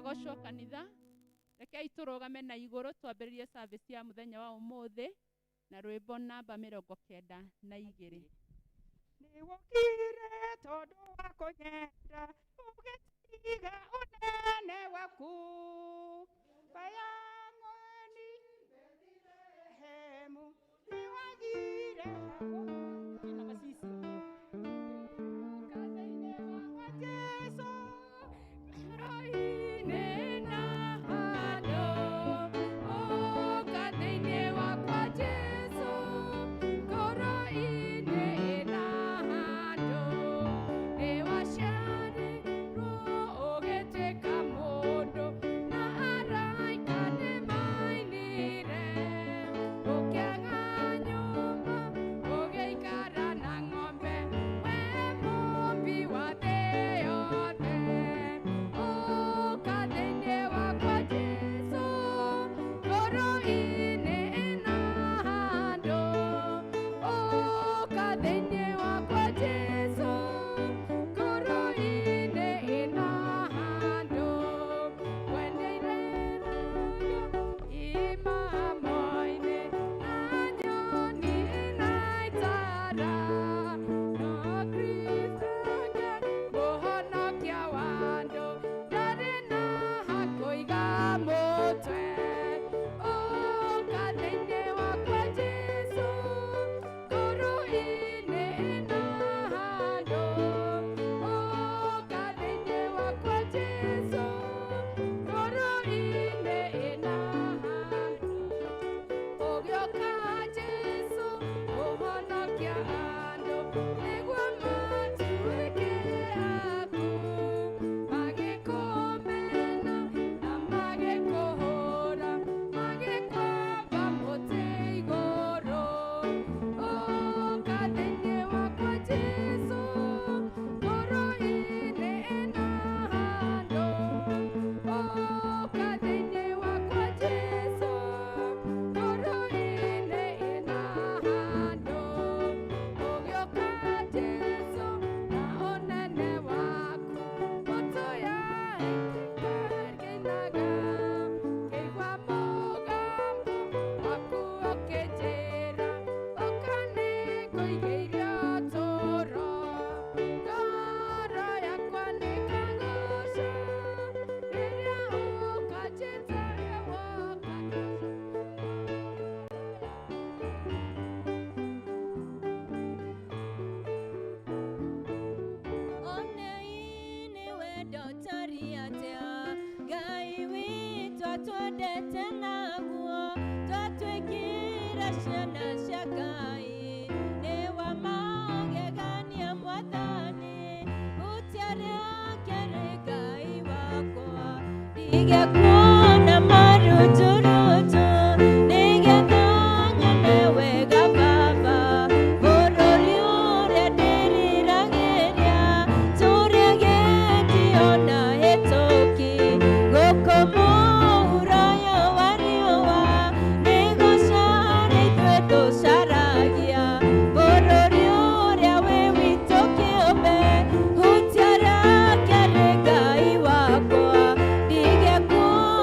Agocwo kanitha. Rekei tũrũgame na igũrũ twambĩrĩrie service ya mũthenya wa ũmũthĩ na rwĩmbo namba 92. Nĩwokire tondũ wa kũnyenda, ũgĩtiga ũnene waku. Baya ng'weni Bethlehemu, nĩwagire Ũka thĩinĩ wakwa Jesũ, ngoro-inĩ na handũ. Ũka thĩinĩ wakwa Jesũ, ngoro-inĩ na handũ. Nĩwaciarirwo ũgĩtuĩka mũndũ, na araika nĩmainire. Ũkĩaga nyũmba, ũgĩikara na ng'ombe, we mũmbi wa thĩ yothe. Ũka thĩinĩ wakwa Jesũ, ngoro-inĩ na handũ. Ũka thĩinĩ wakwa Jesũ, ngoro-inĩ na handũ. Wendeire imamo-inĩ na nyoni na itara, no Kristo mũhonokia wa andũ ndarĩ na hakũiga mũtwe. Ũka thĩinĩ wakwa Jesũ, ngoro-inĩ na handũ. Ũka thĩinĩ wakwa Jesũ, ngoro-inĩ na handũ. Ũgĩũka Jesũ, ũhonokia andũ, nĩguo matuĩke aku. Magĩkũmena na magĩkũhũra, magĩkwamba mũtĩ igũrũ. Ũka thĩinĩ wakwa Jesũ, ngoro-inĩ na handũ. Ũka thĩinĩ wakwa Jesũ, ngoro-inĩ na handũ. Ũgĩũka Jesũ na ũnene waku, mbũtũ ya ĩkĩinaga. Ngĩigua mũgambo waku ũkĩnjĩra, ũka nĩngũigĩire ũtũũro. Ngoro yakwa nĩĩkagooca rĩrĩa ũkanjĩta woka. Onei nĩ wendo ũtariĩ atĩa, Ngai witũ atwendete naguo, twatuĩkire ciana cia Ngai. Nĩ wa magegania Mwathani, hutia rĩake rĩ Ngai wakwa. Ndige kuona maruturutu, nĩgetha nyone wega Baba. Bũrũri ũrĩa ndĩriragĩria, tũrĩa gĩtĩo na hĩtũki. Gũkũ mũhuro wa riũa, nĩgũcara ithuĩ tũcaragia. Bũrũri ũrĩa wĩ witũ kĩũmbe, hutia rĩake rĩ Ngai wakwa. Ndige kuona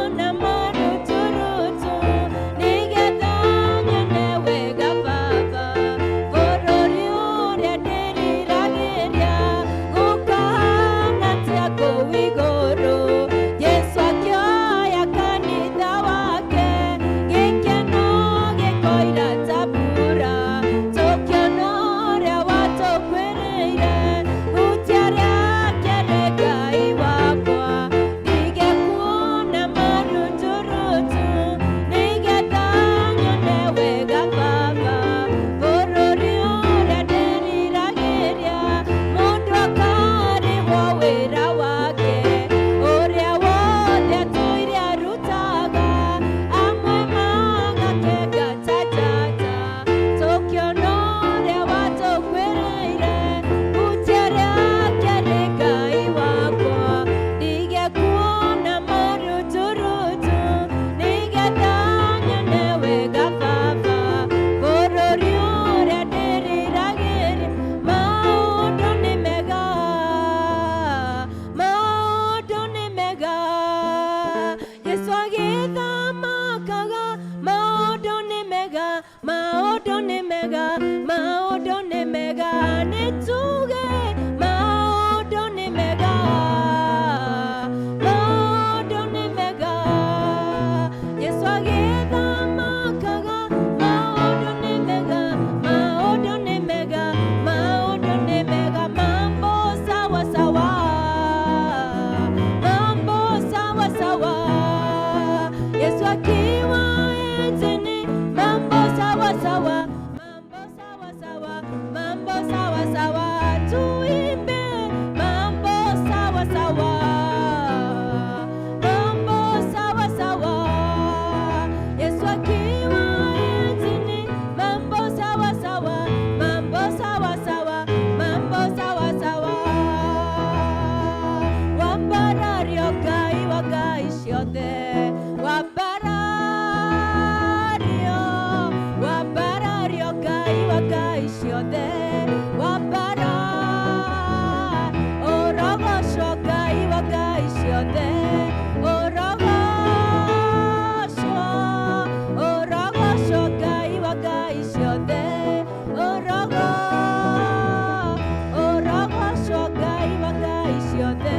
Maũndũ nĩ mega, maũndũ nĩ mega, nĩ tuge maũndũ nĩ mega, maũndũ nĩ mega. Yesu agĩthamakaga, maũndũ nĩ mega, maũndũ nĩ mega, maũndũ nĩ mega, mambo sawa sawa, mambo sawa sawa. Yesu akiwa enzini, mambo sawa sawa, mambo sawa sawa, mambo sawa sawa, tuimbe mambo sawa sawa, mambo sawa sawa. Yesu akiwa enzini, mambo sawa sawa, mambo sawa sawa, mambo sawa sawa. Wambarario Ngai wa ngai ciothe, wambarario, wambarario Ngai wa ngai ciothe, wambara, ũrogocwo Ngai wa ngai ciothe, ũrogocwo, ũrogocwo Ngai wa ngai ciothe, ũrogocwo Ngai wa ngai ciothe,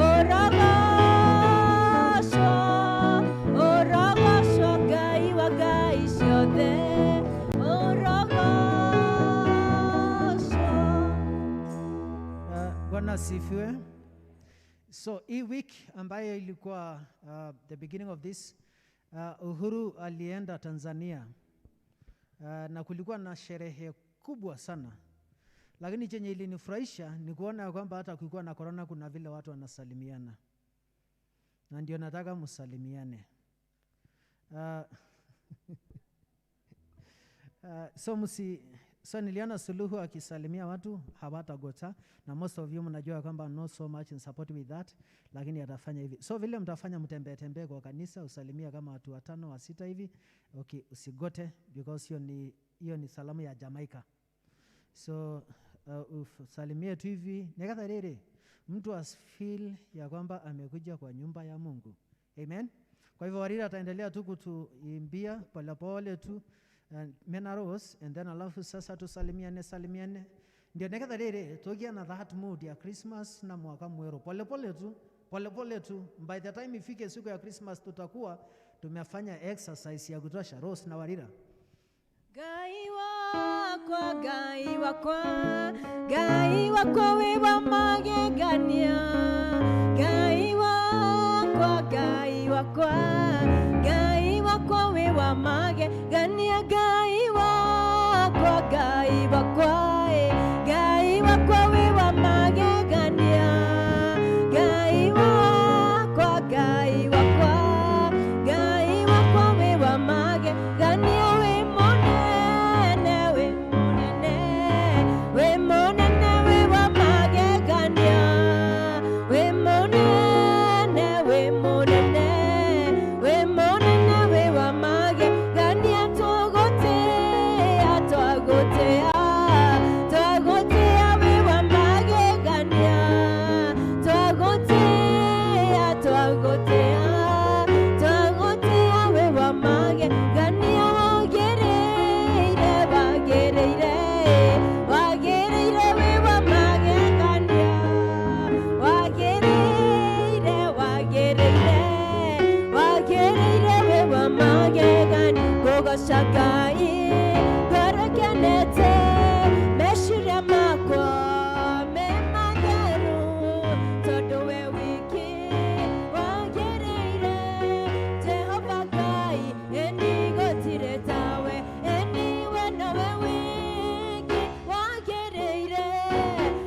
ũrogocwo, ũrogocwo Ngai wa ngai ciothe, ũrogocwo. Bwana asifiwe. So hii week ambayo ilikuwa the beginning of this, Uhuru alienda Tanzania na kulikuwa na sherehe kubwa sana, lakini chenye ilinifurahisha ni kuona ya kwamba hata kulikuwa na corona kuna vile watu wanasalimiana, na ndio nataka msalimiane. So niliona Suluhu akisalimia watu hawatagota, na most of you mnajua kwamba not so much in support with that, lakini atafanya hivi. So vile mtafanya, mtembee tembee kwa kanisa, usalimia kama watu watano wa sita hivi. Okay, usigote because hiyo ni salamu ya Jamaica. So usalimie tu hivi nikatha riri mtu asifeel ya kwamba amekuja kwa nyumba ya Mungu. Amen. Kwa hivyo Warira ataendelea tu kutuimbia polepole tu and Mena Rose, and then alafu sasa tusalimiane salimiane ndio nikatha riri tugia na that mood ya Christmas na mwaka mweru, polepole tu, polepole tu. By the time ifike siku ya Christmas tutakuwa tumefanya exercise ya kutosha. Rose na Warira. Ngai wakwa, Ngai wakwa, Ngai wakwa wĩ wa magegania. Ngai wakwa, Ngai wakwa, Ngai wakwa wĩ wa magegania. Ngai wakwa, Ngai wakwa, Ngai wakwa wĩ wa magegania. Ngai wakwa, Ngai wakwa, Ngai wakwa wĩ wa magegania. Wĩ mũnene, wĩ mũnene, wĩ mũnene, wĩ wa magegania. Wĩ mũnene, wĩ mũnene, wĩ mũnene, wĩ wa magegania. Tũgũtĩa, twagũtĩa, twagũtĩa, wĩ wa magegania. Twagũtĩa, twagũtĩa, twagũtĩa, wĩ wa magegania. Wagĩrĩire, wagĩrĩire, wagĩrĩire, wĩ wa magegania. Wagĩrĩire, wagĩrĩire, wagĩrĩire, wĩ wa magegania. Ngũgoca Ngai ngoro kenete, meciria makwa me matheru, tondũ we wiki wagĩrĩire. Jehova Ngai, ĩni gũtirĩ tawe, ĩni we nowe wiki wagĩrĩire,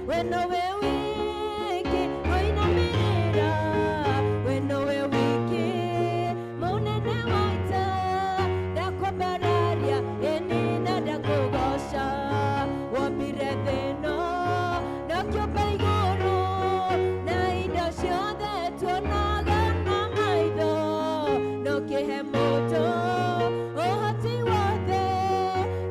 we nowe wiki kũinamĩrĩra, we nowe wiki mũnene wa ita. Ndakwambararia, ĩni na ndakũgoca. Wombire thĩ ĩno na ũkĩũmba igũrũ na indo ciothe tuonaga na maitho, na ũkĩhe mũndũ ũhoti wothe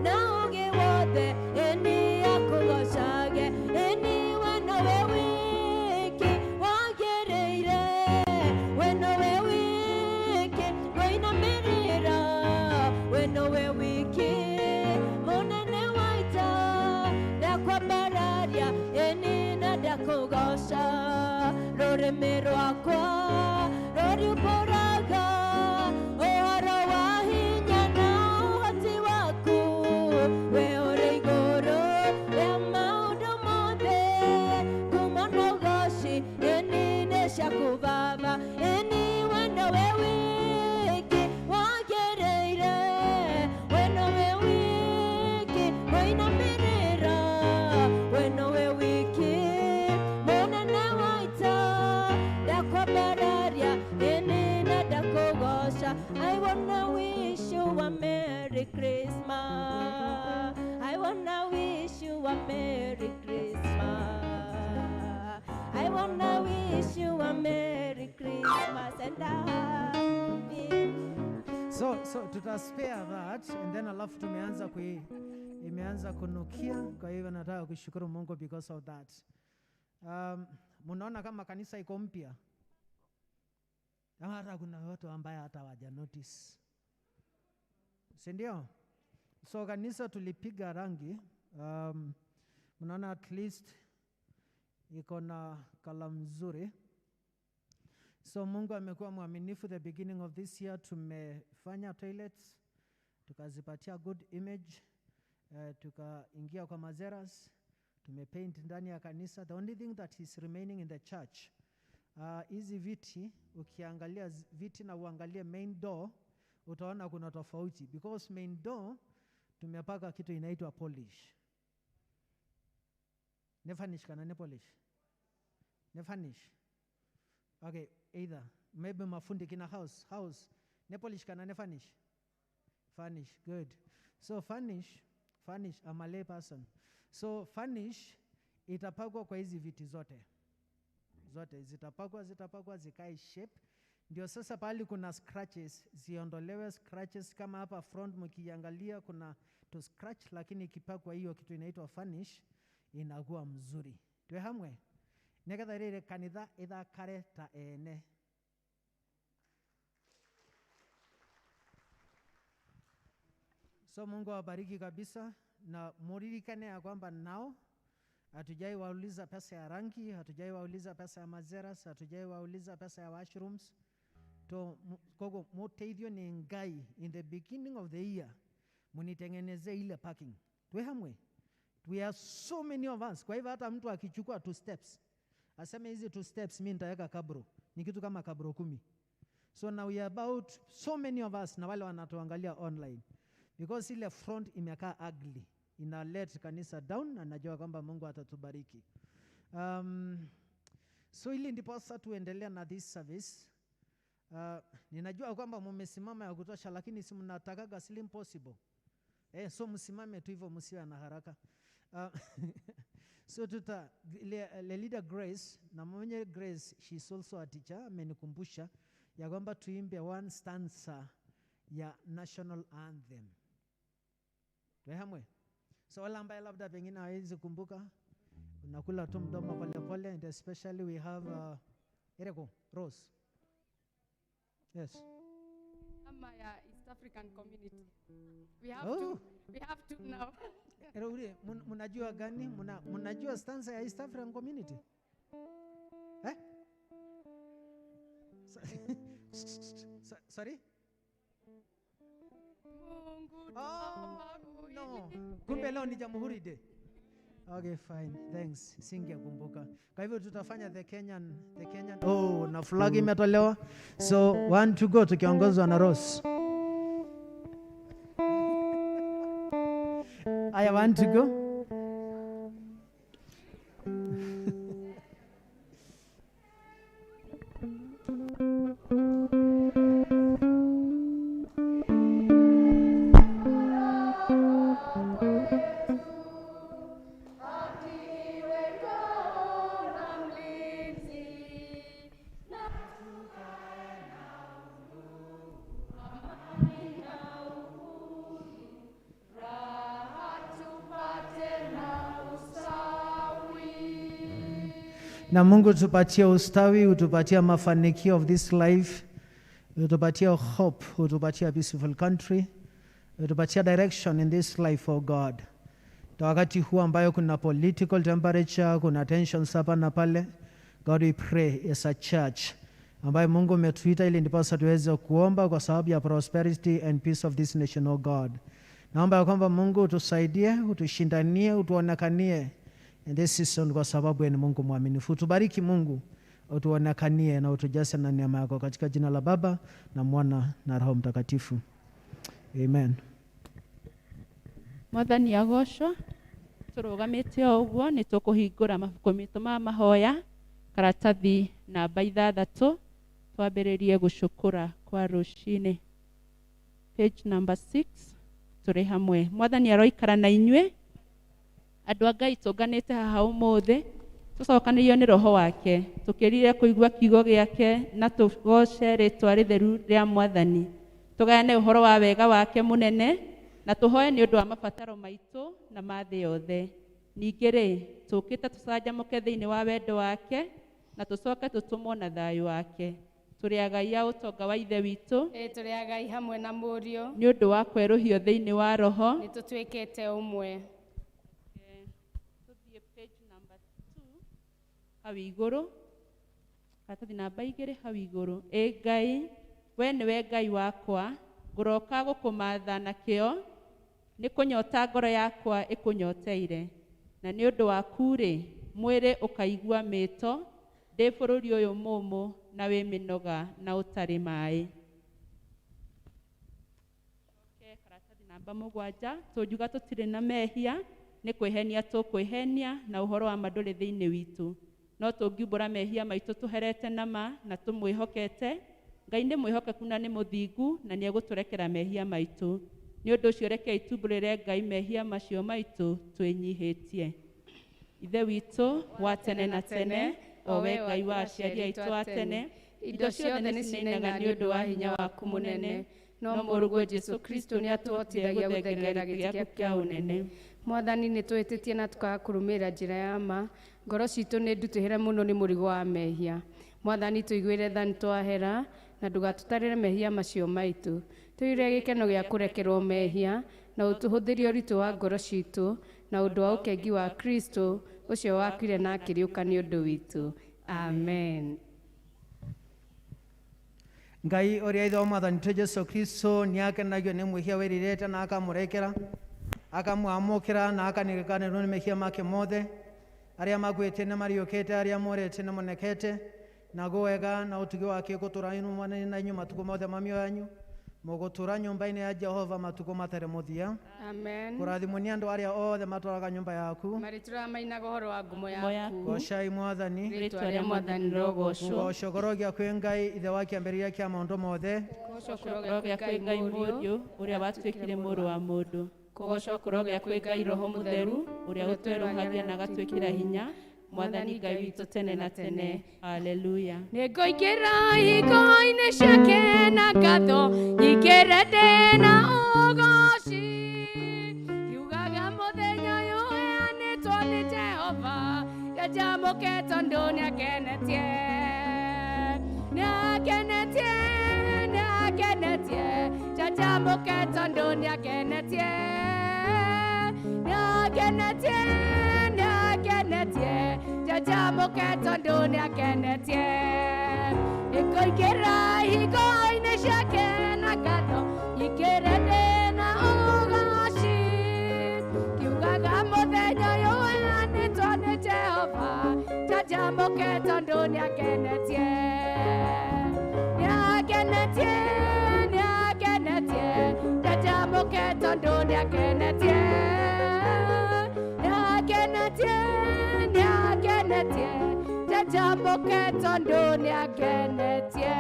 na ũũgĩ wothe, ĩni akũgocage. Ĩni we nowe wiki wagĩrĩire, we nowe wiki kũinamĩrĩra, we nowe wiki. Rũrĩmĩ rwakwa rũriumbũraga ũhoro wa hinya na ũhoti waku. We ũrĩ igũrũ rĩa maũndũ mothe, ngumo na ũgoci ĩni nĩ ciaku Baba. Ĩni we nowe wiki wagĩrĩire, we nowe wiki mũinamĩrĩra, we nowe wiki mũnene wa ita. Ndakwambararia ĩni na ndakũgoca. I wanna wish you a Merry Christmas. I wanna wish you a Merry Christmas. I wanna wish you a Merry Christmas and a happy. So tuta spare that and then alafu tumeanza kui imeanza kunukia, kwa hivyo nataka kushukuru Mungu because of that. Munaona kama kanisa iko mpya, ama hata kuna watu ambaye hata hawaja notice, si ndio? So kanisa tulipiga rangi, mnaona at least iko na color mzuri. So Mungu amekuwa mwaminifu. The beginning of this year tumefanya toilets, tukazipatia good image, tukaingia kwa mazeras, tumepaint ndani ya kanisa. The only thing that is remaining in the church, hizi viti, ukiangalia viti na uangalie main door, utaona kuna tofauti because main door tumepaka kitu inaitwa polish. Ne finish kana ne polish? Ne finish. Okay, either maybe mafundi kina house ne polish kana ne finish? Finish, good. So finish, I'm a lay person. So finish itapakwa kwa hizi viti zote. Zote zitapakwa zikae shape. Ndio sasa pahali kuna scratches ziondolewe scratches, kama hapa front mkiangalia kuna to scratch, lakini ikipakwa hiyo kitu inaitwa finish inakuwa mzuri. Twe hamwe nigetha rĩrĩ kanitha ĩthakare ta ene. So Mungu awabariki kabisa, na muririkane ya kwamba nao hatujai wauliza pesa ya rangi, hatujai wauliza pesa ya mazeras, hatujai wauliza pesa ya washrooms. To kogo muteithio ni Ngai in the beginning of the year munitengeneze ile parking. Twe hamwe. We are so many of us. Kwa hivyo hata mtu akichukua 2 steps, aseme hizi 2 steps mimi nitaweka kabro, ni kitu kama kabro 10. So now we are about so many of us, na wale wanatuangalia online, because ile front imekaa ugly, ina let kanisa down, na najua kwamba Mungu atatubariki. So ili ndiposa tuendelea na this service. Ninajua kwamba mumesimama ya kutosha, lakini si mnatakaga slim possible. So msimame tu hivyo, msiwe na haraka. So tuta le leader Grace, na mwenye Grace, she is also a teacher, amenikumbusha ya kwamba tuimbe one stanza ya national anthem. Tuhamwe. So wale ambaye labda pengine hawezi kumbuka, unakula tu mdomo pole pole, and especially we have Ereko Rose. Yes. Ama ya East African Community. We have Oh. to, we have to now. Ere, munajua gani? Munajua stanza ya East African Community? Eh? Sorry? Mungu Oh, no. tuomba Kumbe leo ni Jamhuri Day. Okay, fine. Thanks. Singekumbuka. Kwa hivyo tutafanya the Kenyan. Oh, na flag imetolewa. So one to go tukiongozwa na Rose. I want to go. Na Mungu tupatie ustawi, utupatie mafanikio of this life, utupatie hope, utupatie a peaceful country, utupatie direction in this life, oh God. Na wakati huu ambayo kuna political temperature, kuna tensions hapa na pale, God, we pray as a church ambayo Mungu umetuita ili ndiposa tuweze kuomba kwa sababu ya prosperity and peace of this nation, oh God. Naomba ya kwamba Mungu utusaidie, utushindanie, utuonekanie in this season, kwa sababu wewe ni Mungu mwaminifu. Utubariki Mungu, utuonekanie na utujaze na neema yako, katika jina la Baba na Mwana na Roho Mtakatifu, amen. Mwathani agocwo. Tũrũgamĩte o ũguo, nĩ tũkũhingũra mabuku maitũ ma mahoya, karatathi namba 6, twambĩrĩrie gũcũkũra kwa rũcinĩ, page number 6. Tũrĩ hamwe. Mwathani aroikara na inyuĩ. Andũ a Ngai, tũnganĩte haha ũmũthĩ tũcokanĩrio nĩ Roho wake, tũkĩrire kũigua kiugo gĩake na tũgoce rĩtwa rĩtheru rĩa Mwathani, tũgayane ũhoro wa wega wake mũnene, na tũhoe nĩ ũndũ wa mabataro maitũ na ma thĩ yothe. Ningĩ rĩ, tũkĩte tũcanjamũke thĩinĩ wa wendo wake na tũcoke tũtũmwo na thayũ wake. Tũrĩ agai a ũtonga wa Ithe witũ. Ĩ, tũrĩ agai hamwe na Mũriũ. Nĩ ũndũ wa kwerũhio thĩinĩ wa Roho. Nĩ tũtuĩkĩte ũmwe. Tũthiĩ page number 2 hau igũrũ, karatathi namba 2 hau igũrũ. Ĩ Ngai, we nĩwe Ngai wakwa, ngũroka gũkũmatha na kĩo, nĩ kũnyota ngoro yakwa ĩkũnyoteire, na nĩ ũndũ waku rĩ, mwĩrĩ ũkaigua mĩto ndĩ bũrũri ũyũ mũũmũ na wĩ mĩnoga na ũtarĩ maĩ. Coke karatathi namba 7. Tũngiuga tũtirĩ na mehia, nĩ kwĩhenia tũkwĩhenia, na ũhoro wa ma ndũrĩ thĩinĩ witũ. No tũngiumbũra mehia maitũ tũherete na ma na tũmwĩhokete, Ngai nĩ mwĩhokeku na nĩ mũthingu, na nĩ egũtũrekera mehia maitũ. Nĩ ũndũ ũcio rekei tumbũrĩre Ngai mehia macio maitũ twĩnyihĩtie. Ithe witũ wa tene na tene, o we Ngai wa aciari aitũ a tene, indo ciothe nĩ cinainaga nĩ ũndũ wa hinya waku mũnene, no Mũrũguo Jesu Kristo nĩ atũhotithagia gũthengerera gĩtĩ gĩaku kĩa ũnene. Mwathani, nĩ tũhĩtĩtie na tũkaga kũrũmĩrĩra njĩra ya ma. Ngoro citũ nĩ ndutũhĩre mũno nĩ mũrigo wa mehia. Mwathani, tũiguĩre tha nĩ twahera, na ndũgatũtarĩre mehia macio maitũ. Tũiyũre gĩkeno gĩa kũrekerwo mehia, na ũtũhũthĩrie ũritũ wa ngoro citũ na ũndũ wa ũkengi wa Kristo ũcio wakuire na akĩriũka nĩ ũndũ witũ. Amen. Ngai ũrĩa Ithe wa Mwathani witũ Jesu Kristo nĩakenagio nĩ mwĩhia wĩrirĩte na akamũrekera, akamwamũkĩra na akanirikanĩrwo nĩ mehia make mothe. Arĩa makuĩte nĩ mariũkĩte, arĩa morĩte nĩ monekete. Naguo wega na ũtugi wake gũtũra na inyuĩ matukũ mothe ma mĩoyo yanyu. Mũgũtũra nyũmba-inĩ ya Jehova matukũ matarĩ mũthia. Amen. Kũrathimwo nĩ andũ arĩa othe matũraga nyũmba yaku. Marĩtũraga mainaga ũhoro wa ngumo Ngumo yaku. Yaku. Gocai Mwathani. Rĩtwa rĩa Mwathani rĩrogocwo. Kũgocwo kũrogĩa kwĩ Ngai Ithe wa kĩambĩrĩria kĩa maũndũ mothe. Kũgocwo Kũrogĩa kwĩ Ngai Mũriũ ũrĩa watuĩkire mũrũ wa mũndũ. Kũgocwo kũrogĩa kwĩ Ngai Roho Mũtheru ũrĩa ũtwerũhagia na agatwĩkĩra hinya. Mwathani Ngai witũ tene na tene. Haleluya. Nĩngũingĩra ihingo-inĩ ciake na ngatho, nyingĩre ndĩ na ũgoci, kiugaga mũthenya ũyũ ũheanĩtwo nĩ Jehova, njanjamũke tondũ nĩakenetie, nĩakenetie, nĩakenetie, njanjamũke tondũ nĩakenetie, nĩakenetie, nĩakenetie, njanjamũke tondũ nĩakenetie. Nĩngũingĩra ihingo-inĩ ciake na ngatho, nyingĩre ndĩ na ũgoci, kiugaga mũthenya ũyũ ũheanĩtwo nĩ Jehova, njanjamũke tondũ nĩakenetie, nĩakenetie, nĩakenetie, njanjamũke tondũ nĩakenetie, nĩakenetie, nĩakenetie, njanjamũke tondũ nĩakenetie.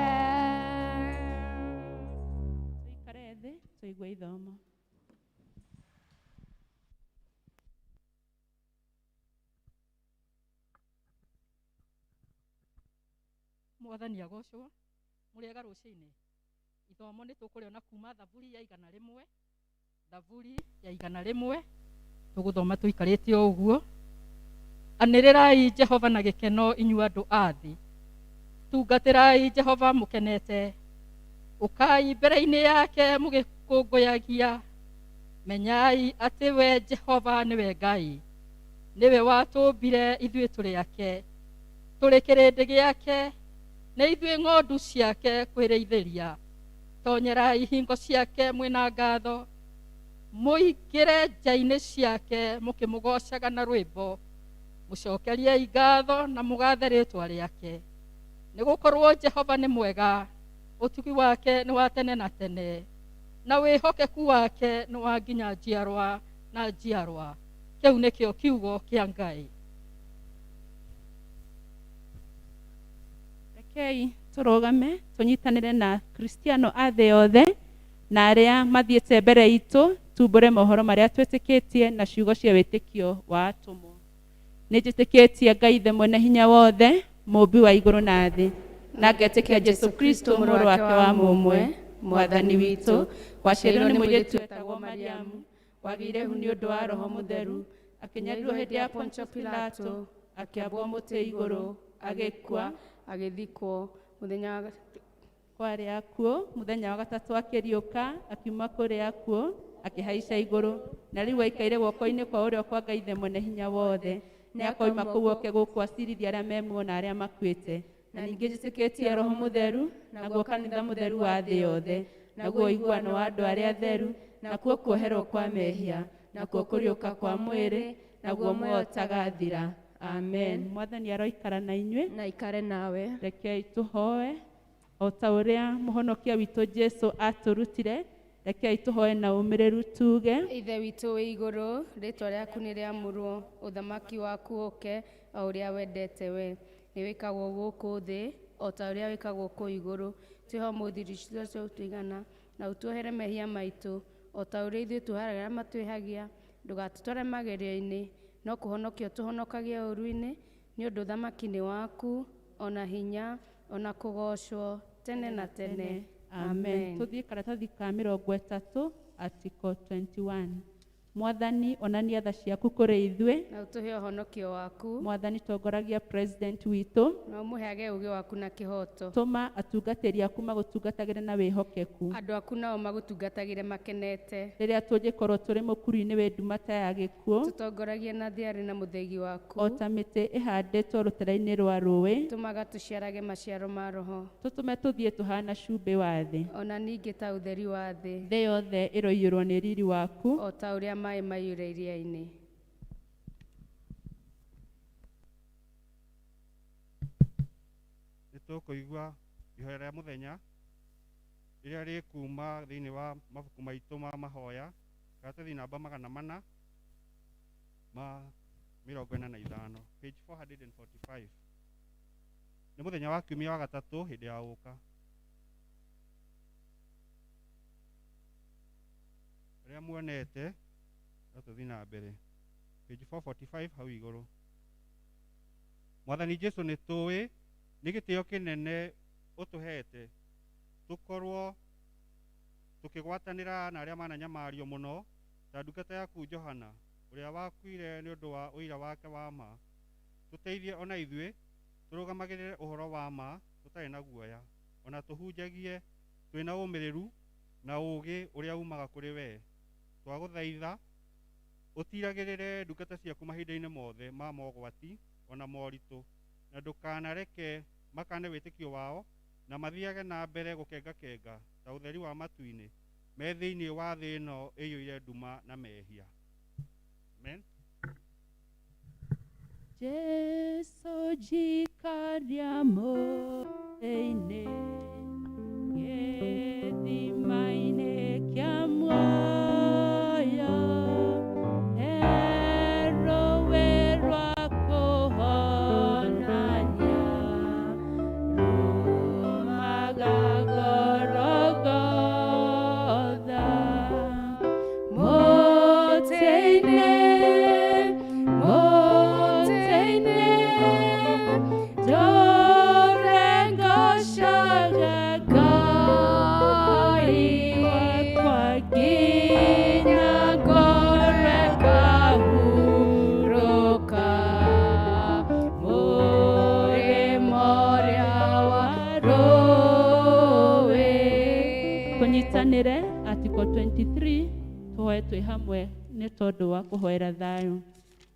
Tũikare thĩ tũigue ithomo. Mwathani agocwo. Mũrĩega rũcinĩ. Ithomo nĩ tũkũrĩona kuma Thaburi ya 100, Thaburi ya 101. Tũgũthoma tũikarĩte o ũguo. Anĩrĩrai Jehova na gĩkeno, inyuĩ andũ a thĩ. Tungatĩrai Jehova mũkenete. Ũkai mbere-inĩ yake mũgĩkũngũyagia. Menyai atĩ we Jehova nĩwe Ngai, nĩwe watũmbire, ithuĩ tũrĩ ake. Tũrĩ kĩrĩndĩ gĩake, nĩ ithuĩ ng'ondu ciake kwĩrĩithĩria. Tonyerai hingo ciake mwĩna ngatho, mũingĩre nja-inĩ ciake mũkĩmũgoocaga na rwĩmbo. Mũcokeriei ngatho na mũgathe rĩĩtwa rĩake, nĩ gũkorwo Jehova nĩ mwega, ũtugi wake nĩ wa tene na tene, na wĩhokeku wake nĩ wa nginya njiarwa na njiarwa. Kĩu nĩkĩo kiugo kĩa Ngai. Rekei tũrũgame tũnyitanĩre na Kristiano a thĩ yothe na arĩa mathiĩte mbere itũ, tumbũre mohoro marĩa twĩtĩkĩtie na ciugo cia wĩtĩkio wa atũmwo. Nĩ njĩtĩkĩtie Ngai Ithe mwene hinya wothe, mũũmbi wa igũrũ na thĩ, na ngetĩkia Jesu Kristo mũrũ wake wa mũmwe, Mwathani witũ, waciarirwo nĩ mũirĩtu wetagwo Mariamu, wagĩire ihu nĩ ũndũ wa Roho Mũtheru, akĩnyarirwo hĩndĩ ya Pontio Pilato, akĩambwo mũtĩ igũrũ, agĩkua, agĩthikwo, mũthenya wa kwarĩ akuũ, mũthenya wa gatatũ akĩriũka, akiuma kũrĩ akuũ, akĩhaica igũrũ, na rĩu aikaire guoko-inĩ kwa ũrĩo kwa Ngai Ithe mwene hinya wothe. Nĩ akoima kũu oke gũkũ acirithie arĩa me muoyo na arĩa makuĩte. Na ningĩ njĩtĩkĩtie Roho Mũtheru, naguo kanitha mũtheru wa thĩ yothe, naguo ũiguano wa andũ arĩa atheru, nakuo kuoherwo kwa mehia, nakuo kũriũka kwa mwĩrĩ, naguo muoyo ũtagathira. Amen. Mwathani aroikara na inyuĩ. Na ikare nawe. Rekei tũhoe o ta ũrĩa mũhonokia witũ Jesu atũrutire. Rekei tũhoe na ũmĩrĩru tuge: Ithe witũ wĩ igũrũ, rĩĩtwa rĩaku nĩ rĩamũrwo, ũthamaki waku ũke, o ũrĩa wendete we nĩ wĩkagwo gũkũ thĩ o ta ũrĩa wĩkagwo kũu igũrũ. Twĩhe ũmũthĩ irio ciitũ cia gũtũigana, na ũtuohere mehia maitũ o ta ũrĩa ithuĩ tuoheraga arĩa matwĩhagia, ndũgatũtware magerio-inĩ, no kũhonokia ũtũhonokagie ũũru-inĩ, nĩ ũndũ ũthamaki nĩ waku, ona hinya, ona kũgoocwo tene na tene. Amen. Tuthiĩ karatathi ka 30, article 21. Mwathani, onania tha ciaku kũrĩ ithuĩ, na ũtũhe ũhonokio waku. Mwathani, tongoragia president witũ, na ũmũheage ũũgĩ waku na kĩhooto. Tũma atungatĩri aku magũtungatagĩre na wĩhokeku, andũ aku nao magũtungatagĩre makenete. Rĩrĩa tũngĩkorwo tũrĩ mũkuru-inĩ wĩ nduma ta ya gĩkuũ, tũtongoragie na thiarĩ na mũthĩgi waku, o ta mĩtĩ ĩhandĩtwo rũtere-inĩ rwa rũĩ, tũmaga tũciarage maciaro ma roho. Tũtũme tũthiĩ tũhana cumbĩ wa thĩ, ona ningĩ ta ũtheri wa thĩ. Thĩ yothe ĩroiyũrwo nĩ riri waku, o ta ũrĩa maĩ maiyũre iria-inĩ. Nĩ tũkũigua ihoya rĩa mũthenya rĩrĩa rĩkuma thĩinĩ wa mabuku maitũ ma mahoya, karatathi namba 445, page 445. Nĩ mũthenya wa kiumia wa gatatũ hĩndĩ ya ũka. Arĩa muonete no tũthiĩ na mbere, page 445 hau igũrũ. Mwathani Jesu, nĩ tũĩ nĩ gĩtĩo kĩnene ũtũhete tũkorwo tũkĩgwatanĩra na arĩa mananyamario mũno ta ndungata yaku Johana, ũrĩa wakuire nĩ ũndũ wa ũira wake wa ma. Tũteithie ona ithuĩ tũrũgamagĩrĩre ũhoro wa ma tũtarĩ na guoya, ona tũhunjagie twĩna ũmĩrĩru na ũũgĩ ũrĩa umaga kũrĩ wee. Twagũthaitha ũtiragĩrĩre ndungata ciaku mahinda-inĩ mothe ma mogwati ona moritũ, na ndũkanareke makane wĩtĩkio wao, na mathiage na mbere gũkengakenga ta ũtheri wa matu-inĩ me thĩinĩ wa thĩ ĩno ĩiyũire nduma na mehia. Amen. Jesu njikaria mũtĩ-inĩ, gĩthima-inĩ kĩa muoyo, he rũĩ rwa kũhonania, rumaga Gorogotha. Mũtĩ-inĩ, mũtĩ-inĩ, ndũre ngoocaga Ngai wakwa nginya ngorwe ngahurũka mũrĩmo ũrĩa wa rũĩ. Tũnyitanĩre article 23, tũhoe twĩ hamwe nĩ tondũ wa kũhoera thayũ.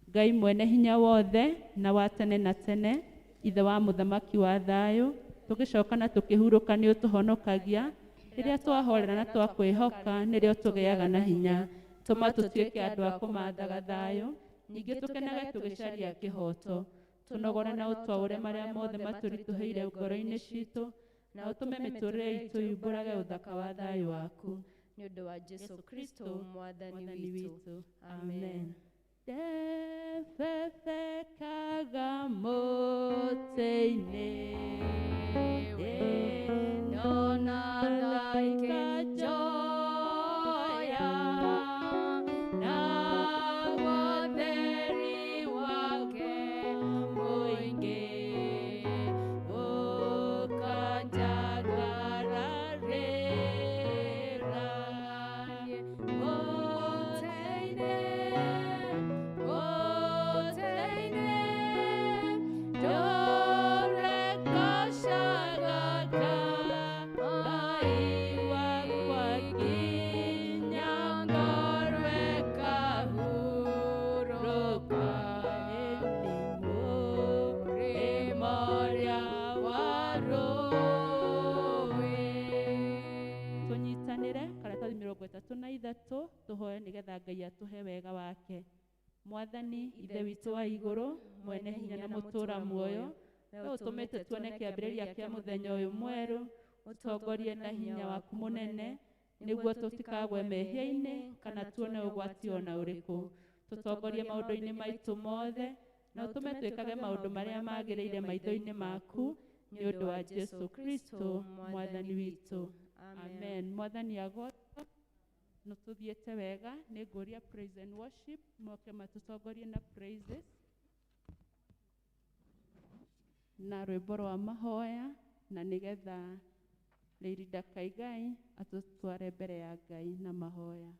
Ngai mwene hinya wothe na wa tene na tene, Ithe wa mũthamaki wa thayũ, tũgĩcoka na tũkĩhurũka nĩ ũtũhonokagia. Rĩrĩa twahorera na twakwĩhoka nĩrĩo tũgĩaga na hinya. Tũma tũtuĩke andũ a kũmathaga thayũ, ningĩ tũkenage tũgĩcaria kĩhooto. Tũnogore na ũtwaũre marĩa mothe matũritũhĩire ngoro-inĩ citũ, na ũtũme mĩtũrĩre itũ yumbũrage ũthaka wa thayũ waku. Nĩ ũndũ wa Jesu Kristo mwathani Mwathani witũ. witũ. Amen. Amen. Ndebebekaga mũtĩ-inĩ, ndona thaika njoya, naguo ũtheri wake mũingĩ ũkanjagararĩra. Mũtĩ-inĩ, mũtĩ-inĩ, ndũre ngocaga Ngai wakwa nginya ngorwe kahurũka. Ĩni mũrĩmo ũrĩa wa rũĩ. Tũnyitanĩre karatathi 33 tũhoe nĩgetha Ngai atũhe wega wake. Mwathani Ithe witũ wa igũrũ, mwene hinya na mũtũũra muoyo, we ũtũmĩte tuone kĩambĩrĩria kĩa mũthenya ũyũ mwerũ, ũtongorie na hinya waku mũnene, nĩguo tũtikagwe mehia-inĩ kana tuone ũgwati ona ũrĩkũ. Tũtongorie maũndũ-inĩ maitũ mothe, na ũtũme twĩkage maũndũ marĩa magĩrĩire maitho-inĩ maku, nĩ ũndũ wa Jesu Kristo mwathani witũ. Amen. Mwathani agocwo. Nĩ tũthiĩte wega, nĩ ngũria praise and worship moke matũtongorie na praises na rwĩmbo rwa mahoya, na nĩgetha Lady Kaigai atũtware mbere ya Ngai na mahoya.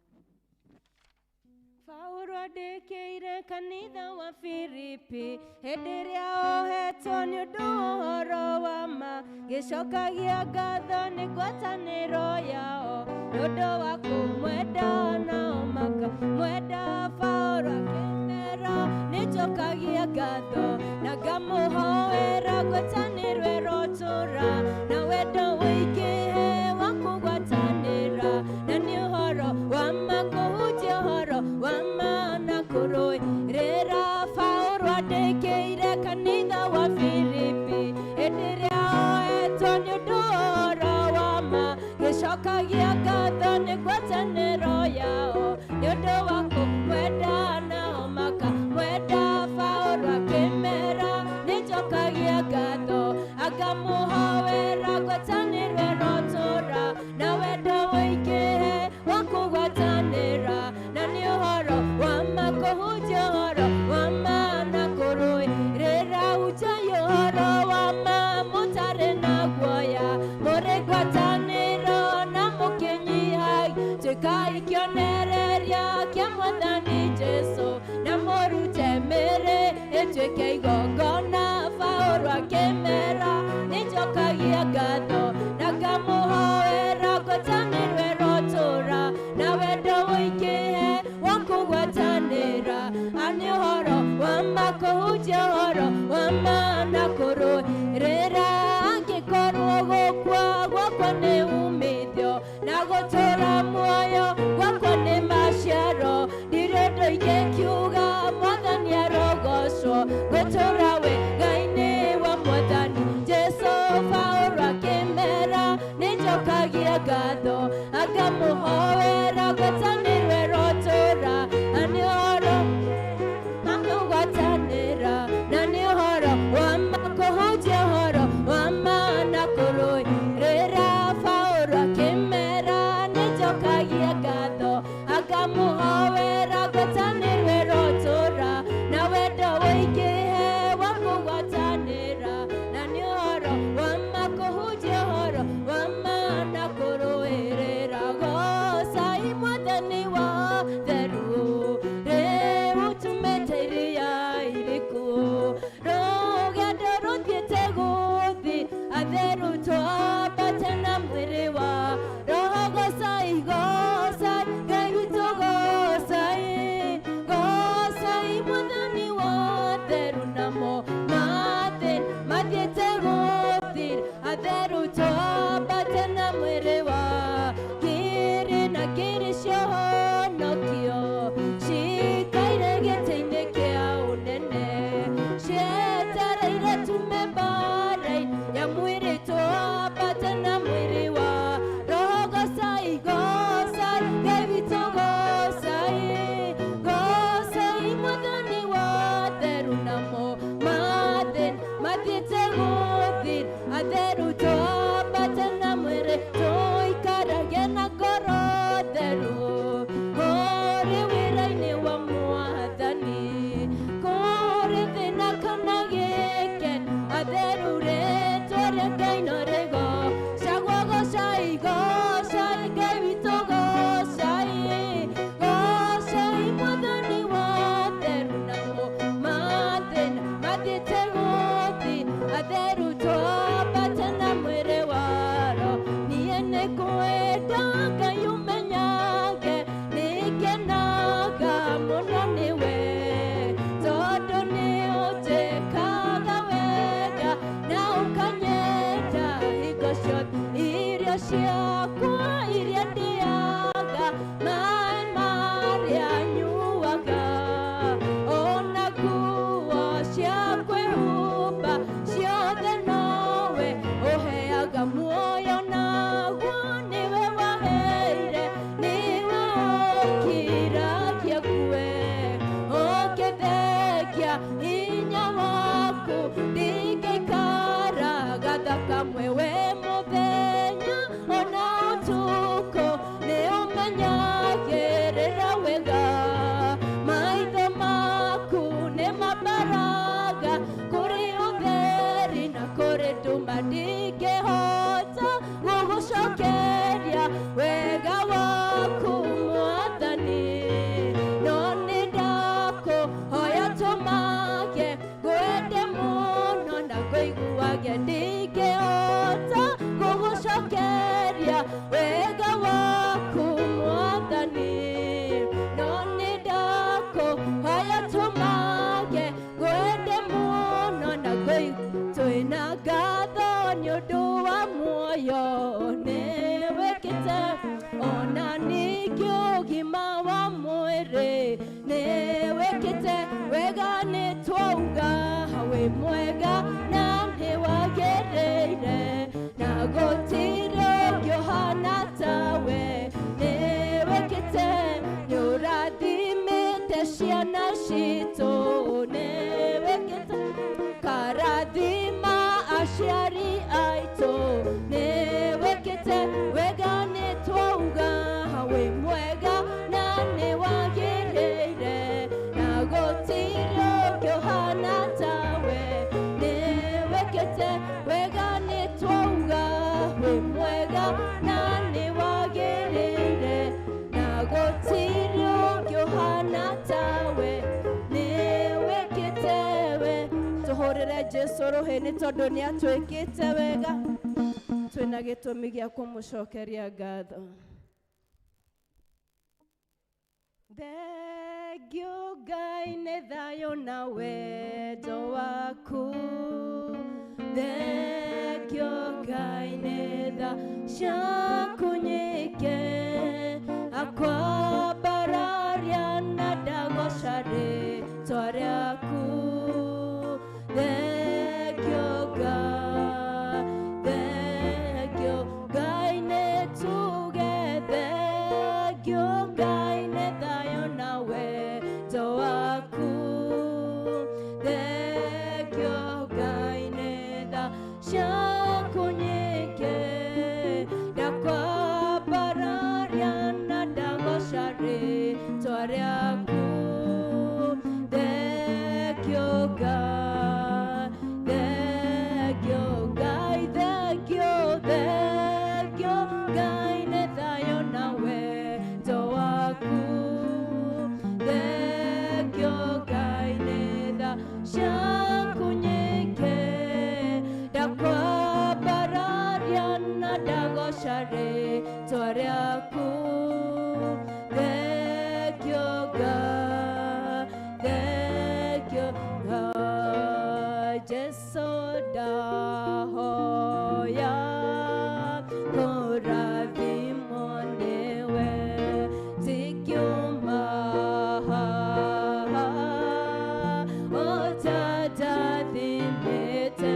Paulo andĩkĩire kanitha wa Filipi hĩndĩ ĩrĩa ohetwo nĩ ũndũ wa ũhoro wa ma, gĩcokagia ngatho nĩ ngwatanĩro yao nĩ ũndũ wa kũmwenda nao makamwenda. Paulo akĩmera nĩnjokagia ngatho na ngamũhoera ngwatanĩro ĩrotũra na wendo ũingĩhe wa kũgwatanĩra, na nĩ ũhoro wa ma kũhunjia ũhoro wa ma na kũrũĩrĩra. Paulo andĩkĩire kanitha wa Filipi hĩndĩ ĩrĩa oetwo nĩ ũndũ wa ũhoro wa ma, gĩcokagia ngatho nĩ ngwatanĩro yao nĩ ũndũ wa kũmwenda nao makamwenda. Paulo akĩmera nĩnjokagia ngatho akamũhoera ngwatanĩro ĩrotũra na wendo ũingĩhe wa kũgwatanĩra, na nĩ ũhoro wa ma kũhunjia ũhoro wa ma na kũrũĩrĩra. Hunjai ũhoro wa ma mũtarĩ na guoya, mũrĩ ngwatanĩro na mũkĩnyihagia, tuĩkai kĩonereria kĩa mwathani Jesu na mũrute mĩĩrĩ ĩtuĩke igongona. Paulo akĩmera nĩnjokagia ngatho na ngamũhoera ngwatanĩro ĩrotũra na wendo ũingĩhe wa kũgwatanĩra, a nĩ ũhoro wa ma kũhunjia ũhoro wa ma na kũrũĩrĩra. Angĩkorwo gũkua gwakwa nĩ umithio na gũtũũra muoyo gwakwa nĩ maciaro, ndirĩ ũndũ ingĩkiuga mwathani arogocwo, ngũtũũra wega-inĩ wa mwathani Jesu. Paulo akĩmera nĩnjokagia ngatho akamũhoera ngwatanĩro ĩrotũra, na nĩ ũhoro wa kũgwatanĩra, na nĩ ũhoro wa ma kũhunjia ũhoro wa ma na kũrũĩrĩra. Paulo akĩmera nĩnjokagia ngatho akamũhoera ngwatanĩro ĩrotũra na wendo ũingĩhe wa kũgwatanĩra, na nĩ ũhoro wa ma kũhunjia ũhoro wa ma na kũrũĩrĩra. Goca ciakwa iria ndĩaga, maĩ marĩa nyuaga, ona nguo cia kwĩhumba ciothe nowe ũheaga muoyo, naguo nĩwe waheire, nĩwe ũkiragia ngue, ũkĩthengia hinya waku, ndingĩikaraga thakamwe we mũthenya ona ũtukũ, nĩũmenyagĩrĩra wega, maitho maku nĩmambaraga kũrĩ ũtheri na kũrĩ nduma, ndingĩhota gũgũcokeria wega waku Mwathani, no nĩ ndakũhoya tũmage ngwende mũno na ngũiguage, ndingĩhota gũgũcokeria wega waku Mwathani, no nĩ ndakũhoya tũmage ngwende mũno na ngũigu. Twĩna ngatho nĩ ũndũ wa muoyo nĩwĩkĩte, ona ningĩ ũgima wa mwĩrĩ nĩwĩkĩte wega, nĩtwauga wĩ mwega na nĩwagĩrĩire, na gũtirĩ ũngĩ ũhana tawe, nĩwĩkĩte, nĩũrathimĩte ciana citũ, nĩwĩkĩte, karathima aciari aitũ, nĩwĩkĩte wega, nĩtwauga wĩ mwega na nĩwagĩrĩire, na gũtirĩ ũngĩ ũhana tawe, nĩwĩkĩte wega, nĩtwauga wĩ mwega na nĩwagĩrĩire, na gũtirĩ ũngĩ ũhana tawe, nĩwĩkĩte we. Tũhũrĩre Jesũ rũhĩ nĩ tondũ nĩ atwĩkĩte wega, twĩna gĩtũmi gĩa kũmũcokeria ngatho. Thengiũ Ngai nĩ thayũ na wendo waku, thengiũ Ngai nĩ tha ciaku nyingĩ, akwambararia na ndagoca rĩtwa rĩaku. Thengiũ Ngai, thengiũ Ngai nĩ tuge, thengiũ Ngai nĩ thayũ na wendo waku, thengiũ Ngai nĩ tha ciaku nyingĩ, ndakwambararia na ndagoca rĩtwa rĩaku. Thengiũ Ngai, thengiũ Ngai, thengiũ, thengiũ Ngai nĩ thayũ na wendo waku, thengiũ Ngai nĩ tha ciaku nyingĩ, ndakwambararia na ndagoca rĩtwa rĩaku. Thengiũ Ngai, thengiũ Ngai, Jesũ ndahoya kũrathimwo nĩwe, tingiuma haha ũtandathimĩte.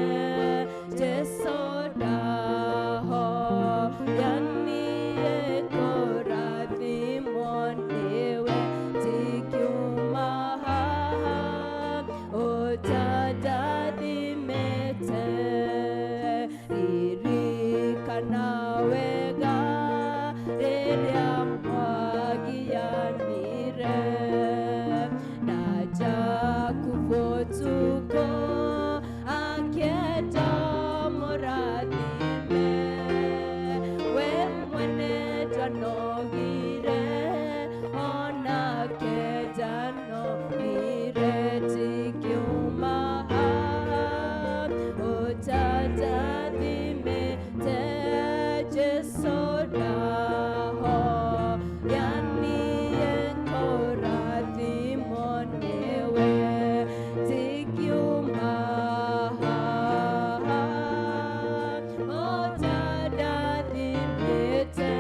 Jesũ ndahoya niĩ kũrathimwo nĩwe, tingiuma haha ũtandathimĩte. Ririkana wega rĩrĩa mwagianire na Jakubu ũtukũ akĩenda mũrathime, we mwene ndanogire onake ndanogire, tingiuma haha ũtandathimĩte. Jesũ ndahoya niĩ kũrathimwo nĩwe, tingiuma haha ũtandathimĩte.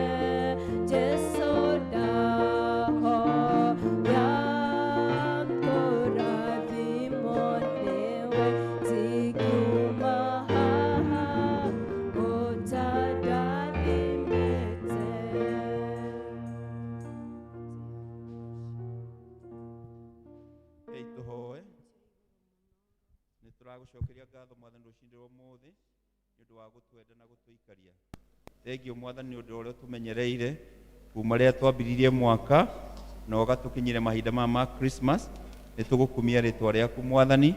Tũragũcokeria ngatho Mwathani rũcinĩ rwa ũmũthĩ nĩ ũndũ wa gũtwenda na gũtũikaria. Thengiũ Mwathani nĩ ũndũ wa ũrĩa ũtũmenyereire kuma rĩrĩa twambĩrĩirie mwaka na ũgatũkinyĩria mahinda maya ma Christmas. Nĩ tũgũkumia rĩtwa rĩaku Mwathani.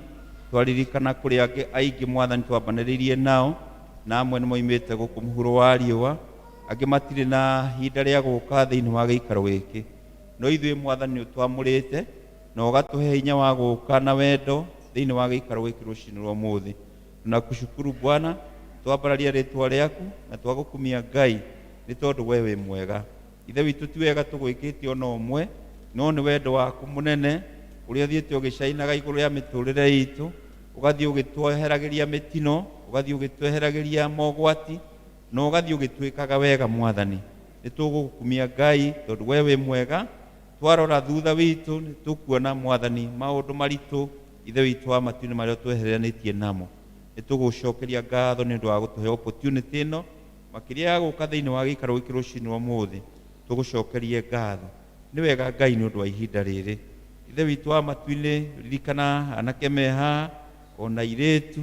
Twaririkana kũrĩ angĩ aingĩ Mwathani twambanĩrĩirie nao, na amwe nĩ moimĩte gũkũ mũhuro wa riũa, angĩ matirĩ na ihinda rĩa gũka thĩinĩ wa gĩikaro gĩkĩ. No ithuĩ Mwathani nĩ ũtwamũrĩte na ũgatũhe hinya wa gũka na wendo thĩinĩ wa gĩikaro gĩkĩ rũcinĩ rwa ũmũthĩ. Tunakushukuru Bwana, twambararia rĩtwa rĩaku na twagũkumia Ngai nĩ tondũ we wĩ mwega. Ithe witũ ti wega tũgwĩkĩte ona ũmwe, no nĩ wendo waku mũnene ũrĩa ũthiĩte ũgĩcainaga igũrũ rĩa mĩtũrĩre itũ, ũgathiĩ ũgĩtweheragĩria mĩtino, ũgathiĩ ũgĩtweheragĩria mogwati, na ũgathiĩ ũgĩtwĩkaga wega Mwathani. Nĩ tũgũgũkumia Ngai tondũ we wĩ mwega. Twarora thutha witũ nĩ tũkuona Mwathani maũndũ maritũ Ithe witũ wa matu-inĩ marĩa ũtwehereranĩtie namo. Nĩ tũgũcokeria ngatho nĩ ũndũ wa gũtũhe opportunity ĩno makĩria ya gũka thĩinĩ wa gĩikaro gĩkĩ rũcinĩ rwa ũmũthĩ. Tũgũcokerie ngatho. Nĩ wega Ngai nĩ ũndũ wa ihinda rĩrĩ. Ithe witũ wa matu-inĩ, ririkana anake me haha ona airĩtu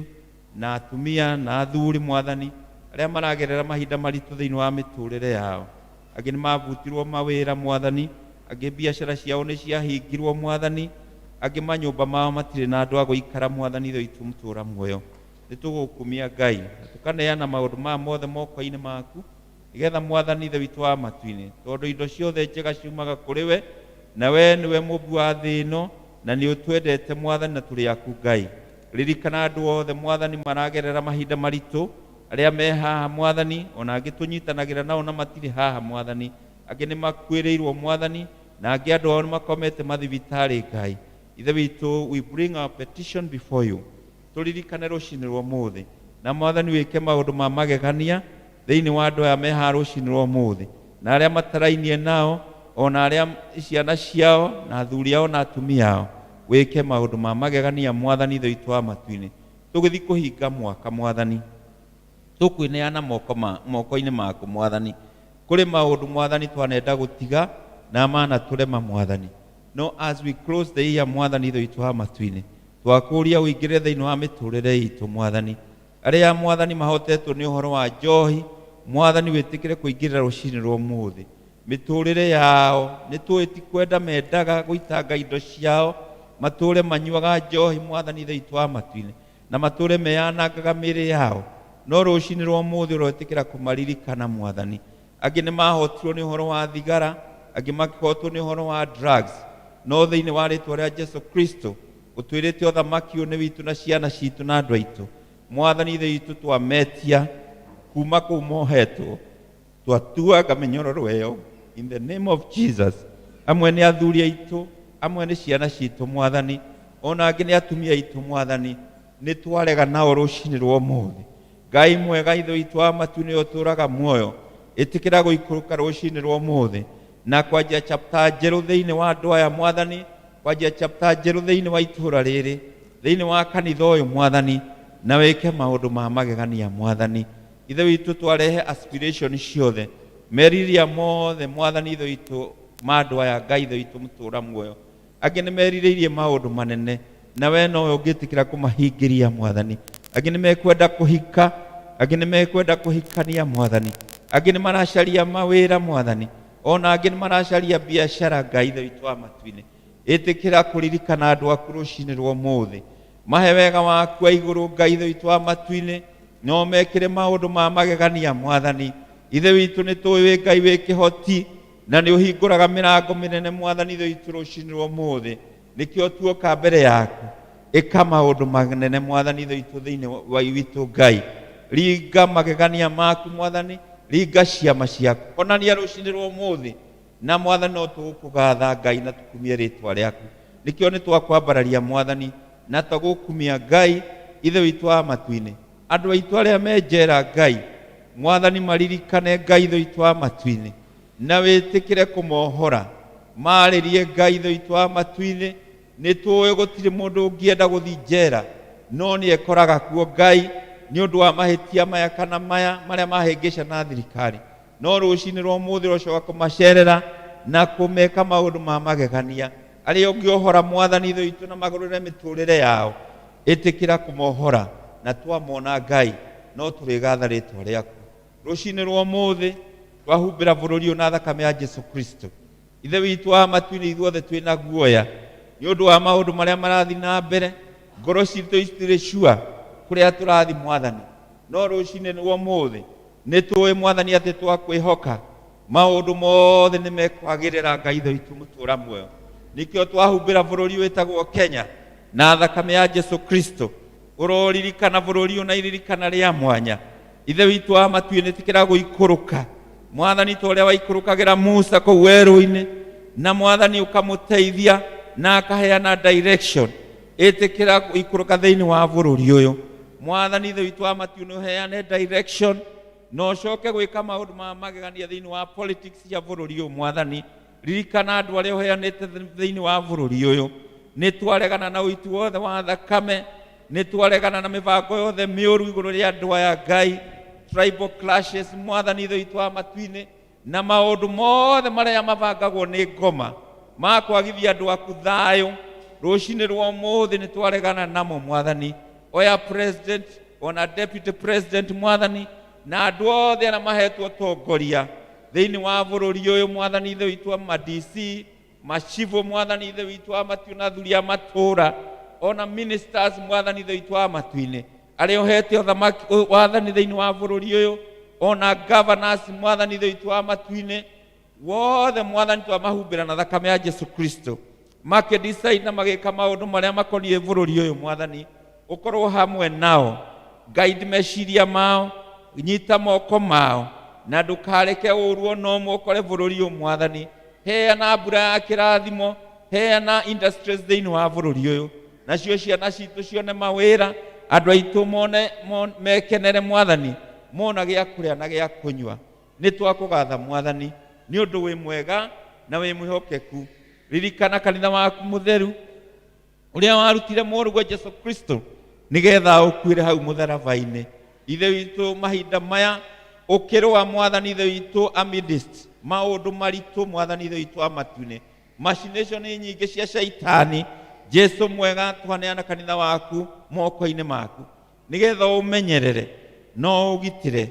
na atumia na athuri Mwathani, arĩa maragerera mahinda maritũ thĩinĩ wa mĩtũrĩre yao. Angĩ nĩ mabutirwo mawĩra Mwathani, angĩ biacara ciao nĩ ciahingirwo Mwathani, angĩ manyũmba mao matirĩ na andũ a gũikara Mwathani Ithe witũ mũtũra muoyo. Nĩ tũgũkumia Ngai na tũkaneana maũndũ maya mothe moko-inĩ maku nĩgetha Mwathani Ithe witũ wa matu-inĩ, tondũ indo ciothe njega ciumaga kũrĩ we, na we nĩwe mũmbi wa thĩ ĩno, na nĩ ũtwendete Mwathani na tũrĩ aku Ngai. Ririkana andũ othe Mwathani maragerera mahinda maritũ, arĩa me haha Mwathani, ona angĩ tũnyitanagĩra nao na matirĩ haha Mwathani, angĩ nĩ makuĩrĩirwo Mwathani, na angĩ andũ ao nĩ makomete mathibitarĩ Ngai. Ithe witũ, we bring our petition before you. Tũririkane rũcinĩ rwa ũmũthĩ, na Mwathani wĩke maũndũ ma magegania thĩinĩ wa andũ aya me haha rũcinĩ rwa ũmũthĩ, na arĩa matarainie nao, ona arĩa ciana ciao na athuri ao na atumia ao, wĩke maũndũ ma magegania Mwathani Ithe witũ wa matu-inĩ. Tũgĩthiĩ kũhinga mwaka Mwathani, tũkwĩneana moko-inĩ maku Mwathani. Kũrĩ maũndũ Mwathani twanenda gũtiga na mana tũrema Mwathani, no as we close the year Mwathani Ithe witũ wa matu-inĩ, twakũria ũingĩre thĩinĩ wa mĩtũrĩre itũ Mwathani. Arĩa Mwathani mahotetwo nĩ ũhoro wa njohi, Mwathani wĩtĩkĩre kũingĩrĩra rũcinĩ rwa ũmũthĩ. Mĩtũrĩre yao nĩ tũĩ ti kwenda mendaga gũitanga indo ciao, matũre manyuaga njohi Mwathani Ithe witũ wa matu-inĩ, na matũre meyanangaga mĩĩrĩ yao, no rũcinĩ rwa ũmũthĩ ũroĩtĩkĩra kũmaririkana Mwathani. Angĩ nĩ mahotirwo nĩ ũhoro wa thigara, angĩ makĩhotwo nĩ ũhoro wa drugs, no thĩinĩ wa rĩtwa rĩa Jesu Kristo ũtwĩrĩte ũthamaki ũyũ nĩ witũ na ciana citũ na andũ aitũ. Mwathani Ithe witũ, twametia kuma kũu mohetwo, twatuaga mĩnyororo ĩyo in the name of Jesus. Amwe nĩ athuri aitũ, amwe nĩ ciana citũ Mwathani, ona angĩ nĩ atumia aitũ Mwathani, nĩ twarega nao rũcinĩ rwa ũmũthĩ. Ngai mwega Ithe witũ wa matu-inĩ ũtũraga muoyo, ĩtĩkĩra gũikũrũka rũcinĩ rwa ũmũthĩ na kwanjia chapter njerũ thĩinĩ wa andũ aya Mwathani, kwanjia chapter njerũ thĩinĩ wa itũũra rĩrĩ, thĩinĩ wa kanitha ũyũ Mwathani, na wĩke maũndũ ma magegania Mwathani. Ithe witũ, twarehe aspiration ciothe, meriria mothe Mwathani Ithe witũ ma andũ aya Ngai Ithe witũ mũtũra muoyo. Angĩ nĩ merirĩirie maũndũ manene, na we nowe ũngĩtĩkĩra kũmahingĩria Mwathani. Angĩ nĩ mekwenda kũhika, angĩ nĩ mekwenda kũhikania Mwathani, angĩ nĩ maracaria mawĩra Mwathani, ona angĩ nĩ maracaria biacara Ngai Ithe witũ wa matu-inĩ. Ĩtĩkĩra kũririkana andũ aku rũcinĩ rwa ũmũthĩ, mahe wega waku wa igũrũ Ngai Ithe witũ wa matu-inĩ, no mekĩre maũndũ ma magegania Mwathani. Ithe witũ nĩ tũĩ wĩ Ngai wĩ kĩhoti, na nĩ ũhingũraga mĩrango mĩnene Mwathani Ithe witũ rũcinĩ rwa ũmũthĩ. Nĩkĩo tuoka mbere yaku, ĩka maũndũ manene Mwathani Ithe witũ thĩinĩ wa witũ Ngai. Ringa magegania maku Mwathani, ringa ciama ciaku, onania rũcinĩ rwa ũmũthĩ, na Mwathani no tũgũkũgatha Ngai na tũkumie rĩtwa rĩaku. Nĩkĩo nĩ twakwambararia Mwathani na twagũkumia Ngai Ithe witũ wa matu-inĩ. Andũ aitũ arĩa me njera Ngai, Mwathani maririkane Ngai Ithe witũ wa matu-inĩ, na wĩtĩkĩre kũmohora. Marĩrie Ngai Ithe witũ wa matu-inĩ. Nĩ tũĩ gũtirĩ mũndũ ũngĩenda gũthiĩ njera, no nĩ ekoraga kuo Ngai nĩ ũndũ wa mahĩtia maya kana maya marĩa mahĩngĩca na thirikari. No rũcinĩ rwa ũmũthĩ ũrocoka kũmacerera na kũmeka maũndũ ma magegania. Arĩa ũngĩohora Mwathani Ithe witũ na magũrũre mĩtũrĩre yao. Ĩtĩkĩra kũmohora na twamona Ngai no tũrĩgatha rĩtwa rĩaku. Rũcinĩ rwa ũmũthĩ twahumbĩra bũrũri ũyũ na thakame ya Jesu Kristo. Ithe witũ wa matu-inĩ, ithuothe twĩna guoya nĩ ũndũ wa maũndũ marĩa marathiĩ na mbere. Ngoro citũ itirĩ sure kũrĩa tũrathiĩ Mwathani, no rũcinĩ rwa ũmũthĩ nĩ tũĩ Mwathani atĩ twakwĩhoka maũndũ mothe nĩ mekwagĩrĩra. Ngai ithe witũ mũtũra muoyo, nĩkĩo twahumbĩra bũrũri wĩtagwo Kenya na thakame ya Jesu Kristo. Ũroririkana bũrũri ũyũ na iririkana rĩa mwanya. Ithe witũ wa matu-inĩ, ĩtĩkĩra gũikũrũka Mwathani ta ũrĩa waikũrũkagĩra Musa kũu werũ-inĩ, na Mwathani ũkamũteithia na akaheana direction. Ĩtĩkĩra gũikũrũka thĩinĩ wa bũrũri ũyũ Mwathani. Ithe witũ wa matu-inĩ, ũheane direction na ũcoke gwĩka maũndũ ma magegania thĩinĩ wa politics cia bũrũri ũyũ. Mwathani, ririkana andũ arĩa ũheanĩte thĩinĩ wa bũrũri ũyũ. Nĩ twaregana na ũiti wothe wa thakame, nĩ twaregana na mĩbango yothe mĩũru igũrũ rĩa andũ aya Ngai, tribal clashes Mwathani ithe witũ wa matu-inĩ, na maũndũ mothe marĩa mabangagwo nĩ ngoma ma kwagithia andũ aku thayũ. Rũcinĩ rwa ũmũthĩ nĩ twaregana namo Mwathani. Oya president ona deputy president Mwathani, na andũ othe arĩa mahetwo ũtongoria thĩinĩ wa bũrũri ũyũ Mwathani ithe witũ wa ma DC, macibũ Mwathani ithe witũ wa matu, na athuri a matũũra, ona ministers Mwathani ithe witũ wa matu-inĩ, arĩa ũhete ũthamaki wathani thĩinĩ wa bũrũri ũyũ, ona governors Mwathani ithe witũ wa matu-inĩ wothe. Mwathani, twamahumbĩra na thakame ya Jesu Kristo, makĩdecide na magĩka maũndũ marĩa makoniĩ bũrũri ũyũ. Mwathani, ũkorwo hamwe nao, guide meciria mao, nyita moko mao, na ndũkareke ũru ona ũmwe ũkore bũrũri ũyũ. Mwathani, heana mbura ya kĩrathimo, heana industries thĩinĩ wa bũrũri ũyũ, nacio ciana citũ cione mawĩra, andũ aitũ mone mekenere Mwathani, mona gĩa kũrĩa na gĩa kũnyua. Nĩ twakũgatha Mwathani nĩ ũndũ wĩ mwega na wĩ mwĩhokeku. Ririkana kanitha waku mũtheru ũrĩa warutire mũrũguo Jesu Kristo nĩgetha ũkuĩre hau mũtharaba-inĩ. Ithe witũ, mahinda maya ũkĩrũa Mwathani ithe witũ amidst maũndũ maritũ, Mwathani ithe witũ wa matu-inĩ, machination nyingĩ cia shaitani, Jesu mwega, twaneana kanitha waku moko-inĩ maku nĩgetha ũmenyerere no ũgitĩre.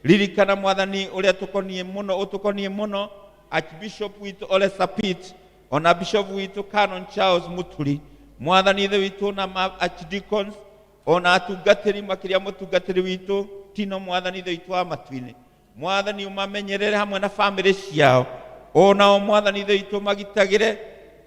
Ririkana Mwathani ũrĩa tũkoniĩ mũno, ũtũkoniĩ mũno, Archbishop witũ Ole Sapit, ona Bishop witũ Canon Charles Muturi Mwathani ithe witũ, na ma archdeacons, ona atungatĩri, makĩria mũtungatĩri witũ Tino. Mwathani ithe witũ wa matu-inĩ, Mwathani, ũmamenyerere hamwe na bamĩrĩ ciao onao. Mwathani ithe witũ, magitagĩre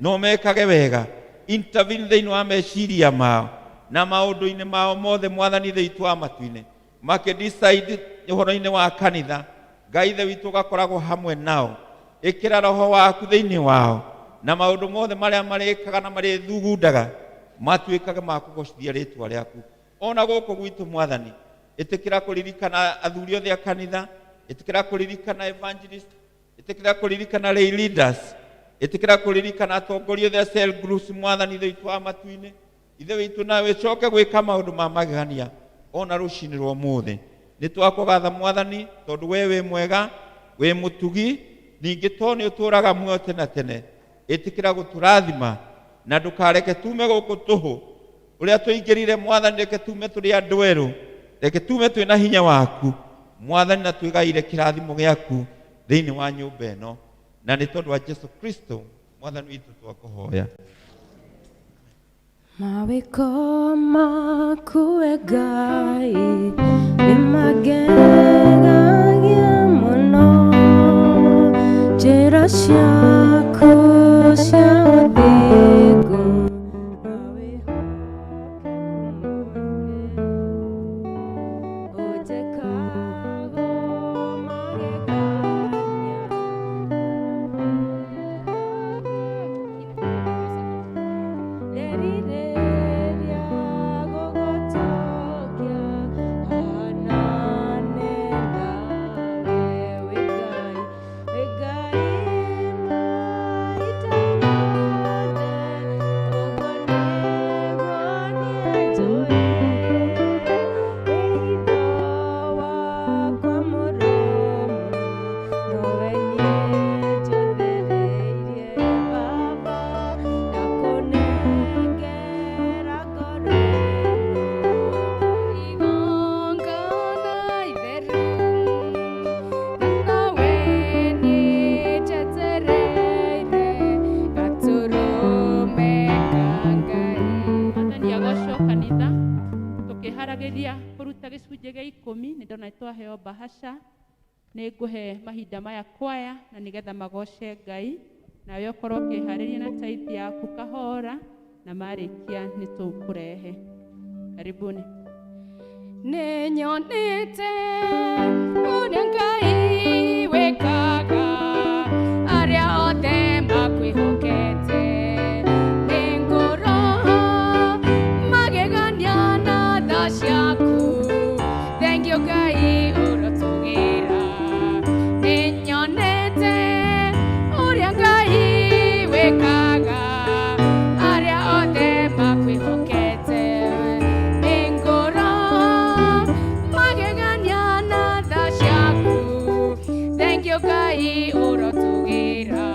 no mekage wega. Intervene thĩinĩ wa meciria mao na maũndũ-inĩ mao mothe. Mwathani ithe witũ wa matu-inĩ, makĩdecide ũhoro-inĩ wa kanitha, Ngai ithe witũ, ũgakoragwo hamwe nao. Ĩkĩra roho waku thĩinĩ wao, na maũndũ mothe marĩa marĩkaga na marĩthugundaga matuĩkage ma kũgocithia rĩtwa rĩaku. Ona gũkũ gwitũ Mwathani, ĩtĩkĩra kũririkana athuri othe a kanitha, ĩtĩkĩra kũririkana evangelist, ĩtĩkĩra kũririkana lay leaders, ĩtĩkĩra kũririkana atongoria othe a cell groups. Mwathani ithe witũ wa matu-inĩ, ithe witũ, nawe ũcoke gwĩka maũndũ ma magegania ona rũcinĩ rwa ũmũthĩ. Nĩ twakũgatha Mwathani tondũ we wĩ mwega, wĩ mũtugi, ningĩ to nĩ ũtũũraga muoyo tene tene. Ĩtĩkĩra gũtũrathima na ndũkareke tume gũkũ tũhũ ũrĩa tũingĩrire. Mwathani, reke tume tũrĩ andũ erũ, reke tume twĩna hinya waku Mwathani, na twĩgaire kĩrathimo gĩaku thĩinĩ wa nyũmba ĩno, na nĩ tondũ wa Jesu Kristo Mwathani witũ twakũhoya. Mawĩko maku we Ngai nĩmangegagia mũno, njĩra ciaku cia ũthingu na wĩhokeku mũingĩ. Ũnjĩkaga magegania. Nderirĩria gũgũtokia hanane nawe, wĩ Ngai, wĩ Ngai. Nĩ ndona nĩ twaheo bahasha, nĩ ngũhe mahinda maya kwaya na nĩgetha magoce Ngai, nawe ũkorwo ũkĩharĩria na tithe yaku kahora, na marĩkia nĩ tũkũrehe. Karibuni. Nĩnyonete ũrĩa Ngai wĩkaga arĩa othe makwĩhokete. Nĩngũroha magegania na tha ciaku. Thank you Ngai ũrotũgĩra. Nĩnyonete ũrĩa Ngai wĩkaga arĩa othe makwĩhokete. Nĩngũroha magegania na tha ciaku. Thank you Ngai ũrotũgĩra.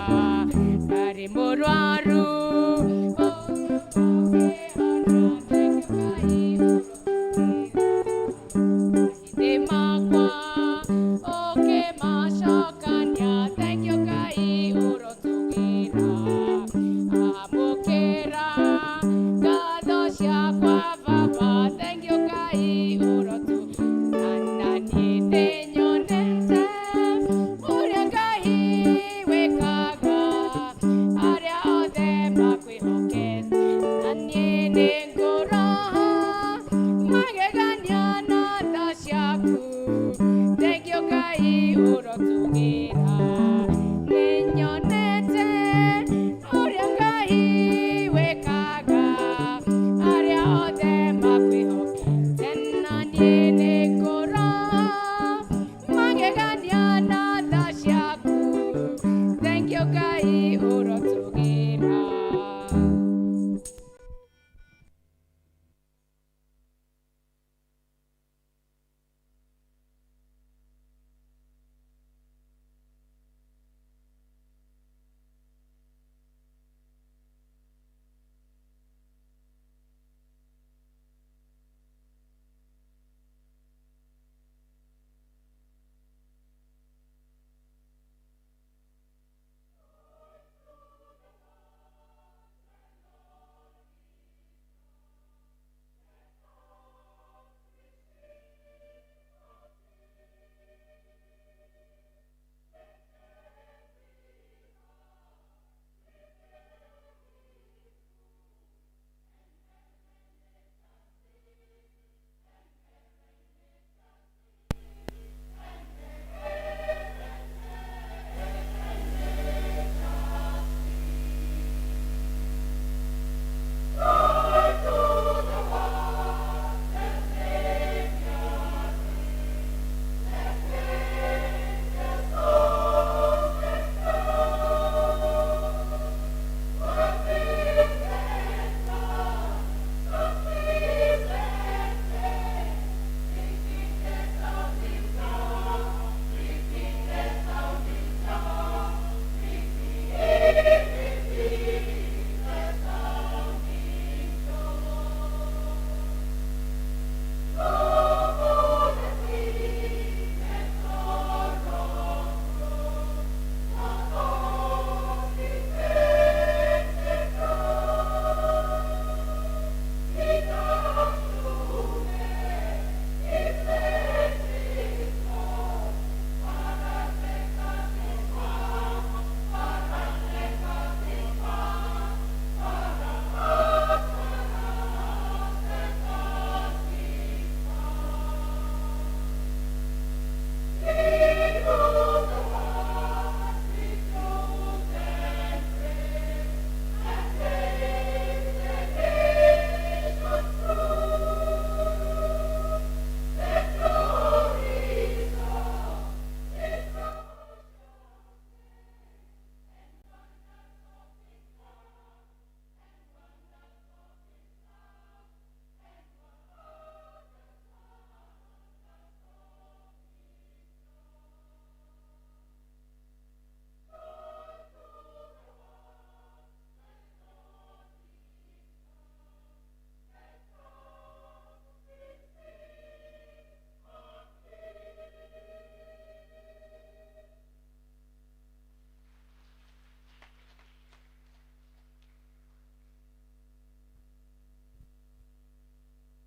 Ndarĩ mũrwaru Thank you Ngai ũrotũgĩra. Mahinda makwa ũkĩmacokania. Thank you Ngai ũrotũgĩra. Amũkĩra ngatho ciakwa Baba. Thank you Ngai ũrotũgĩra. Na niĩ nĩnyonete ũrĩa Ngai wĩkaga arĩa othe makwĩhokete. Na niĩ nĩngũroha magegania na tha ciaku. Thank you Ngai ũrotũgĩra. Nĩnyonete ũrĩa Ngai wĩkaga arĩa othe makwĩhokete. Na niĩ nĩngũroha magegania na tha ciaku. Thank you Ngai ũrotũgĩra.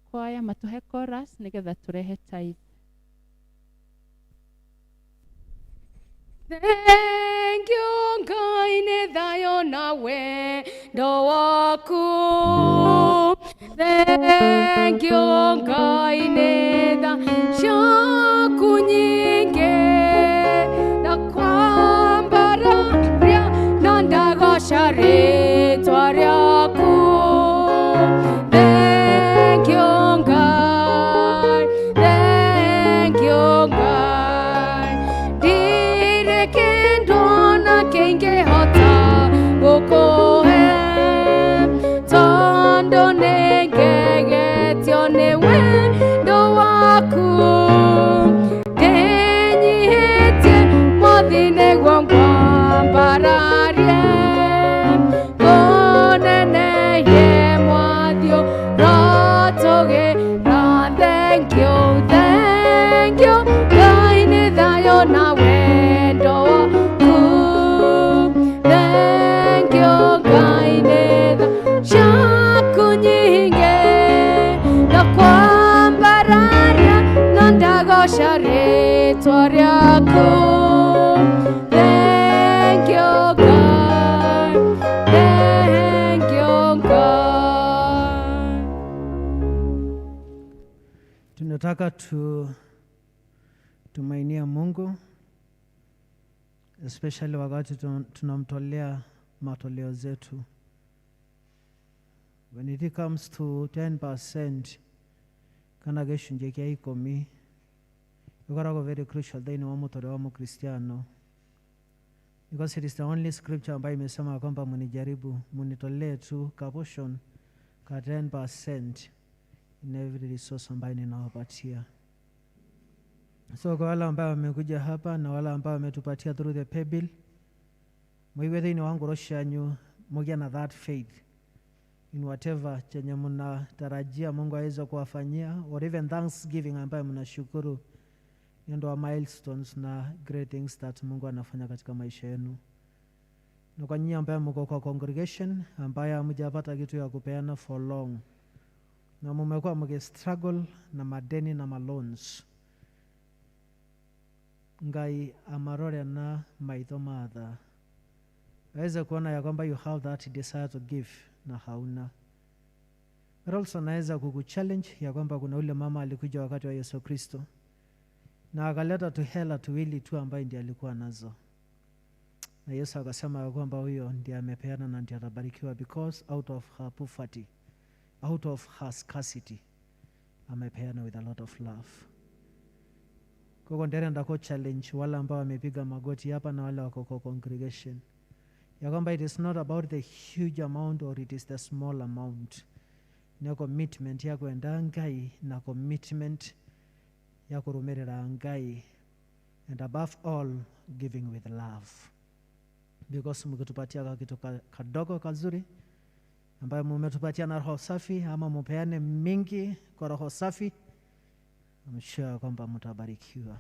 Kwaya matuhe chorus nigetha turehe tithe. Thank you Ngai nĩ thayũ na wendo waku. Thank you Ngai nĩ tha ciaku nyingĩ na kwambararia na ndagoca rĩtwa rĩaku. Thank you Ngai, thank you Ngai. Ndirĩ kĩndũ ona kĩngĩhota gũkũhe tondũ nĩngegetio nĩ wendo waku. Ndĩnyihĩtie mwathi nĩguo ngwambararie ngũnenehie mwathi ũrotũgĩra. Thank you, thank you Ngai nĩ thayũ na wendo waku. Thank you Ngai nĩ tha ciaku nyingĩ na kwambararia na ndagoca rĩtwa rĩaku. Thank you Ngai, thank you Ngai. Tunataka tumainia Mungu especially wakati tunamtolea matoleo zetu. When it comes to 10% kana gĩcunjĩ kĩa ikũmi gĩkoragwo very crucial thĩinĩ wa mũtũrĩre wa Mkristiano, because it is the only scripture ambayo imesema kwamba mnijaribu, munitolee tu ka portion ka 10% in every resource ambayo ninawapatia. So kwa wale ambao wamekuja hapa na wale ambao wametupatia through the pay bill, muigue thĩinĩ wa ngoro cianyu mũgĩe na that faith in whatever chenye mnatarajia Mungu aweze kuwafanyia, or even thanksgiving ambayo mnashukuru nĩ ũndũ wa milestones na great things that Mungu anafanya katika maisha yenu. Na kwa nyinyi ambayo mko kwa congregation ambayo hamjapata kitu ya kupeana for long na mumekuwa mkistruggle na madeni na maloans, Ngai amarore na maitho ma tha aweze kuona ya kwamba you have that desire to give na hauna. But also naweza kukuchallenge ya kwamba kuna ule mama alikuja wakati wa Yesu Kristo na akaleta tu hela tuwili tu ambaye ndiye alikuwa nazo, na Yesu akasema ya kwamba huyo ndiye amepeana na ndiye atabarikiwa, because out of her poverty, out of her scarcity, amepeana with a lot of love. Kwa ndere ko challenge wale ambao wamepiga magoti hapa na wale wako kwa congregation ya kwamba it is not about the huge amount or it is the small amount, ni commitment ya kwenda Ngai na commitment ya kurumirira Ngai, and above all giving with love, because mkitupatia kakitu kadogo kazuri ambayo mumetupatia na roho safi, ama mupeane mingi kwa roho safi, I'm sure kwamba mtabarikiwa.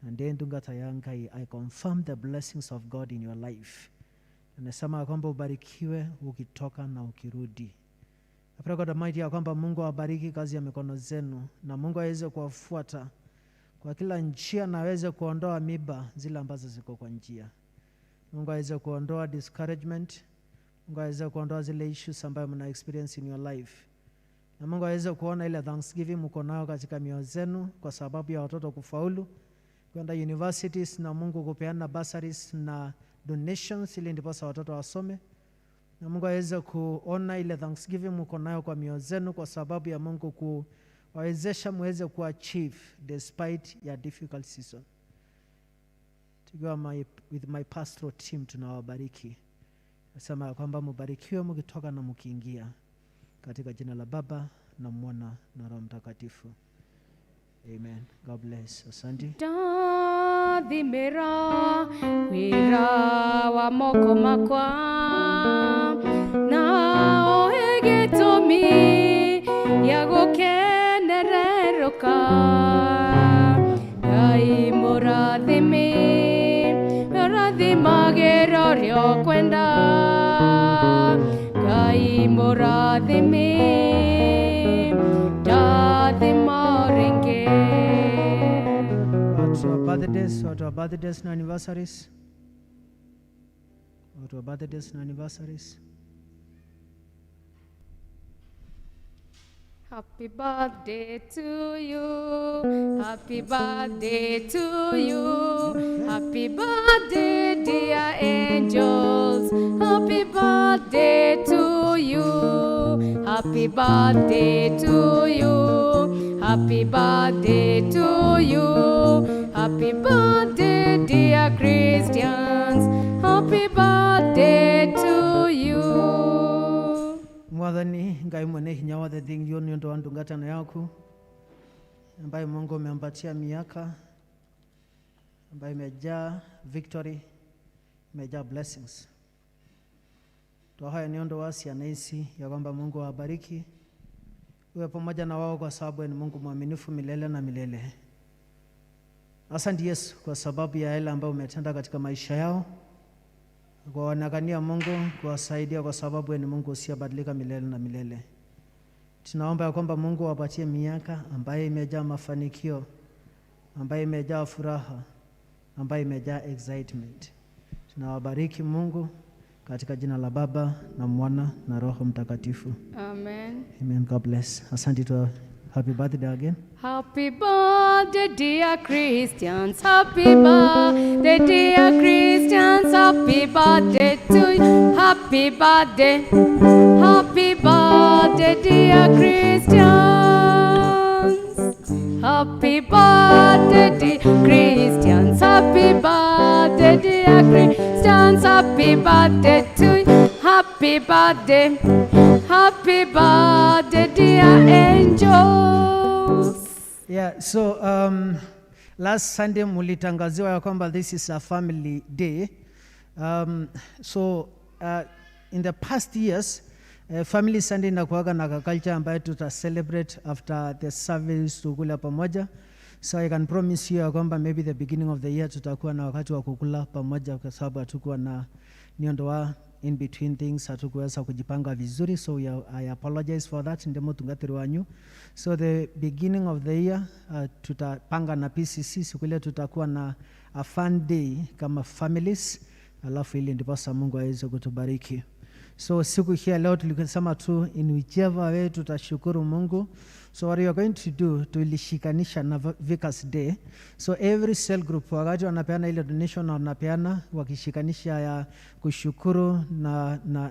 Na ndiye ndungata ya Ngai, I confirm the blessings of God in your life. Anasema kwamba ubarikiwe ukitoka na ukirudi. I pray God Almighty ya kwamba Mungu awabariki kazi ya mikono zenu na Mungu aweze kuwafuata kwa kila njia na aweze kuondoa miba zile ambazo ziko kwa njia. Mungu aweze kuondoa discouragement. Mungu aweze kuondoa zile issues ambayo mna experience in your life. Na Mungu aweze kuona ile thanksgiving mko nayo katika mioyo zenu kwa sababu ya watoto kufaulu kwenda universities na Mungu kupeana bursaries na donations ili ndiposa watoto wasome. Na Mungu aweze kuona ile thanksgiving mko nayo kwa mioyo zenu kwa sababu ya Mungu kuwawezesha muweze kuachieve despite ya difficult season. Tukiwa with my pastoral team tunawabariki. Nasema ya kwamba mubarikiwe mkitoka na mkiingia, katika jina la Baba na Mwana na Roho Mtakatifu. Amen. God bless. Asante. Ndathimĩra wĩra wa moko makwa na ohe gĩtũmi gĩa gũkenererũka. Ngai mũrathimi ũrathimagĩra ũrĩa ũkwenda. Ngai mũrathimi ndathima rĩngĩ. Watu wa Birthdays, watu wa birthdays na anniversaries, watu wa birthdays na anniversaries. Happy birthday to you. Happy birthday to you. Happy birthday, dear angels. Happy birthday to you. Happy birthday to you. Happy birthday to you. Happy birthday, dear Christians. Happy birthday to you. Mwathani Ngai mwene hinya wothe, thengio nĩ ũndũ wa ndungatano yaku ambayo Mungu umempatia miaka ambayo imejaa victory, imejaa blessings. Twahoya nĩ ũndũ wa ciana ici ya kwamba Mungu awabariki, uwe pamoja na wao kwa sababu ni Mungu mwaminifu milele na milele. Asante Yesu kwa sababu ya yale ambayo umetenda katika maisha yao, kuwaonekania Mungu, kuwasaidia kwa sababu ni Mungu usiyebadilika milele na milele. Tunaomba ya kwamba Mungu awapatie miaka ambayo imejaa mafanikio, ambayo imejaa furaha, ambayo imejaa excitement. Tunawabariki Mungu katika jina la Baba na Mwana na Roho Mtakatifu. Amen. Amen. God bless. Asante tu. Happy birthday again. Happy birthday, dear Christians. Happy birthday, dear Christians. Happy birthday to you. Happy birthday. Happy birthday, dear Christians. Happy birthday, dear Christians. Happy birthday, dear Christians. Happy birthday to you. Happy birthday. Happy birthday, dear angels. Yeah, so last Sunday mulitangaziwa ya kwamba this is a family day. So in the past years, family Sunday inakuwaga na culture ambayo tuta celebrate after the service, tukula pamoja. So I can promise you ya kwamba maybe the beginning of the year tutakuwa na wakati wa kukula pamoja, kwa sababu hatukuwa na niondoa in between things, hatukuweza kujipanga vizuri, so I apologize for that, ndemo tungatiri wanyu. So the beginning of the year, tutapanga na PCC siku ile tutakuwa na a fun day kama families, alafu ili ndiposa Mungu aweze kutubariki. So siku hii ya leo tulisema tu in whichever way tutashukuru Mungu. So what you are going to do, tulishikanisha na Vicars Day. So every cell group wakati wanapeana ile donation na wanapeana wakishikanisha ya kushukuru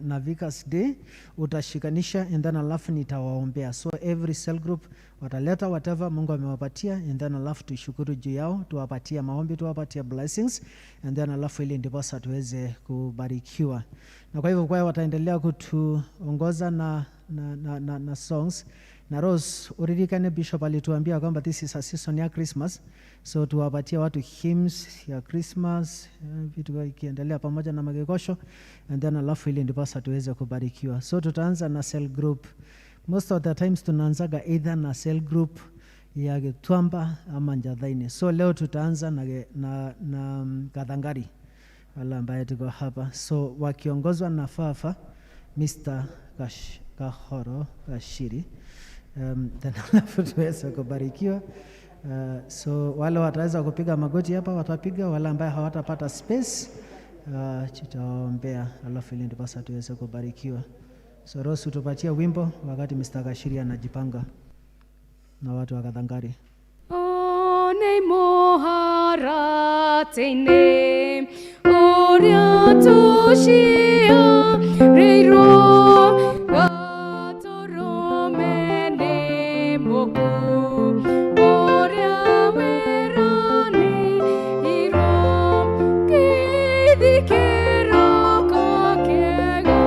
na Vicars Day, utashikanisha and then alafu nitawaombea. So every cell group wataleta whatever Mungu amewapatia and then alafu tushukuru juu yao, tuwapatie maombi, tuwapatie blessings and then alafu ili ndiposa tuweze kubarikiwa. Na kwa hivyo kwa wataendelea kutuongoza na songs na Rose. Uririkane Bishop alituambia kwamba this is a season ya Christmas, so tuwapatie watu hymns ya Christmas, vitu ikiendelea pamoja na magegosho and then alafu ili ndiposa tuweze kubarikiwa. So tutaanza na cell group. Most of the times tunaanzaga either na cell group ya Gitwamba ama Njathaini. So leo tutaanza na Gathangari, wale ambaye tuko hapa, so wakiongozwa na Fafa Mr. Kahoro Gashiri, then alafu tuweze kubarikiwa. So wale wataweza kupiga magoti hapa watapiga, wale ambaye hawatapata space, tutaombea alafu ili ndiposa tuweze kubarikiwa. So Rose, utupatie wimbo wakati Mr. Gashiri anajipanga na watu wa Gathangari. One mũharatĩ-inĩ ũrĩa tũciarĩirwo gatũrũme nĩ mũkuũ ũrĩa wĩranĩirwo gĩthĩ kĩroko kĩega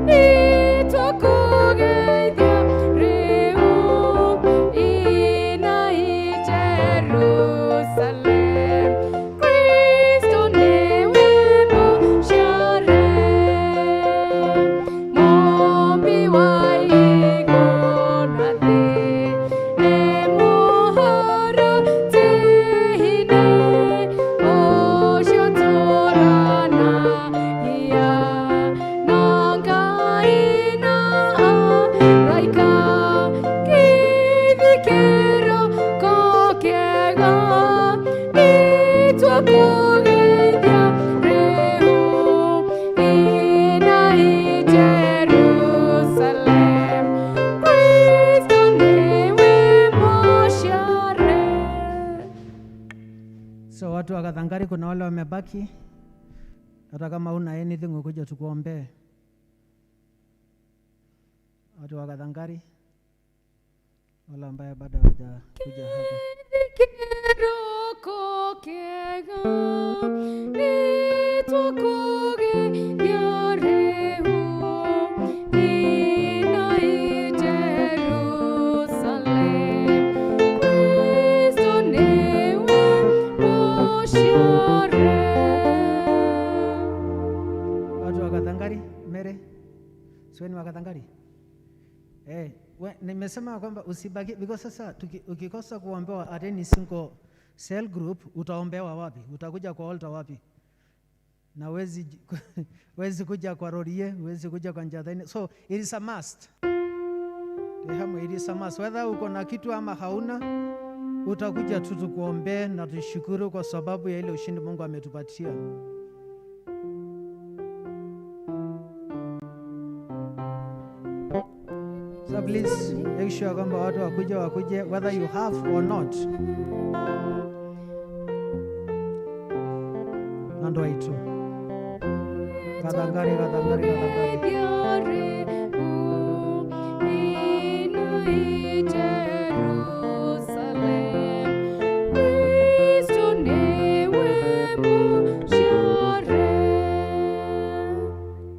nĩtũkũgeithia rĩu inai Jerusalem. Kristo nĩwe mũciare. Kathangari kuna wale wamebaki, hata kama una anything ukuje tukuombee. Watu wa Kathangari, wale ambaye bado hawajakuja hapa. Watu wa Kathangari, Mere, siweni wa Kathangari? Nimesema kwamba usibaki, because sasa ukikosa kuombewa at any single cell group, utaombewa wapi? Utakuja kwa altar wapi? Na wezi kuja kwa Rorie, wezi kuja kwa Njathaini. So it is a must. It is a must. Whether uko na kitu ama hauna, utakuja tu tukuombee na tushukuru kwa sababu ya ile ushindi Mungu ametupatia. So please make sure kwamba watu wakuje whether you have or not. Ndio itu. Kathangari, Kathangari, Kathangari.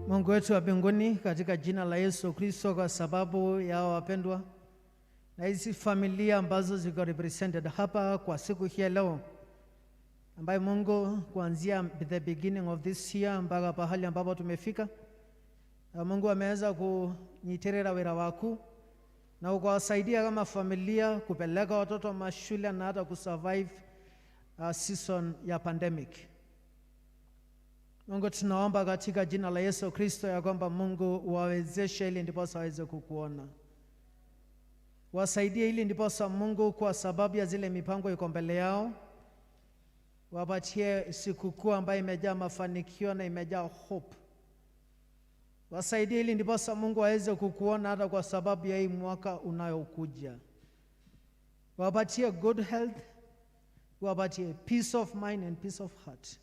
Mungu wetu wa mbinguni, katika jina la Yesu Kristo, kwa sababu ya wapendwa na hizi familia ambazo ziko represented hapa kwa siku hii ya leo, ambaye Mungu kuanzia the beginning of this year mpaka pahali ambapo tumefika, Mungu ameweza kunyitirira wira waku na ukawasaidia kama familia kupeleka watoto mashule na hata kusurvive season ya pandemic. Mungu, tunaomba katika jina la Yesu Kristo ya kwamba Mungu wawezeshe ili ndiposa waweze kukuona. Wasaidie ili ndiposa Mungu, kwa sababu ya zile mipango iko mbele yao, wapatie sikukuu ambayo imejaa mafanikio na imejaa hope. Wasaidie ili ndiposa Mungu aweze kukuona hata kwa sababu ya hii mwaka unayokuja. Wapatie good health, wapatie peace of mind and peace of heart.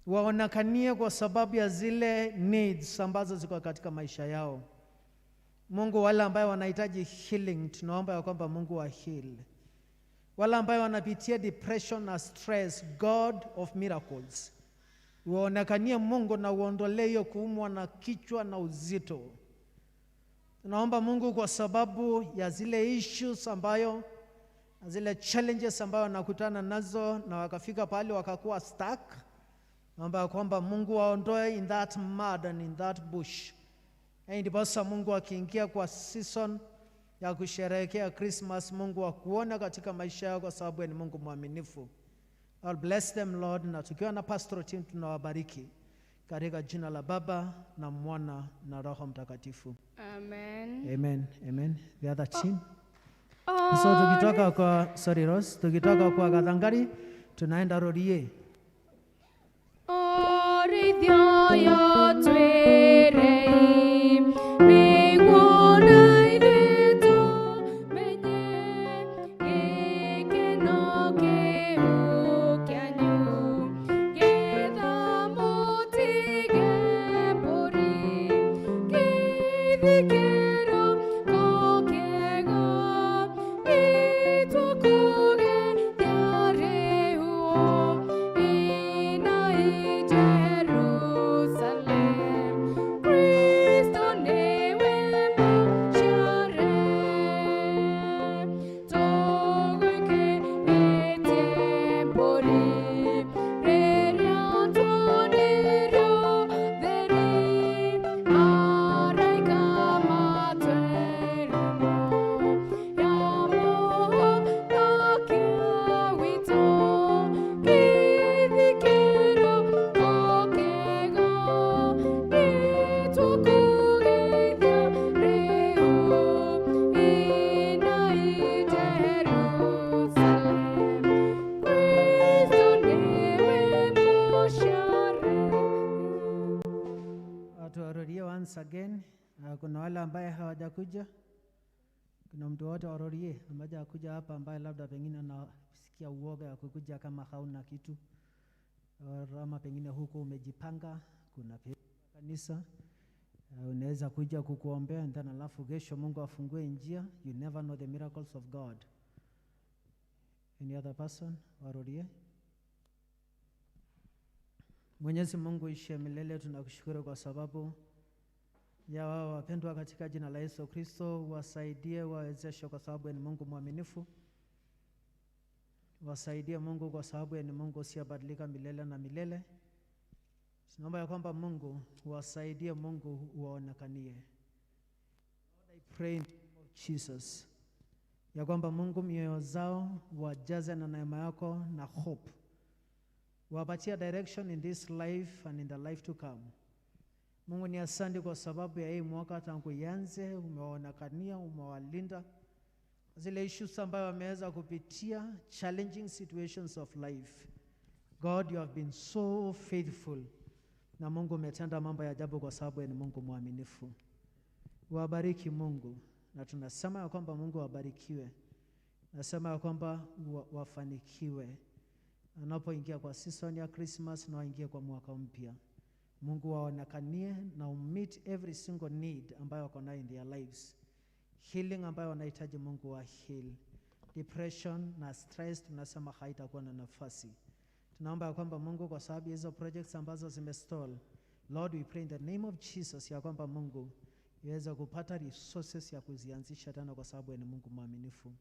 Waonekanie kwa sababu ya zile needs ambazo ziko katika maisha yao. Mungu, wale ambao wanahitaji healing, tunaomba ya kwamba Mungu wa heal. Wale ambao wanapitia depression na stress, God of miracles, waonekanie Mungu na uondolee hiyo kuumwa na kichwa na uzito. Tunaomba Mungu kwa sababu ya zile issues ambayo, zile challenges ambayo wanakutana nazo na wakafika pale wakakuwa stuck. Naomba kwamba Mungu aondoe in that mud and in that bush. Ndiposa Mungu akiingia kwa season ya kusherehekea Christmas, Mungu akuone katika maisha yao kwa sababu ni Mungu mwaminifu. I'll bless them, Lord, na tukiwa na pastoral team tunawabariki katika jina la Baba na Mwana na Roho Mtakatifu. Amen. Amen. Amen. The other team. So tukitoka kwa, sorry Rose, tukitoka kwa Kathangari tunaenda Rorie. Again, kuna wale ambaye hawajakuja. Kuna mtu wote wa Rorie ambaye hajakuja hapa, ambaye labda pengine anasikia uoga ya kukuja kama hauna kitu. Or ama pengine huko umejipanga, kuna kanisa unaweza kuja kukuombea and then alafu kesho Mungu afungue njia. You never know the miracles of God. Any other person? Warudie. Mwenyezi Mungu ishe milele, tunakushukuru kwa sababu ya wao wapendwa katika jina la Yesu Kristo. Wasaidie, wawezeshe, kwa sababu ni Mungu mwaminifu. Wasaidie Mungu, kwa sababu ni Mungu usiyebadilika milele na milele. Tunaomba ya kwamba Mungu wasaidie, Mungu waonekanie. Lord, I pray in the name of Jesus ya kwamba Mungu mioyo zao wajaze na neema yako na hope, wapatie direction in this life and in the life to come. Mungu ni asante kwa sababu ya hii mwaka tangu ianze, umewaonekania, umewalinda zile issues ambayo wameweza kupitia, challenging situations of life. God, you have been so faithful, na Mungu umetenda mambo ya ajabu kwa sababu ni Mungu mwaminifu. Wabariki Mungu, na tunasema ya kwamba Mungu wabarikiwe, nasema ya kwamba wafanikiwe wanapoingia kwa season ya Christmas na waingie kwa mwaka mpya. Mungu waonekanie na meet every single need ambayo wako nayo in their lives. Healing ambayo wanahitaji Mungu wa heal. Depression na stress tunasema haitakuwa na nafasi. Tunaomba ya kwamba Mungu kwa sababu hizo projects ambazo zimestall, Lord, we pray in the name of Jesus ya kwamba Mungu iweze kupata resources ya kuzianzisha tena kwa sababu ni Mungu mwaminifu.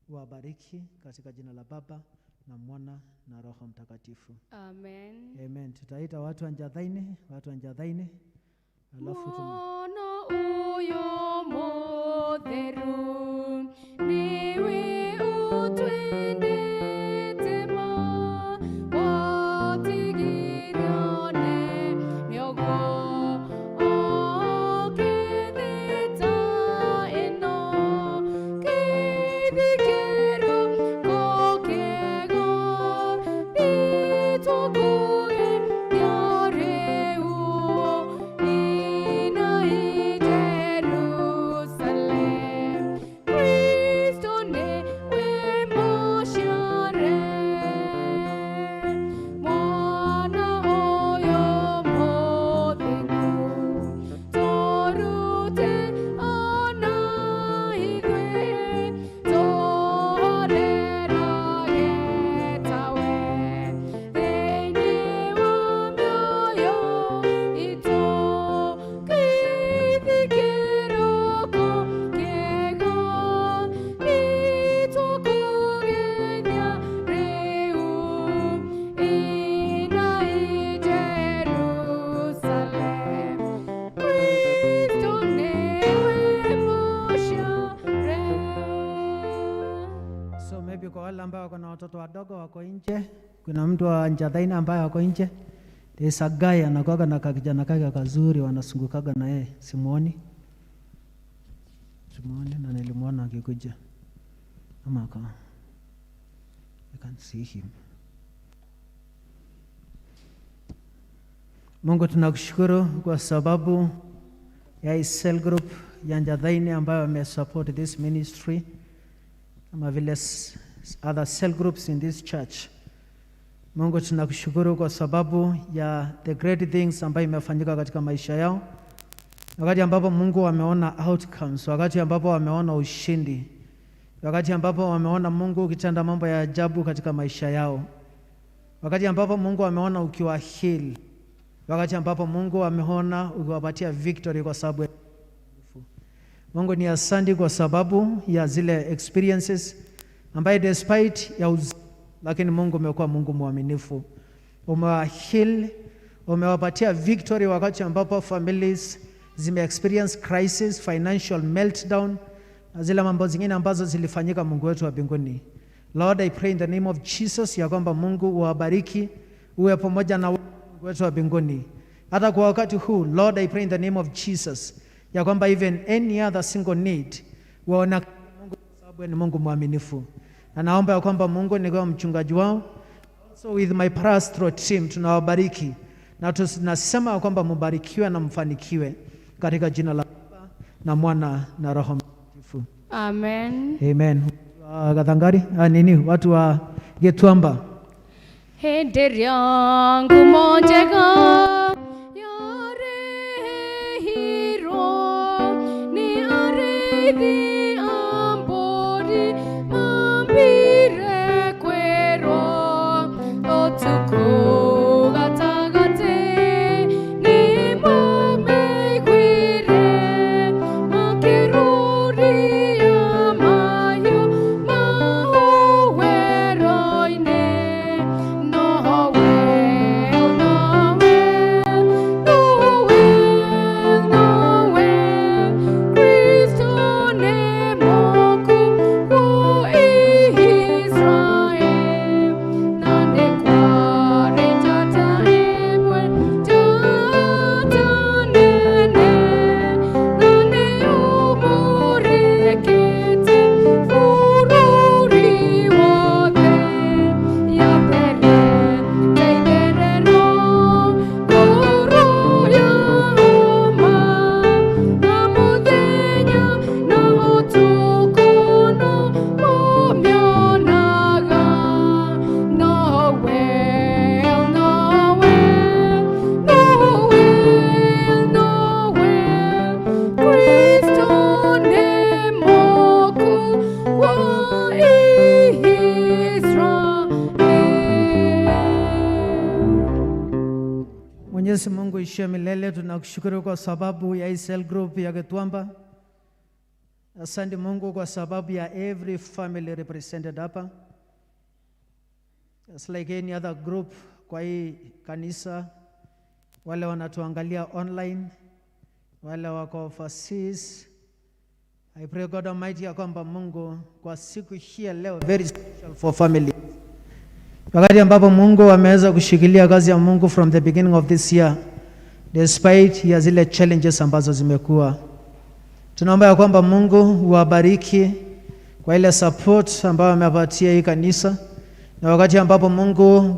Wabariki katika jina la Baba na Mwana na Roho Mtakatifu. Amen. Amen. Tutaita watu wa Njathaini, watu wa Njathaini. Alafu Mwana uyu mutheru niwe utwendete ma watigire ne miogo okithita ino kithikiro kokego nitukuge riu ina Jerusalem Kristo niwe mũciare mwana ũyũ mũthingu tũrute ona ithuĩ tũhorerage tawe thĩinĩ wa mĩoyo itũ kĩthikĩro kĩega nĩtũkũgeithia rĩu ina Jerusalem Kristo niwe mũciare. So maybe kwa wale ambao wako na watoto wadogo wako nje, kuna mtu wa Njathaini ambaye wako nje. There is a guy anakuwaga na kakijana kake kazuri, wanazungukaga na yeye. Simuoni, simuoni, na nilimwona akikuja ama aka, I can't see him. Mungu tunakushukuru kwa sababu ya hii cell group ya Njathaini ambayo wamesupport this ministry kama vile other cell groups in this church. Mungu tunakushukuru kwa sababu ya the great things ambayo imefanyika katika maisha yao, wakati ambapo Mungu wameona outcomes, wakati ambapo wameona ushindi, wakati ambapo wameona Mungu ukitenda mambo ya ajabu katika maisha yao, wakati ambapo Mungu ameona ukiwa heal, wakati ambapo Mungu ameona ukiwapatia victory kwa sababu Mungu ni asante kwa sababu ya zile experiences ambaye despite ya lakini Mungu umekuwa Mungu mwaminifu. Umewaheal, umewapatia victory wakati ambapo families zime experience crisis, financial meltdown na zile mambo zingine ambazo zilifanyika. Mungu wetu wa mbinguni. Lord, I pray in the name of Jesus ya kwamba Mungu uwabariki, uwe pamoja na Mungu wetu wa mbinguni. Hata kwa wakati huu, Lord, I pray in the name of Jesus ya kwamba even any other single need waona Mungu, kwa sababu ni Mungu mwaminifu. Na naomba ya kwamba Mungu nikiwa mchungaji wao, also with my pastoral team, tunawabariki na tunasema ya kwamba mubarikiwe na mfanikiwe katika jina la Baba na Mwana na Roho Mtakatifu. Amen. Amen. Gathangari, nini watu wa Gituamba. Hĩndĩ ĩrĩa ngumo njega yarehirwo nĩ arĩithi a mbũri mambire kwĩrwo ũtukũ gatagatĩ nĩ mamĩiguire makĩrũria mahiũ mao werũ-inĩ. Noel, Noel, Noel, Noel, Kristo nĩ mũku Israel. Na nĩ kwarĩ njata ĩmwe, njata nene, na nĩyũmũrĩkĩte bũrũri wothe. Yatherete itherero ngoro ya homa, na mũthenya na ũtukũ no mũmĩonaga. Noel, Noel, Noel, Noel, Kristo nĩ mũku wa Israel. Mwenyezi Mungu ishie milele, tunakushukuru kwa sababu ya hii cell group ya Gituamba. Asante Mungu kwa sababu ya every family represented hapa. Just like any other group kwa hii kanisa, wale wanatuangalia online, wale wako overseas. I pray God Almighty ya kwamba Mungu kwa siku hii ya leo, very special for family, wakati ambapo Mungu ameweza kushikilia kazi ya Mungu from the beginning of this year despite ya zile challenges ambazo zimekuwa. Tunaomba ya kwamba Mungu uwabariki kwa ile support ambayo amepatia hii kanisa, na wakati ambapo Mungu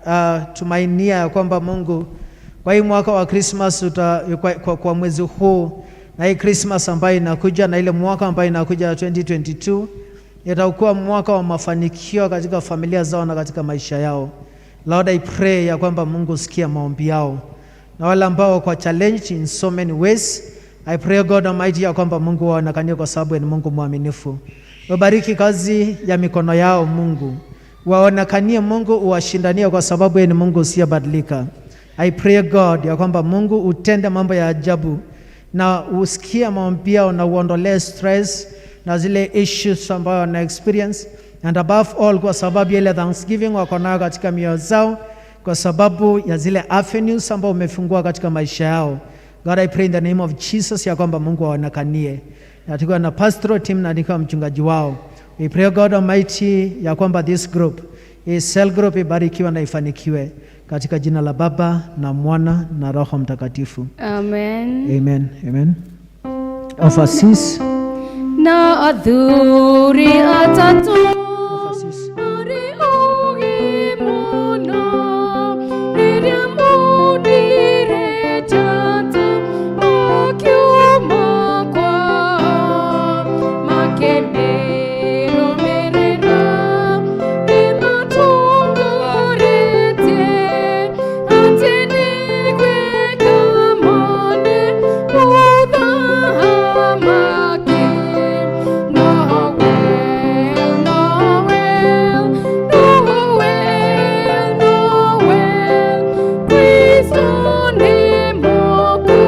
wanatumainia ya kwamba Mungu kwa hii mwaka wa Christmas kwa mwezi huu na hii Christmas ambayo inakuja na ile mwaka ambayo inakuja 2022 itakuwa mwaka wa mafanikio katika familia zao na katika maisha yao. Lord, I pray ya kwamba Mungu sikia maombi yao na wale ambao wako challenged in so many ways, I pray God Almighty ya kwamba Mungu waonekanie kwa sababu ni Mungu mwaminifu. Ubariki kazi ya mikono yao Mungu, waonekanie Mungu, uwashindanie kwa sababu yeye ni Mungu usiyebadilika. I pray God ya kwamba Mungu utende mambo ya ajabu na usikie maombi yao na uondolee stress na zile issues ambayo wana experience, and above all kwa sababu ya ile thanksgiving wako nayo katika mioyo zao, kwa sababu ya zile avenues ambao umefungua katika maisha yao. God, I pray in the name of Jesus ya kwamba Mungu aonekanie. Na tukiwa na pastoral team na nikiwa mchungaji wao. We pray God Almighty ya kwamba this group, hii cell group ibarikiwe na ifanikiwe katika jina la Baba na Mwana na Roho Mtakatifu. Amen. Amen. Amen. Overseas. Na athuri atatũ Overseas. marĩ ũgĩ mũno rĩrĩa monire njata makiuma kwao makĩmĩrũmĩrĩra ĩmatongoretie atĩ nĩ gwĩka mone mũthamaki. Noel, Noel, Noel, Noel, Kristo nĩ mũku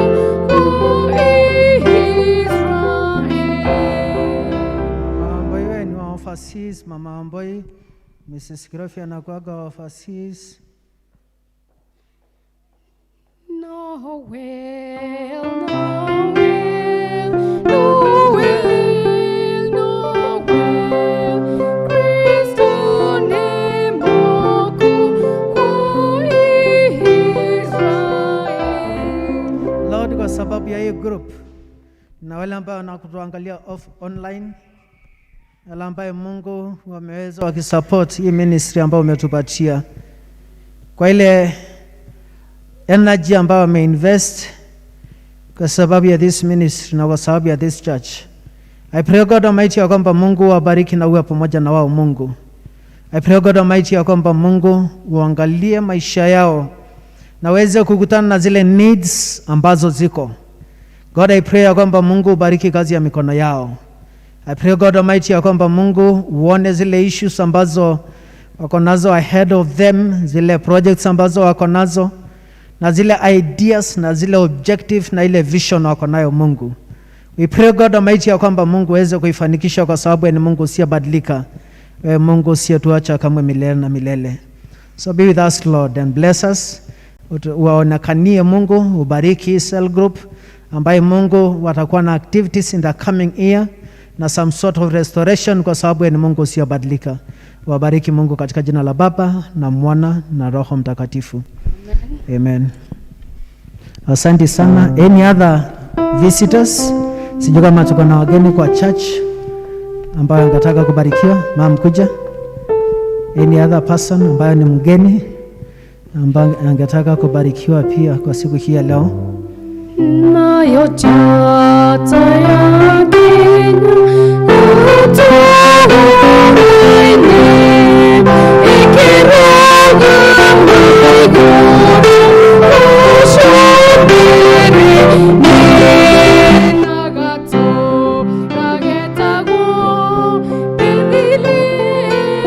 Israel. Mama Amboi, wewe ni wa overseas. Mama Amboi, Mrs. Kirofi anakuaga overseas. Noel, Noel, Noel, Noel, Kristo nĩ mũku Israel. Lord, kwa sababu ya hii group na wale ambao wanakutuangalia off online, wale ambaye Mungu wameweza wakisupport hii ministry ambayo umetupatia kwa ile energy ambayo wameinvest kwa sababu ya this ministry na kwa sababu ya this church. I pray God Almighty ya kwamba Mungu wabariki na uwe pamoja na wao Mungu. I pray God Almighty ya kwamba Mungu uangalie maisha yao na waweze kukutana na zile needs ambazo ziko. God, I pray ya kwamba Mungu ubariki kazi ya mikono yao. I pray God Almighty ya kwamba Mungu uone zile issues ambazo wako nazo ahead of them, zile projects ambazo wako nazo na zile ideas na zile objective na ile vision wako nayo Mungu. We pray God Almighty ya kwamba Mungu aweze kuifanikisha kwa sababu ni Mungu usiyebadilika. Wewe Mungu usiyetuacha kamwe milele na milele. So be with us, Lord, and bless us. Waonekanie Mungu, ubariki cell group ambaye Mungu watakuwa na activities in the coming year na some sort of restoration kwa sababu ni Mungu usiyobadilika. Wabariki Mungu katika jina la Baba na Mwana na Roho Mtakatifu. Amen. Amen. Asante sana. Any other visitors? Sijui kama tuko na wageni kwa church ambayo angetaka kubarikiwa. Mama kuja. Any other person ambayo ni mgeni ambaye angetaka kubarikiwa pia kwa siku hii ya leo? Nayo chata ya Kenya utuhurini ikirugama iguru ushubiri ninagatũra getagwo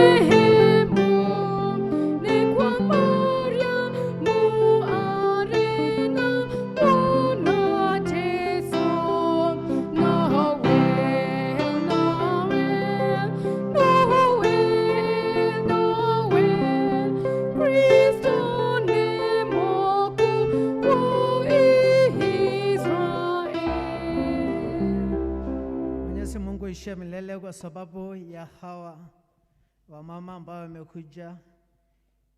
Bethlehemu nĩkuo Mariamu arĩ na mwana Jesũ. Noel, Noel, Noel, Noel, Kristo nĩ mũku Israel. Mwenyezi Mungu ishie milele kwa sababu ya hawa wamama ambao wamekuja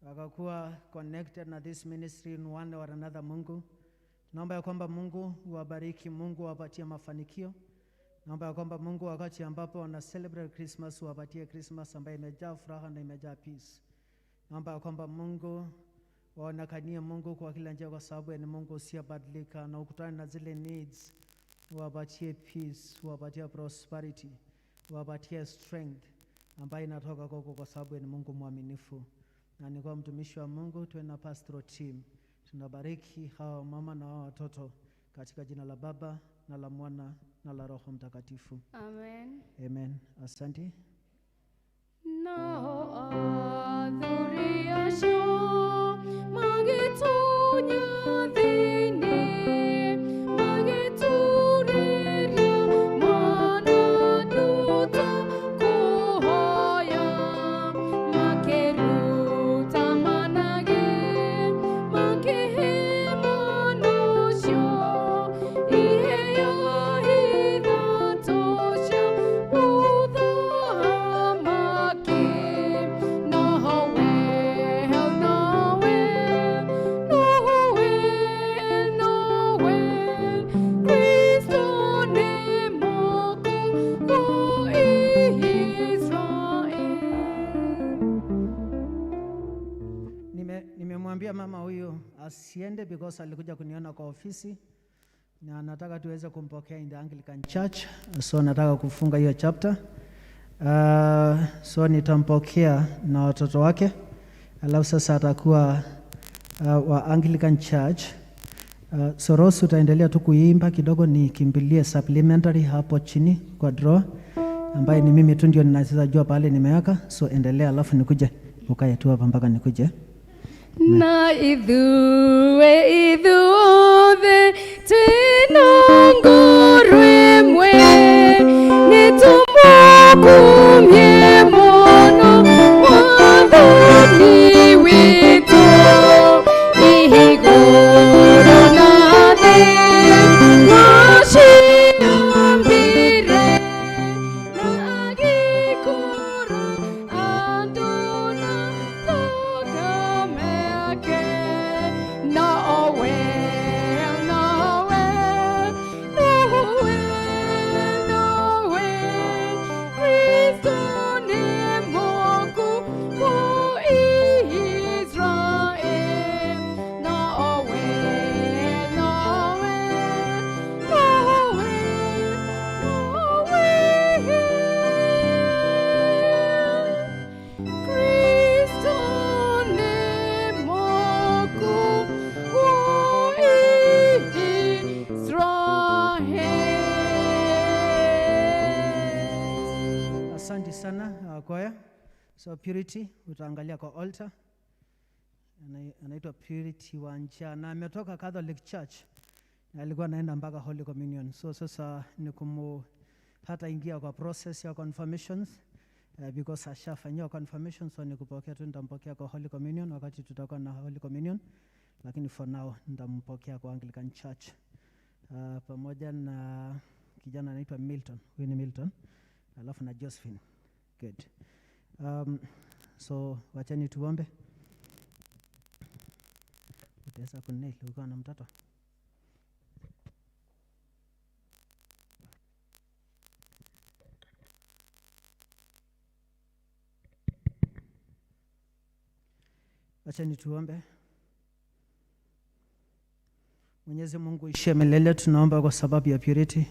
wakakuwa connected na this ministry in one or another. Mungu, naomba ya kwamba Mungu uwabariki, Mungu uwapatie mafanikio. Naomba ya kwamba Mungu wakati ambapo wana celebrate Christmas uwapatie Christmas ambayo imejaa furaha na imejaa peace. Naomba ya kwamba Mungu waonekanie Mungu kwa kila njia, kwa sababu ni Mungu usiyebadilika, na ukutane na zile needs, uwapatie peace, uwapatie prosperity, uwapatie strength ambayo inatoka kwako, kwa sababu ni Mungu mwaminifu. Na nikuwa mtumishi wa Mungu, tuwe na pastoral team. Tunabariki hawa mama na hawa watoto katika jina la Baba na la Mwana na la Roho Mtakatifu. Amen. Amen. Asante. Nao athuri acio magĩtunya thĩinĩ, magĩturĩria mwana nduta kũhoya, makĩruta managĩ, makĩhe mwana ũcio iheo ithatũ cia ũthamaki. Noel, Noel, Noel, Noel, Kristo nĩ mũku Israel. Nimemwambia mama huyu asiende because alikuja kuniona kwa ofisi na nataka tuweze kumpokea in the Anglican Church, so nataka kufunga hiyo chapter. So nitampokea na watoto wake, alafu sasa atakuwa wa Anglican Church. So Rose utaendelea tu kuimba kidogo, nikimbilie supplementary hapo chini kwa drawer ambaye ni mimi tu ndio ninaweza jua pale nimeweka, so endelea, alafu nikuje ukae tu hapa mpaka nikuje. Na ithuĩ ithuothe twĩna ngoro ĩmwe nĩ tũmũkumie mũno Mwathani witũ igũrũ na thĩ waciambire na agĩkũra andũ na thakame yake. Noel, Noel, Noel, Noel, sana kwaya. So Purity utaangalia kwa altar. Anaitwa Purity Wanja na ametoka Catholic Church. Na alikuwa anaenda mpaka Holy Communion. So sasa ni kumu hata ingia kwa process ya confirmations because ashafanyiwa confirmation, so ni kupokea tu, nitampokea kwa Holy Communion wakati tutakuwa na Holy Communion, lakini for now nitampokea kwa Anglican Church pamoja na kijana anaitwa Milton. Huyu ni Milton, alafu na Josephine. Good. So wacheni tuombe. Utaweza kunail ukiwa na mtoto. Wacheni tuombe. Mwenyezi Mungu ishie milele, tunaomba kwa sababu ya Purity.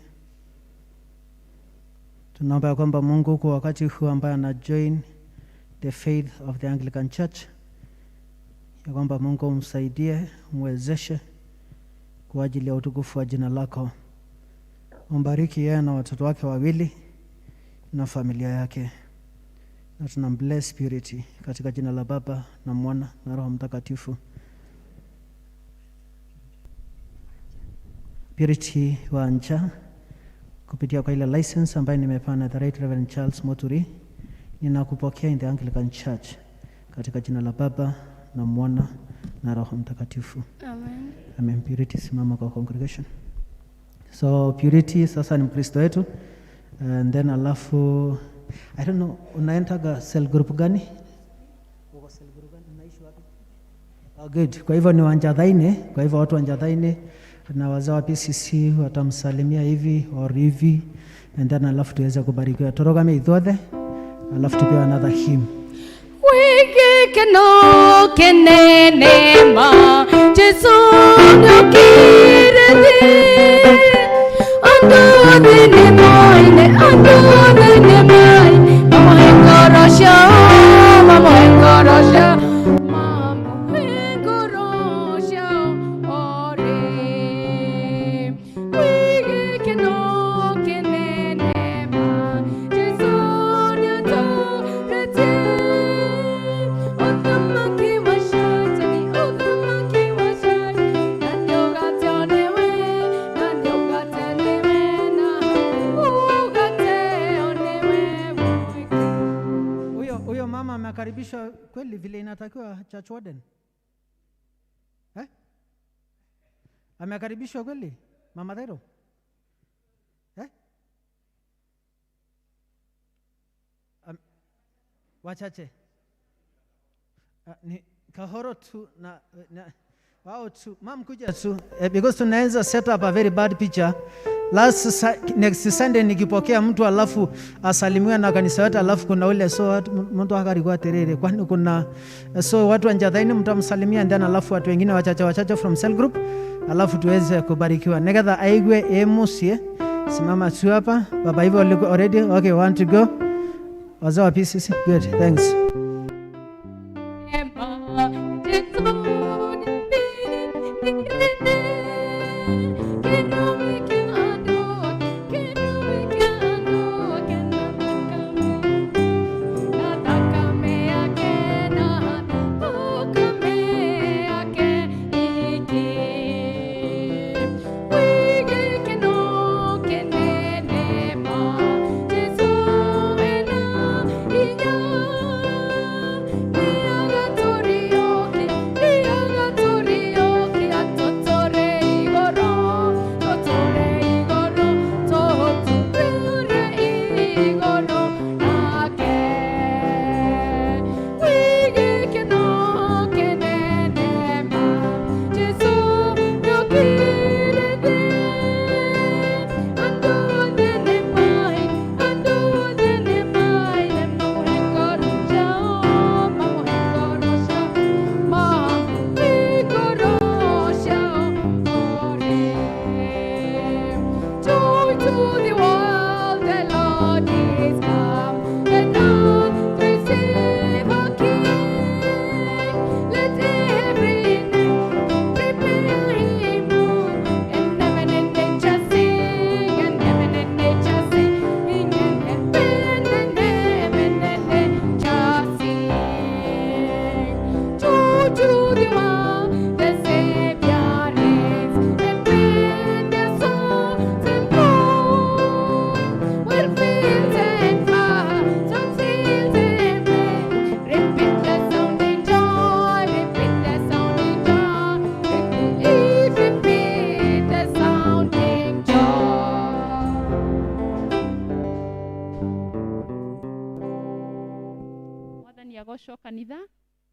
Tunaomba ya kwamba Mungu kwa wakati huu ambaye ana join the faith of the Anglican Church, ya kwamba Mungu umsaidie, umwezeshe kwa ajili ya utukufu wa jina lako. Umbariki yeye na watoto wake wawili na familia yake. Na tuna bless Purity katika jina la Baba na Mwana na Roho Mtakatifu. Purity Wanja, kupitia kwa ile license ambayo nimepewa na the Right Reverend Charles Moturi, ninakupokea in the Anglican Church katika jina la Baba na Mwana na Roho Mtakatifu. Amen. Amen. Purity, simama kwa congregation. So Purity sasa ni Mkristo wetu. And then alafu I don't know, unaendaga cell group gani? Uko cell group gani? Unaishi wapi? Oh, good. Kwa hivyo ni Wanjathaine, kwa hivyo watu wa Wanjathaine na wazee wa PCC watamsalimia hivi or hivi, and then alafu tuweze kubarikiwa. Torogame ithuothe, alafu tupewe another hymn. Wigikeno kenene ma Jesu nĩokire thĩ. Andũ othe nĩ moine, andũ othe nĩ moine, mamũhe ngoro ciao, mamũhe ngoro ciao, mamũhe ngoro ciao ore. Wigikeno kenene ma Jesu nĩatũretie. Ũthamaki wa Shaitani, ũthamaki wa Shaitani, na nĩũgateo nĩwe, na nĩũgateo nĩwe, na ũgateo nĩwe wiki. Huyo mama amekaribishwa kweli vile inatakiwa church warden? Eh? Amekaribishwa kweli Mama Dhero? Eh? Wachache. Ni kahoro tu na wao tu mam kuja tu because tunaanza set up a very bad picture. Next Sunday nikipokea mtu alafu asalimiwe na kanisa yote alafu kuna ule so watu, mtu akarikuwa terere kwani kuna so watu wa Njathaini mtamsalimia and then alafu watu wengine wachache wachache from cell group alafu tuweze kubarikiwa. Negetha aigwe emusie simama tu hapa baba hivyo already okay, want to go wazee wa PCC. Good, thanks. Ema, Jesu nĩokire kĩrumi kĩa andũ, kĩrumi kĩa andũ, na thakame, na thakame yake, na thakame yake iki. Wĩgĩkeno kĩnene ma Jesu ena hinya. Nĩagatũriũkia, nĩagatũriũkia, tũtũre igũrũ, tũtũre Agocwo kanitha.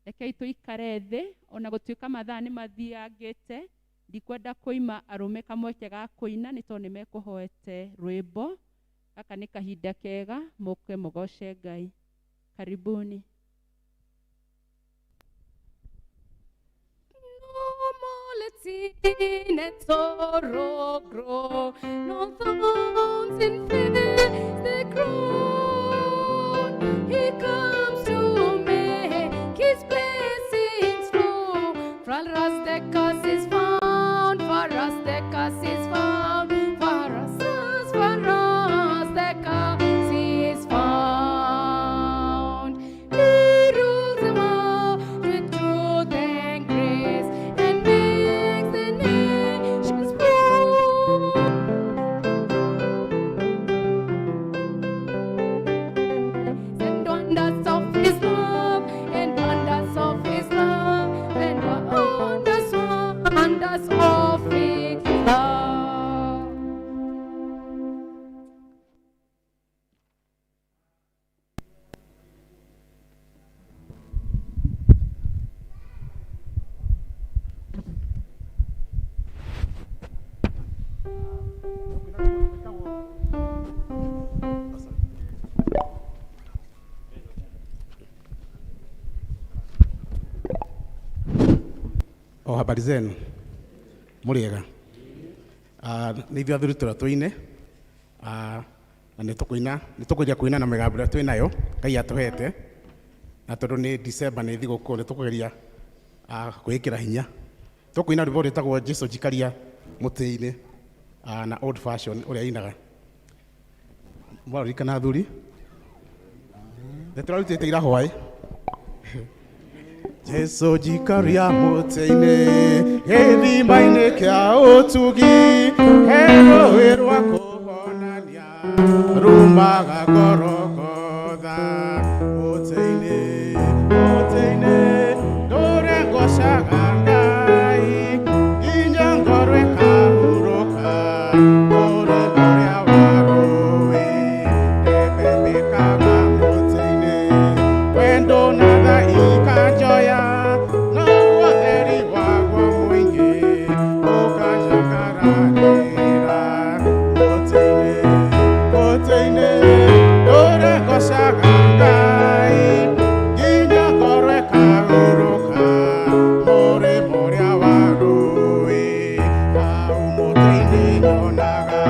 Rekei tũikare thĩ ona gũtuĩka mathaa nĩ mathiangĩte, ndikwenda kũima arũme kamweke ga kũina nĩ tondũ nĩ mekũhoete rwĩmbo. Gaka nĩ kahinda kega mũke mũgoce Ngai. Karibuni. No more let sin and sorrow grow, no thorns infest the ground. He comes to make his blessings flow. For us the curse is found, for us the curse is found, for us the curse is found. He rules the world with truth and grace, and makes the nations proud. And wonders of his love, and wonders of his love, and wonders, wonders of his love. O habari zenu, mũrĩega? Nĩ ithuĩ athuri tũrĩa tũine, na nĩ tũkũina, nĩ tũkũgeria kũina na mĩgambo ĩrĩa twĩ nayo Ngai atũhete, na tondũ nĩ December, nĩ thigũkũ, nĩ tũkũgeria kwĩĩkĩra hinya. Tũkũina rwĩmbo rwĩtagwo Jesu njikaria mũtĩ-inĩ, na old fashion ũrĩa inaga. Mwaririkana athuri nĩ tũrarutĩte ira hwaĩ. Jesu njikaria mũtĩ-inĩ, gĩthima-inĩ kĩa ũtugi, he rũĩ rwa kũhonania rumaga Gorogotha. Mũtĩ-inĩ, mũtĩ-inĩ, ndũre ngocaga Ngai, nginya ngoro ĩkahurũka, mũrĩmo ũrĩa wa rũĩ, ndebebekaga mũtĩ-inĩ, wendo na tha ikanjoya, naguo theri waguo mũingĩ ũkanjakaranĩra. Mũtĩ-inĩ, mũtĩ-inĩ, ndũre ngocaga Ngai, nginya ngoro ĩkahurũka, mũrĩmo ũrĩa wa rũĩ, hau mũtĩ-inĩ nyonaga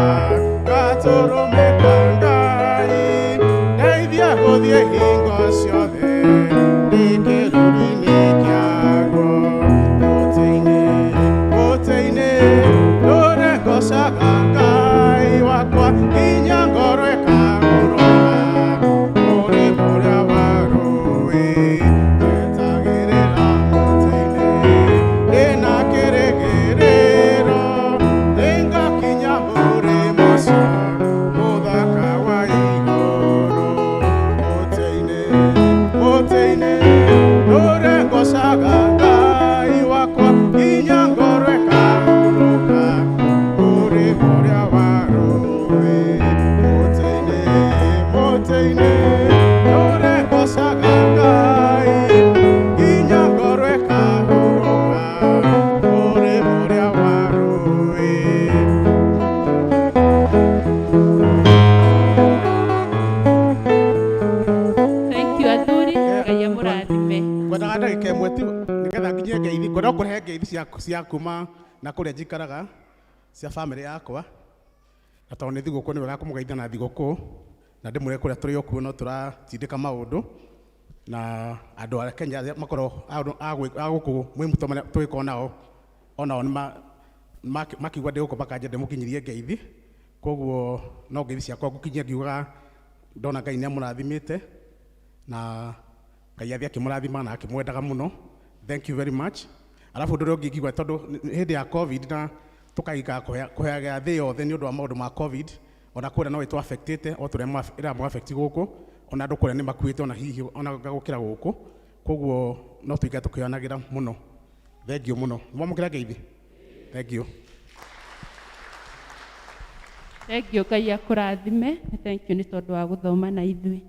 gatũrũme ka Ngai, ndeithia gũthiĩ hingo ciothe ndĩ kĩruru-inĩ kĩaguo. Mũtĩ-inĩ, mũtĩ-inĩ, ndũre ngocaga Ngai wakwa, nginya ngoro ĩkahurũka, mũrĩmo ũrĩa wa rũĩ, njetagĩrĩra mũtĩ-inĩ, ndĩna kĩrĩgĩrĩro, nĩngakinya mũrĩmo ũcio mũthaka wa igũrũ. Mũtĩ-inĩ, mũtĩ-inĩ, ndũre ngocaga Ngai wakwa, nginya ngoro ĩkahurũka, mũrĩmo ũrĩa wa rũĩ. Mũtĩ-inĩ, mũtĩ-inĩ, ndũre ngocaga Ngai, nginya ngoro ĩkahurũka, mũrĩmo ũrĩa wa rũĩ. Thank you athuri, Ngai amũrathime. Ngwendaga ndagĩka ĩmwe tu nĩgetha nginyie ngeithi. Ngwenda kũrehe ngeithi cia kuma na kũrĩa njikaraga, cia bamĩrĩ yakwa, na tondũ nĩ thigũkũ, nĩ wega kũmũgeithia na thigũkũ, na ndĩmwĩre kũrĩa tũrĩ o kuo no tũratindĩka maũndũ, na andũ a Kenya arĩa makorwo a gũkũ mwĩ mũto tũgĩkorwo nao onao nĩ makiuga ndĩ gũkũ, makanja ndĩmũkinyirie ngeithi. Koguo no ngeithi ciakwa ngũkinyia ngiugaga ndona Ngai nĩ amũrathimĩte, na Ngai athiĩ akĩmũrathima na akĩmwendaga mũno. Thank you very much. Alafu ũndũ ũrĩa ũngĩ ingiuga, tondũ hĩndĩ ya COVID na tũkahinga kũheaga thĩ yothe nĩ ũndũ wa maũndũ ma COVID, ona kũrĩa no ĩtũ affectĩte o tũrĩa ĩramũ affect gũkũ, ona andũ kũrĩa nĩ makuĩte ona hihi ona gũkĩra gũkũ. Koguo no tũikare tũkĩoyanagĩra mũno. Thank you mũno. Mwamũkĩra ngeithi. Thank you. Thank you, Ngai akũrathime. Thank you nĩ tondũ wa gũthoma na ithuĩ.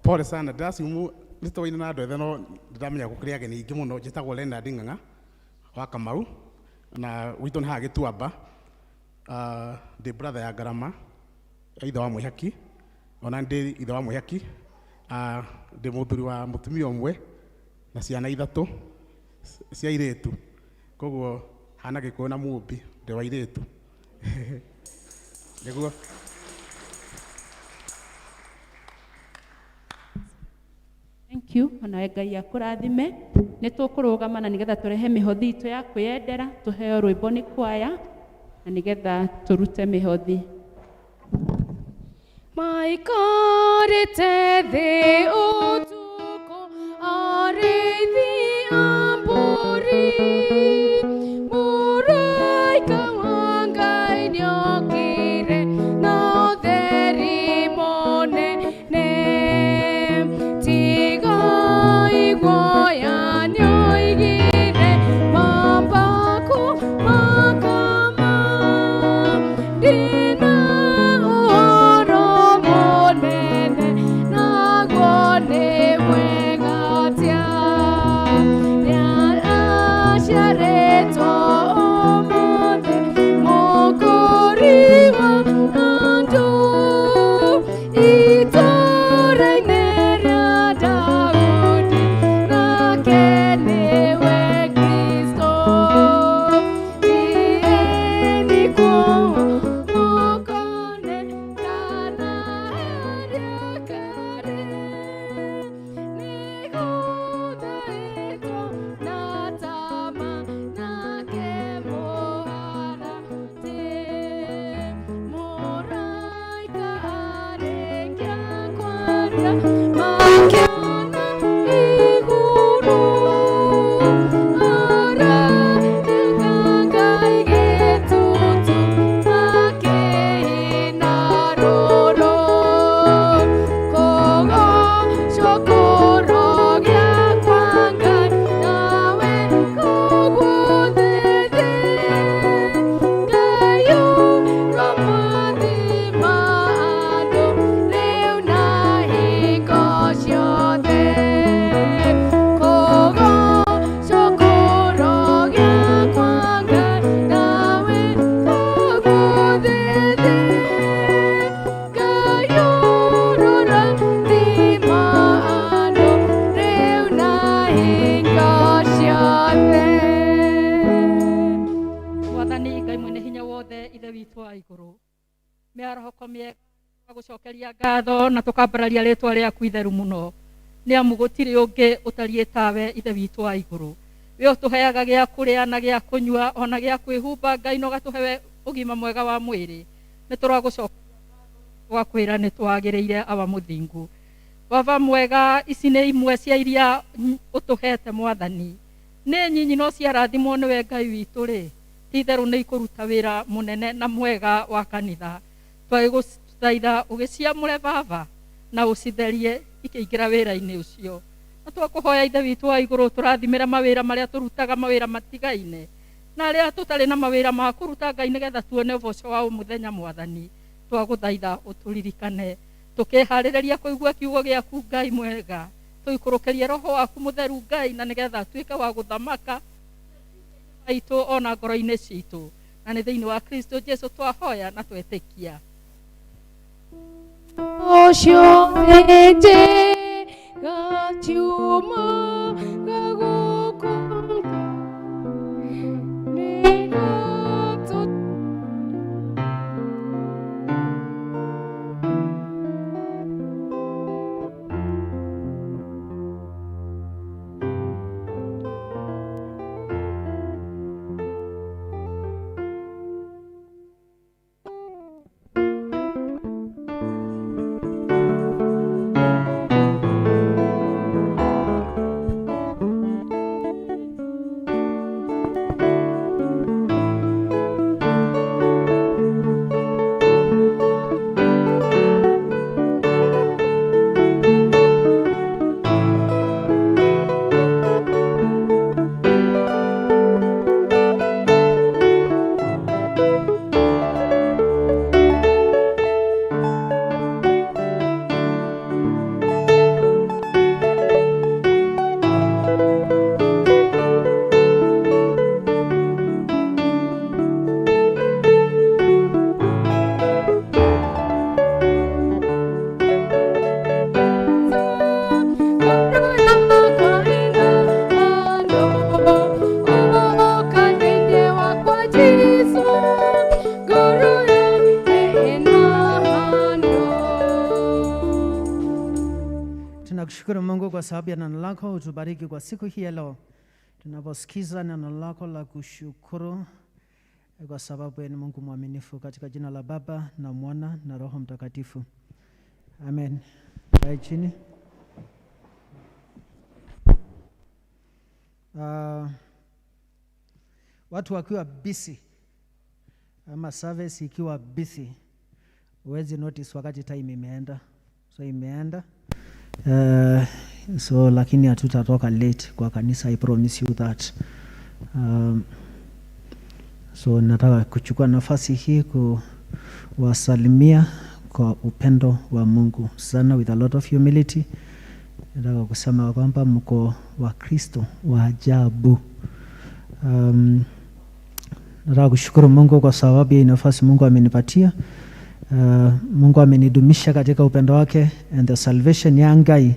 Pole sana ndĩraciumu nĩ tũwaine na andũ ethĩ no ndĩramenya gũkĩrĩ ageni aingĩ mũno. Njĩtagwo Leonard Ng'ang'a wa Kamau na gwitũ nĩ haha Gĩtuamba. Ndĩ brother ya Ngarama, ithe wa Mwĩhaki, ona ndĩ ithe wa Mwĩhaki. Ndĩ mũthuri wa mũtumia ũmwe na ciana ithatũ cia airĩtu, koguo hana Gĩkũyũ na Mũmbi, ndĩ wa airĩtu nĩguo. Thank you. Onawe Ngai akũrathime. Nĩ tũkũrũgama na nĩgetha tũrehe mĩhothi itũ ya kwĩyendera, tũheo rwĩmbo nĩ kwaya na nĩgetha tũrute mĩhothi. Maikarĩte thĩ ũtukũ arĩithi a mbũri, mũraika wa Ngai nĩokire na ũtheri mũnene. Tigai guoya nĩoigire mamba kũmakama, ndĩna ũhoro mũnene naguo nĩ mwega atĩa. Nĩaciarĩtwo ũmũthĩ Mũkũũri wa andũ, itũũra-inĩ rĩa Daudi, nake nĩwe Kristo. Thiĩni kuo mũkone kana harĩa karĩ, nĩgũthaĩtwo na tama nake mũharatĩ. Mũraika arĩkia kwaria makĩona igũrũ, araika Ngai gĩtutu makĩina rũrũ. Kũgoocwo kũrogĩa kwa Ngai nawe kũguothe thĩ, Ngai ũromathima andũ rĩu na hingo ciothe. Kũgoocwo kũrogĩa kwa Ngai nawe kũguothe thĩ, Ngai ũrorathima andũ rĩu na hingo ciothe. Mwathani Ngai mwene hinya wothe, ithe witũ wa igũrũ, mĩarahũko mĩega gũcokeria ngatho na tũkambararia rĩtwa rĩaku itheru mũno, nĩ amu gũtirĩ ũngĩ ũtariĩ tawe ithe witũ wa igũrũ. We ũtũheaga gĩa kũrĩa na gĩa kũnyua ona gĩa kwĩhumba Ngai, na ũgatũhe ũgima mwega wa mwĩrĩ. Nĩ tũragũcokeria tũgakwĩra nĩ twagĩrĩire awa mũthingu. Baba mwega, ici nĩ imwe cia iria ũtũhete Mwathani, nĩ nyinyi no ciarathimwo nĩwe Ngai witũ rĩ, ti itherũ nĩ ikũruta wĩra mũnene na mwega wa kanitha. Twagĩgũthaitha ũgĩciamũre Baba na ũcitherie ikĩingĩra wĩra-inĩ ũcio. Na twakũhoya ithe witũ wa igũrũ tũrathimĩre mawĩra marĩa tũrutaga, mawĩra matigaine na arĩa tũtarĩ na mawĩra ma kũruta Ngai, nĩgetha tuone ũboco wa mũthenya Mwathani. Twagũthaitha ũtũririkane tũkĩharĩrĩria kũigua kiugo gĩaku Ngai mwega, tũikũrũkĩrie roho waku mũtheru Ngai, na nĩgetha tuĩke wa gũthamaka maitũ ona ngoro-inĩ citũ, na nĩ thĩinĩ wa Kristo Jesu twahoya na twetĩkia. Ũcio njega ciumaga gũkũ nĩgatũ Tunakushukuru Mungu kwa sababu ya neno lako, utubariki kwa siku hii ya leo tunaposikiza neno lako la kushukuru, kwa sababu ni Mungu mwaminifu. Katika jina la Baba na Mwana na Roho Mtakatifu, amen. Kae chini. Watu wakiwa busy ama service ikiwa busy, huwezi notice wakati time imeenda. So imeenda. So lakini hatutatoka late kwa kanisa, I promise you that. So nataka kuchukua nafasi hii kuwasalimia kwa upendo wa Mungu sana, with a lot of humility. Nataka kusema kwamba mko wa Kristo wa ajabu. Nataka kushukuru Mungu kwa sababu ya nafasi Mungu amenipatia. Mungu amenidumisha katika upendo wake, and the salvation ya Ngai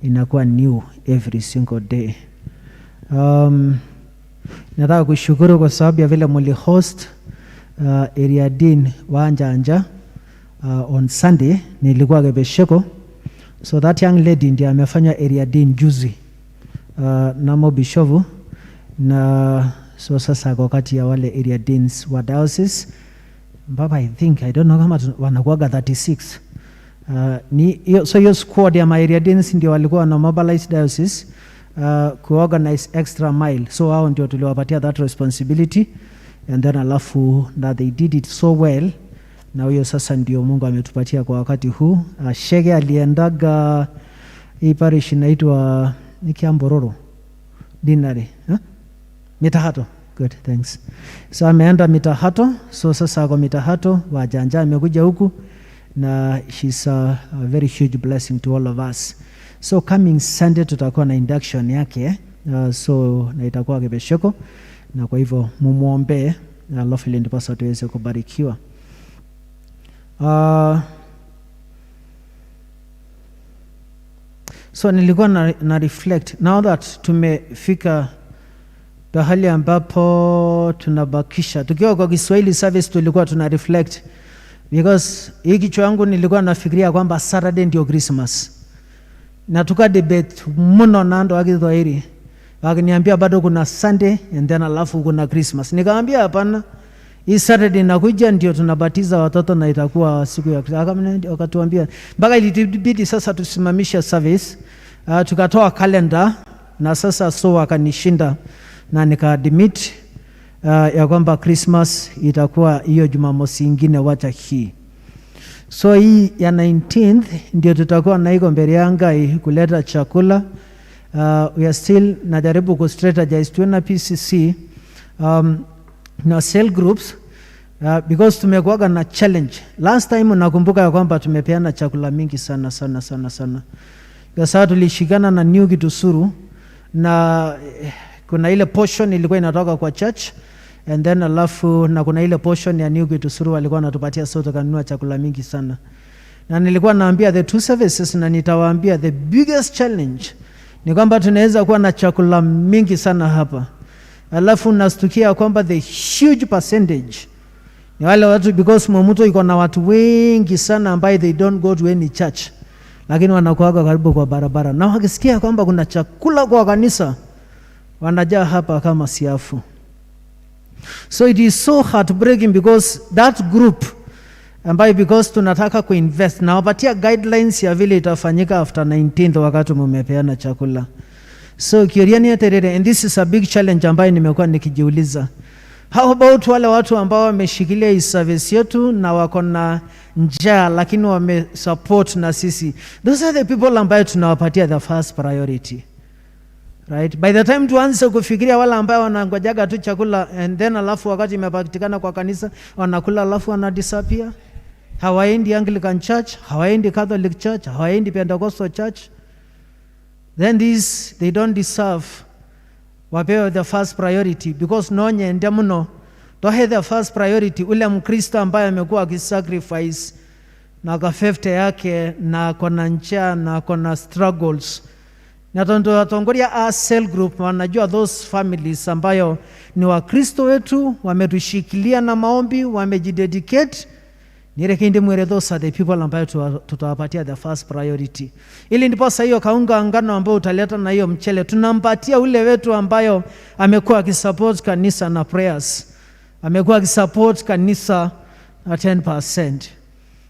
inakuwa new every single day. Nataka kushukuru kwa sababu ya vile muli host area dean wa Njanja on Sunday. Nilikuwa Kebesheko, so that young lady ndiye amefanya area dean juzi, Namo Bishovu, na so sasa ako kati ya wale area deans wa diocese ambapo I think, I don't know kama wanakuwaga 36. Ni hiyo, so hiyo squad ya area deans ndio walikuwa wana mobilize diocese kuorganize extra mile, so hao ndio tuliwapatia that responsibility, and then alafu na they did it so well, na huyo sasa ndio Mungu ametupatia kwa wakati huu. Shege aliendaga hii parish inaitwa ni Kiambororo Dinari, huh? Mitahato. Good, thanks. So ameenda Mitahato, so sasa ako Mitahato, Wajanja amekuja huku, na she's a very huge blessing to all of us. So coming Sunday tutakuwa na induction yake, so na itakuwa Kebesheko, na kwa hivyo mumuombee, alafu ili ndiposa tuweze kubarikiwa. So nilikuwa na reflect now that tumefika pahali ambapo tunabakisha. Tukiwa kwa Kiswahili service tulikuwa tuna reflect, because hii kichwa yangu nilikuwa nafikiria kwamba Saturday ndio Christmas, na tuka debate mno na ndo wa Kiswahili wakiniambia bado kuna Sunday and then alafu kuna Christmas. Nikamwambia hapana, hii Saturday inakuja ndio tunabatiza watoto na itakuwa siku ya Christmas. Wakatuambia mpaka ilibidi sasa tusimamishe service, tukatoa calendar, na sasa so wakanishinda na nika admit ya kwamba Christmas itakuwa hiyo Jumamosi ingine wacha hii. So hii ya 19th ndio tutakuwa na iko mbele ya Ngai kuleta chakula. We are still najaribu ku strategize tuwe na PCC na cell groups, because tumekuwaga na challenge. Last time nakumbuka ya kwamba tumepeana chakula mingi sana sana sana sana. Kwa sababu tulishikana na New Kitusuru na kuna ile portion ilikuwa inatoka kwa church, and then alafu na kuna ile portion ya New Kitusuru walikuwa wanatupatia, so tukanunua chakula mingi sana. Na nilikuwa naambia the two services, na nitawaambia the biggest challenge ni kwamba tunaweza kuwa na chakula mingi sana hapa, alafu nastukia kwamba the huge percentage ni wale watu, because Mwamuto iko na watu wengi sana ambaye they don't go to any church, lakini wanakuwaga karibu kwa barabara, na wakisikia kwamba kuna chakula kwa kanisa wanajaa hapa kama siafu. So it is so heartbreaking because that group ambayo, because tunataka kuinvest, nawapatia guidelines ya vile itafanyika after 19th wakati mumepeana chakula. So Kioriani Terere, and this is a big challenge ambayo nimekuwa nikijiuliza. How about wale watu ambao wameshikilia hii service yetu na wako na njaa lakini wamesupport na sisi? Those are the people ambayo tunawapatia the first priority. Right? By the time tuanze kufikiria wale ambao wanangojaga tu chakula and then alafu wakati imepatikana kwa kanisa wanakula alafu wana disappear. Hawaendi Anglican Church, hawaendi Catholic Church, hawaendi Pentecostal Church. Then these, they don't deserve wapewe the first priority, because nonyende muno tohe the first priority ule Mkristo ambaye amekuwa akisacrifice na ka 50 yake na akona njaa na akona struggles, na tondu watongoria a cell group wanajua those families ambayo ni Wakristo wetu, wametushikilia na maombi, wamejidedicate. Nireke mwere, those are the people ambayo tutawapatia the first priority, ili ndiposa hiyo kaunga ngano ambayo utaleta na hiyo mchele tunampatia ule wetu ambayo amekuwa akisupport kanisa na prayers, amekuwa akisupport kanisa na 10%.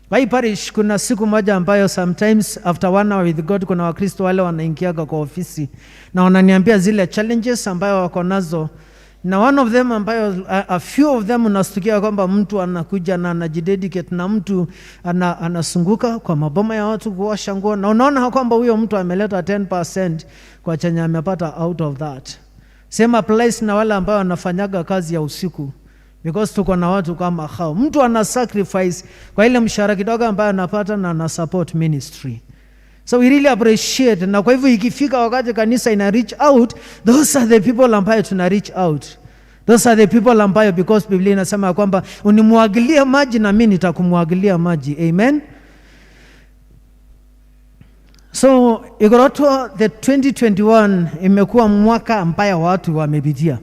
Kwa hii parish kuna siku moja ambayo sometimes after one hour with God kuna Wakristo wale wanaingiaga kwa ofisi na wananiambia zile challenges ambayo wako nazo, na one of them ambayo a few of them unastukia kwamba mtu anakuja na anajidedicate na mtu anasunguka kwa maboma ya watu kuosha nguo, na unaona kwamba huyo mtu ameleta 10% kwa chenye amepata out of that. Same applies na wale ambao wanafanyaga kazi ya usiku, because tuko na watu kama hao. Mtu ana sacrifice kwa ile mshahara kidogo ambayo anapata na ana support ministry. So we really appreciate. Na kwa hivyo ikifika wakati kanisa ina reach out, those are the people ambayo tuna reach out. Those are the people ambayo, because Biblia inasema ya kwamba unimwagilie maji na mimi nitakumwagilia maji. Amen. So Igoroto, the 2021 imekuwa mwaka ambayo watu wamepitia.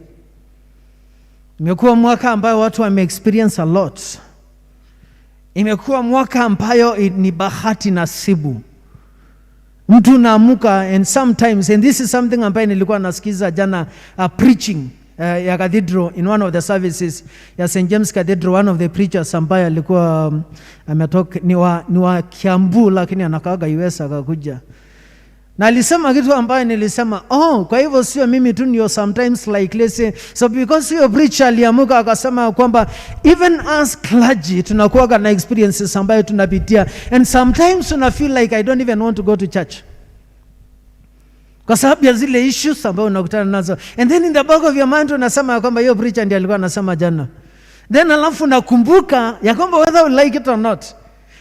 Imekuwa mwaka ambayo watu wame experience a lot. Imekuwa mwaka ambayo ni bahati nasibu. Mtu naamuka, and sometimes, and this is something ambayo nilikuwa nasikiza jana, preaching ya cathedral in one of the services ya St. James Cathedral, one of the preachers ambaye alikuwa ametoka ni wa Kiambu lakini anakaaga US, akakuja na alisema kitu ambayo nilisema, "Oh, kwa hivyo sio mimi tu ndio sometimes like let's say." So because hiyo preacher aliamuka akasema kwamba even us clergy tunakuwaga na experiences ambayo tunapitia, and sometimes tuna feel like I don't even want to go to church kwa sababu ya zile issues ambayo unakutana nazo, and then in the back of your mind unasema ya kwamba hiyo preacher ndiye alikuwa anasema jana. Then alafu nakumbuka ya kwamba whether you like it or not,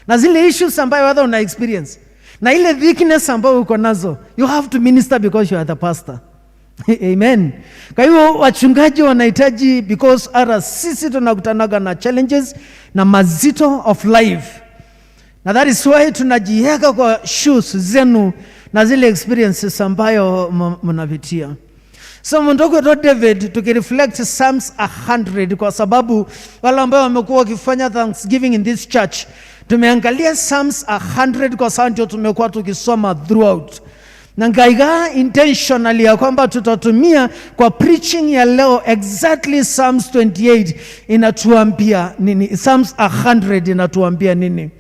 na zile issues ambayo whether una experience na ile weakness ambayo uko nazo, you have to minister because you are the pastor. Amen. Kwa hiyo wachungaji wanahitaji, because ara sisi tunakutanaga na challenges na mazito of life, na that is why tunajiweka kwa shoes zenu na zile experiences ambayo mnapitia. So Mundogo David, tukireflect Psalms 100, kwa sababu wale ambao wamekuwa wakifanya Thanksgiving in this church, tumeangalia Psalms 100 kwa sababu ndio tumekuwa tukisoma throughout, na ngaiga intentionally ya kwamba tutatumia kwa preaching ya leo exactly Psalms 28 inatuambia nini, Psalms 100 inatuambia nini.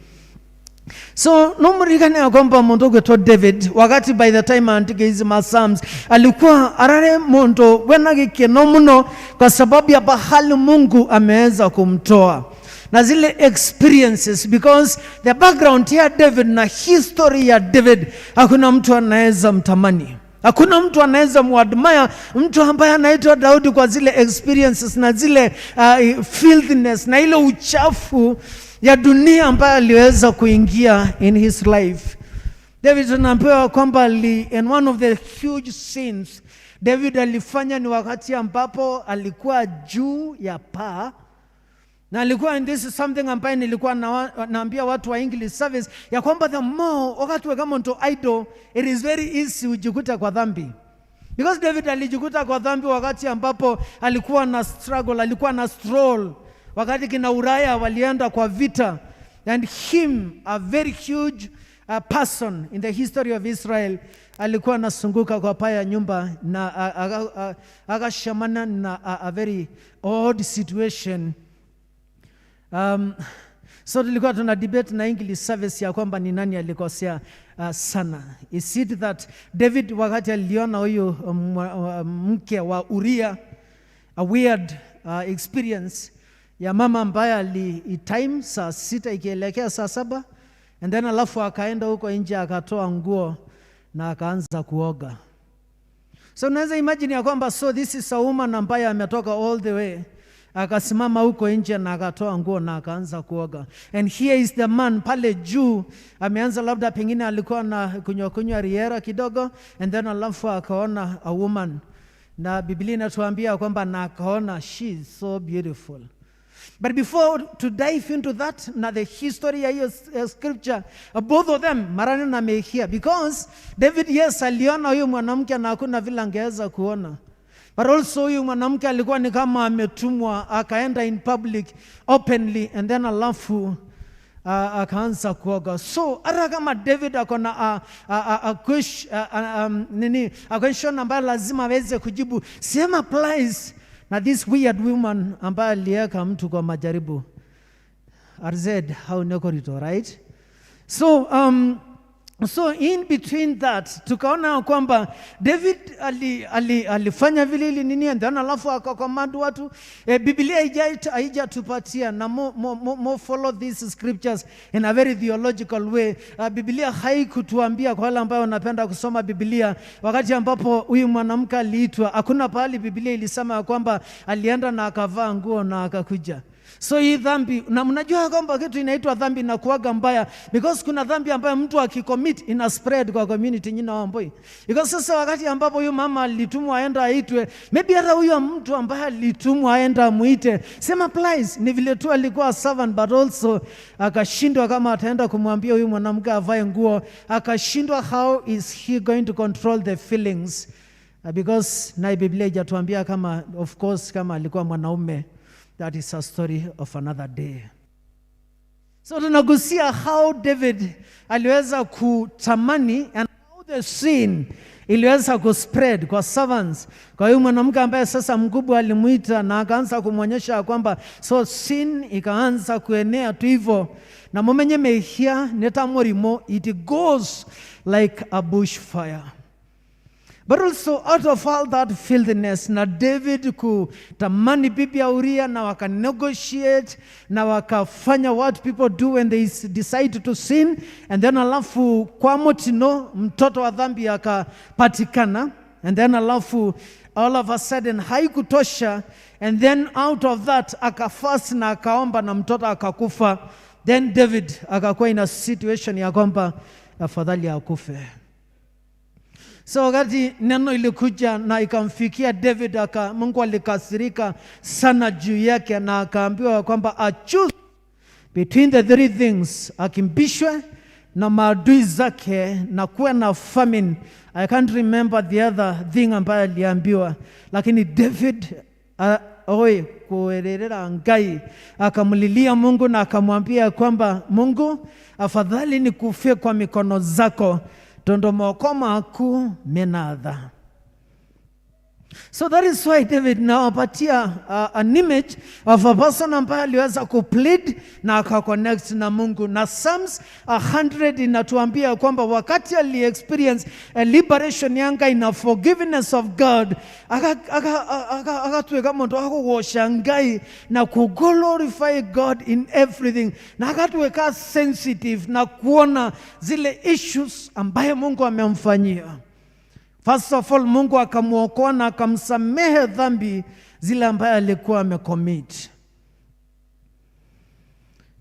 So nomurikane ya kwamba mundu gwitwo David, wakati by the time aandike hizi ma Psalms, alikuwa arare mundu wena gikeno muno kwa sababu ya pahali Mungu ameweza kumtoa na zile experiences, because the background ya David na history ya David, hakuna mtu anaweza mtamani. Hakuna mtu anaweza muadmire mtu ambaye anaitwa Daudi kwa zile experiences na zile filthiness na ile uchafu ya dunia ambayo aliweza kuingia in his life. David tunaambiwa kwamba in one of the huge sins David alifanya ni wakati ambapo alikuwa juu ya paa na alikuwa, and this is something ambayo nilikuwa naambia watu wa English service ya kwamba the more wakati kama mtu idle, it is very easy ujikuta kwa dhambi, because David alijikuta kwa dhambi wakati ambapo alikuwa na struggle, alikuwa na stroll wakati kina Uraya walienda kwa vita, and him, a very huge person in the history of Israel, alikuwa anasunguka kwa paa ya nyumba na akashamana na a very odd situation. So tulikuwa tuna debate na English service ya kwamba ni nani alikosea sana. Is it that David wakati aliona huyu mke wa Uria, a weird experience ya mama ambaye ali time saa 6 ikielekea saa 7, and then alafu akaenda huko nje akatoa nguo na akaanza kuoga. So unaweza imagine ya kwamba so this is a woman ambaye ametoka all the way, akasimama huko nje na akatoa nguo na akaanza kuoga. And here is the man pale juu ameanza, labda pengine alikuwa na kunywa kunywa riera kidogo, and then alafu akaona a woman, na Biblia inatuambia kwamba na akaona she is so beautiful. But before to dive into that, na the history ya hiyo scripture, both of them marani na mehia, because David, yes, aliona huyu mwanamke na hakuna vile angeweza kuona. But also huyu mwanamke alikuwa ni kama ametumwa, akaenda in public openly, and then alafu Akaanza kuoga. So hata kama David ako na nini, a question ambayo lazima aweze kujibu, same applies na this weird woman ambaye aliweka mtu kwa majaribu. RZ how nekorito, right? So in between that tukaona kwamba David alifanya vile ili nini, and then alafu akacommand watu. Biblia haijatupatia na mo follow these scriptures in a very theological way. Biblia haikutuambia, kwa wale ambao wanapenda kusoma Biblia, wakati ambapo huyu mwanamke aliitwa, hakuna pahali Biblia ilisema ya kwamba alienda na akavaa nguo na akakuja. So hii dhambi, na mnajua kwamba kitu inaitwa dhambi na kuaga mbaya, because kuna dhambi ambayo mtu akicommit ina spread kwa community nyina wamboi. Because sasa wakati ambapo huyu mama alitumwa aenda aitwe, maybe hata huyo mtu ambaye alitumwa aenda amuite, same applies, ni vile tu alikuwa servant, but also akashindwa kama ataenda kumwambia huyu mwanamke avae nguo, akashindwa how is he going to control the feelings. Because na Biblia haijatuambia kama, of course, kama alikuwa mwanaume. That is a story of another day. So tunagusia how David aliweza kutamani and how the sin iliweza kuspread kwa servants. Kwa hiyo mwanamke ambaye sasa mkubwa alimuita na akaanza kumwonyesha kwamba, so sin ikaanza kuenea tu hivyo, na mumenye mehia neta morimo, it goes like a bushfire. But also out of all that filthiness, na David kutamani bibi ya Uria, na wakanegotiate na wakafanya what people do when they decide to sin, and then alafu kwa motino mtoto wa dhambi akapatikana, and then alafu all of a sudden haikutosha, and then out of that akafast na akaomba na mtoto akakufa. Then David akakuwa in a situation ya kwamba afadhali akufe. So wakati neno ilikuja na ikamfikia David, Mungu alikasirika sana juu yake, na akaambiwa kwamba a choose between the three things: akimbishwe na maadui zake na kuwa na famine. I can't remember the other thing ambayo aliambiwa, lakini David oi kuererera Ngai, akamlilia Mungu na akamwambia kwamba, "Mungu, afadhali nikufie kwa mikono zako tondo moko maku menadha." So that is why David nawapatia an image of a person ambaye aliweza kuplead na akaconnect na Mungu. Na Psalms 100 inatuambia kwamba wakati ali experience a liberation yanga ina forgiveness of God, akatuweka mundu akugosha Ngai na kuglorify God in everything, na akatuweka sensitive na kuona zile issues ambaye Mungu amemfanyia. First of all, Mungu akamwokoa na akamsamehe dhambi zile ambaye alikuwa amecommit.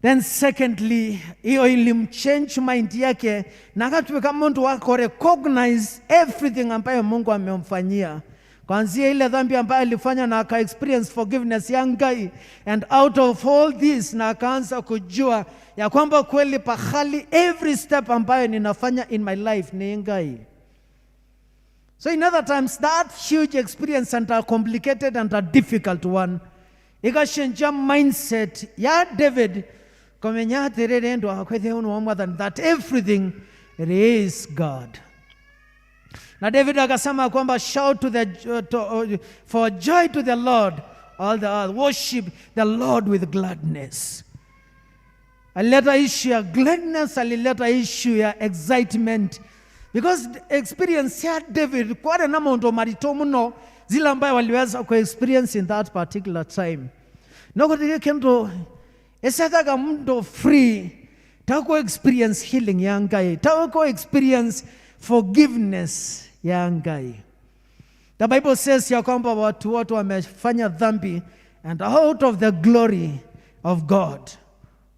Then secondly, hiyo ilimchange mind yake na akatuweka mtu wako recognize everything ambayo Mungu amemfanyia, kuanzia ile dhambi ambayo alifanya na aka experience forgiveness ya Ngai, and out of all this na akaanza kujua ya kwamba kweli pahali every step ambayo ninafanya in my life ni Ngai. So in other times, that huge experience and a complicated and a difficult one, ikachenja mindset ya David komenya atiriri ndo akwethe unu wa Mwathani, that everything, it is God. Na David akasema kwamba shout for joy to the Lord, all the earth, worship the Lord with gladness. Alileta issue ya gladness, alileta issue ya excitement, because experience ya David kware na maundu marito muno zile ambayo waliweza ku experience in that particular time. Nokutire kindu esetaga mndu free tako experience healing ya Ngai, tako experience forgiveness ya Ngai. The Bible says ya kwamba watu wote wamefanya dhambi and out of the glory of God,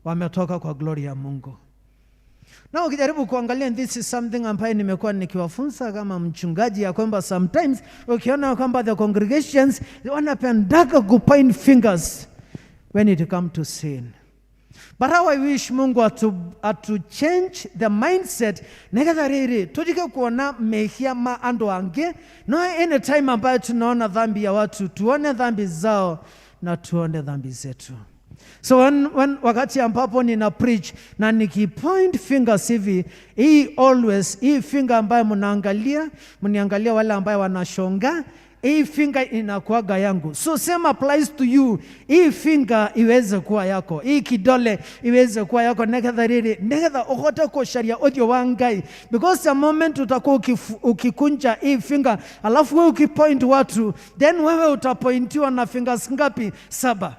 wametoka kwa glory ya Mungu. Na ukijaribu kuangalia, this is something ambayo nimekuwa nikiwafunza kama mchungaji, ya kwamba sometimes ukiona kwamba the congregations wanapendaga kupoint fingers when it come to sin. But how I wish Mungu atu change the mindset nigetha riri tujike kuona mehia ma andu angi, no anytime ambayo tunaona dhambi ya watu, tuone dhambi zao na tuone dhambi zetu. So when wakati ambapo nina preach na nikipoint fingers hivi, hii always, hii finger ambayo mnaangalia, mniangalia wale ambayo wanashonga, hii finger inakuaga yangu. So same applies to you. Hii finger iweze kuwa yako, hii kidole iweze kuwa yako, negetha riri, negetha uhote kucaria ũthiũ wa Ngai, because the moment utakuwa ukikunja hii finger alafu wewe ukipoint watu, then wewe utapointiwa na fingers ngapi? 7.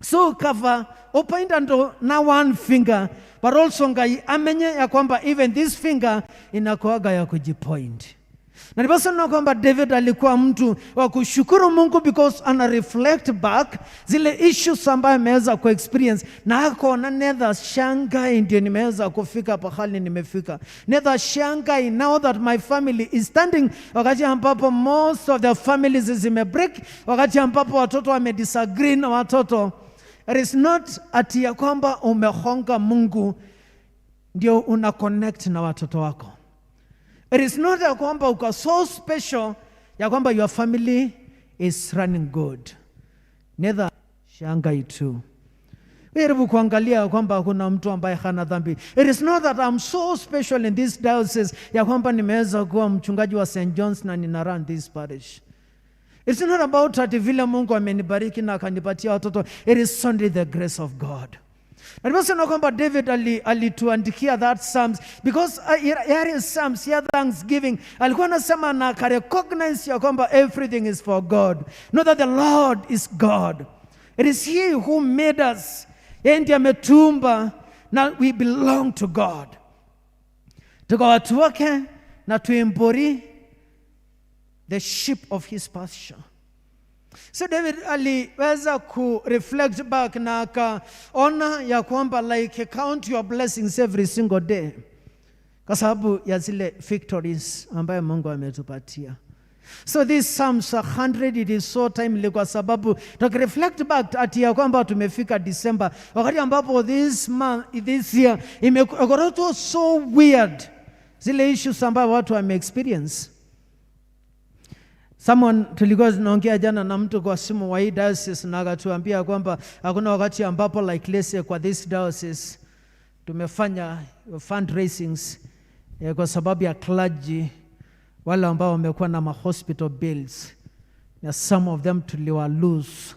So cover upoint ando na one finger, but also Ngai amenye ya kwamba even this finger inakuaga ya kujipoint. Na ndiposa naona kwamba David alikuwa mtu wa kushukuru Mungu because ana reflect back zile issues ambayo ameweza kuexperience, na akaona netha shangai ndio nimeweza kufika pahali nimefika. Netha shangai now that my family is standing, wakati ambapo most of the families zimebreak, wakati ambapo watoto wamedisagree na watoto. It is not ati ya kwamba umehonga Mungu ndio una connect na watoto wako. It is not ya kwamba uko so special ya kwamba your family is running good. Neither shangai tu. Jaribu kuangalia kwamba kuna mtu ambaye hana dhambi. It is not that I'm so special in this diocese ya kwamba nimeweza kuwa mchungaji wa St. John's na nina run this parish. It's not about ati vile Mungu amenibariki na akanipatia watoto. It is only the grace of God. Na ndiposa naona kwamba David alituandikia that Psalms because yale Psalms ya thanksgiving alikuwa anasema na akarecognize ya kwamba everything is for God. Know that the Lord is God. It is he who made us. Yeye ndiye ametuumba na we belong to God. Tuko watu wake na tuimbori the sheep of his pasture. So David aliweza ku reflect back na akaona ya kwamba like count your blessings every single day, kwa sababu ya zile victories ambayo Mungu ametupatia. So this Psalms 100, it is so timely kwa sababu tukireflect back ati ya kwamba tumefika December, wakati ambapo this month, this year imekuwa so weird, zile issues ambayo watu wame experience. Someone tulikuwa tunaongea jana na mtu kwa simu wa hii diocese na akatuambia kwamba hakuna wakati ambapo like let's say kwa this diocese tumefanya fundraisings kwa sababu ya clergy wale ambao wamekuwa na ma hospital bills, na some of them tuliwa lose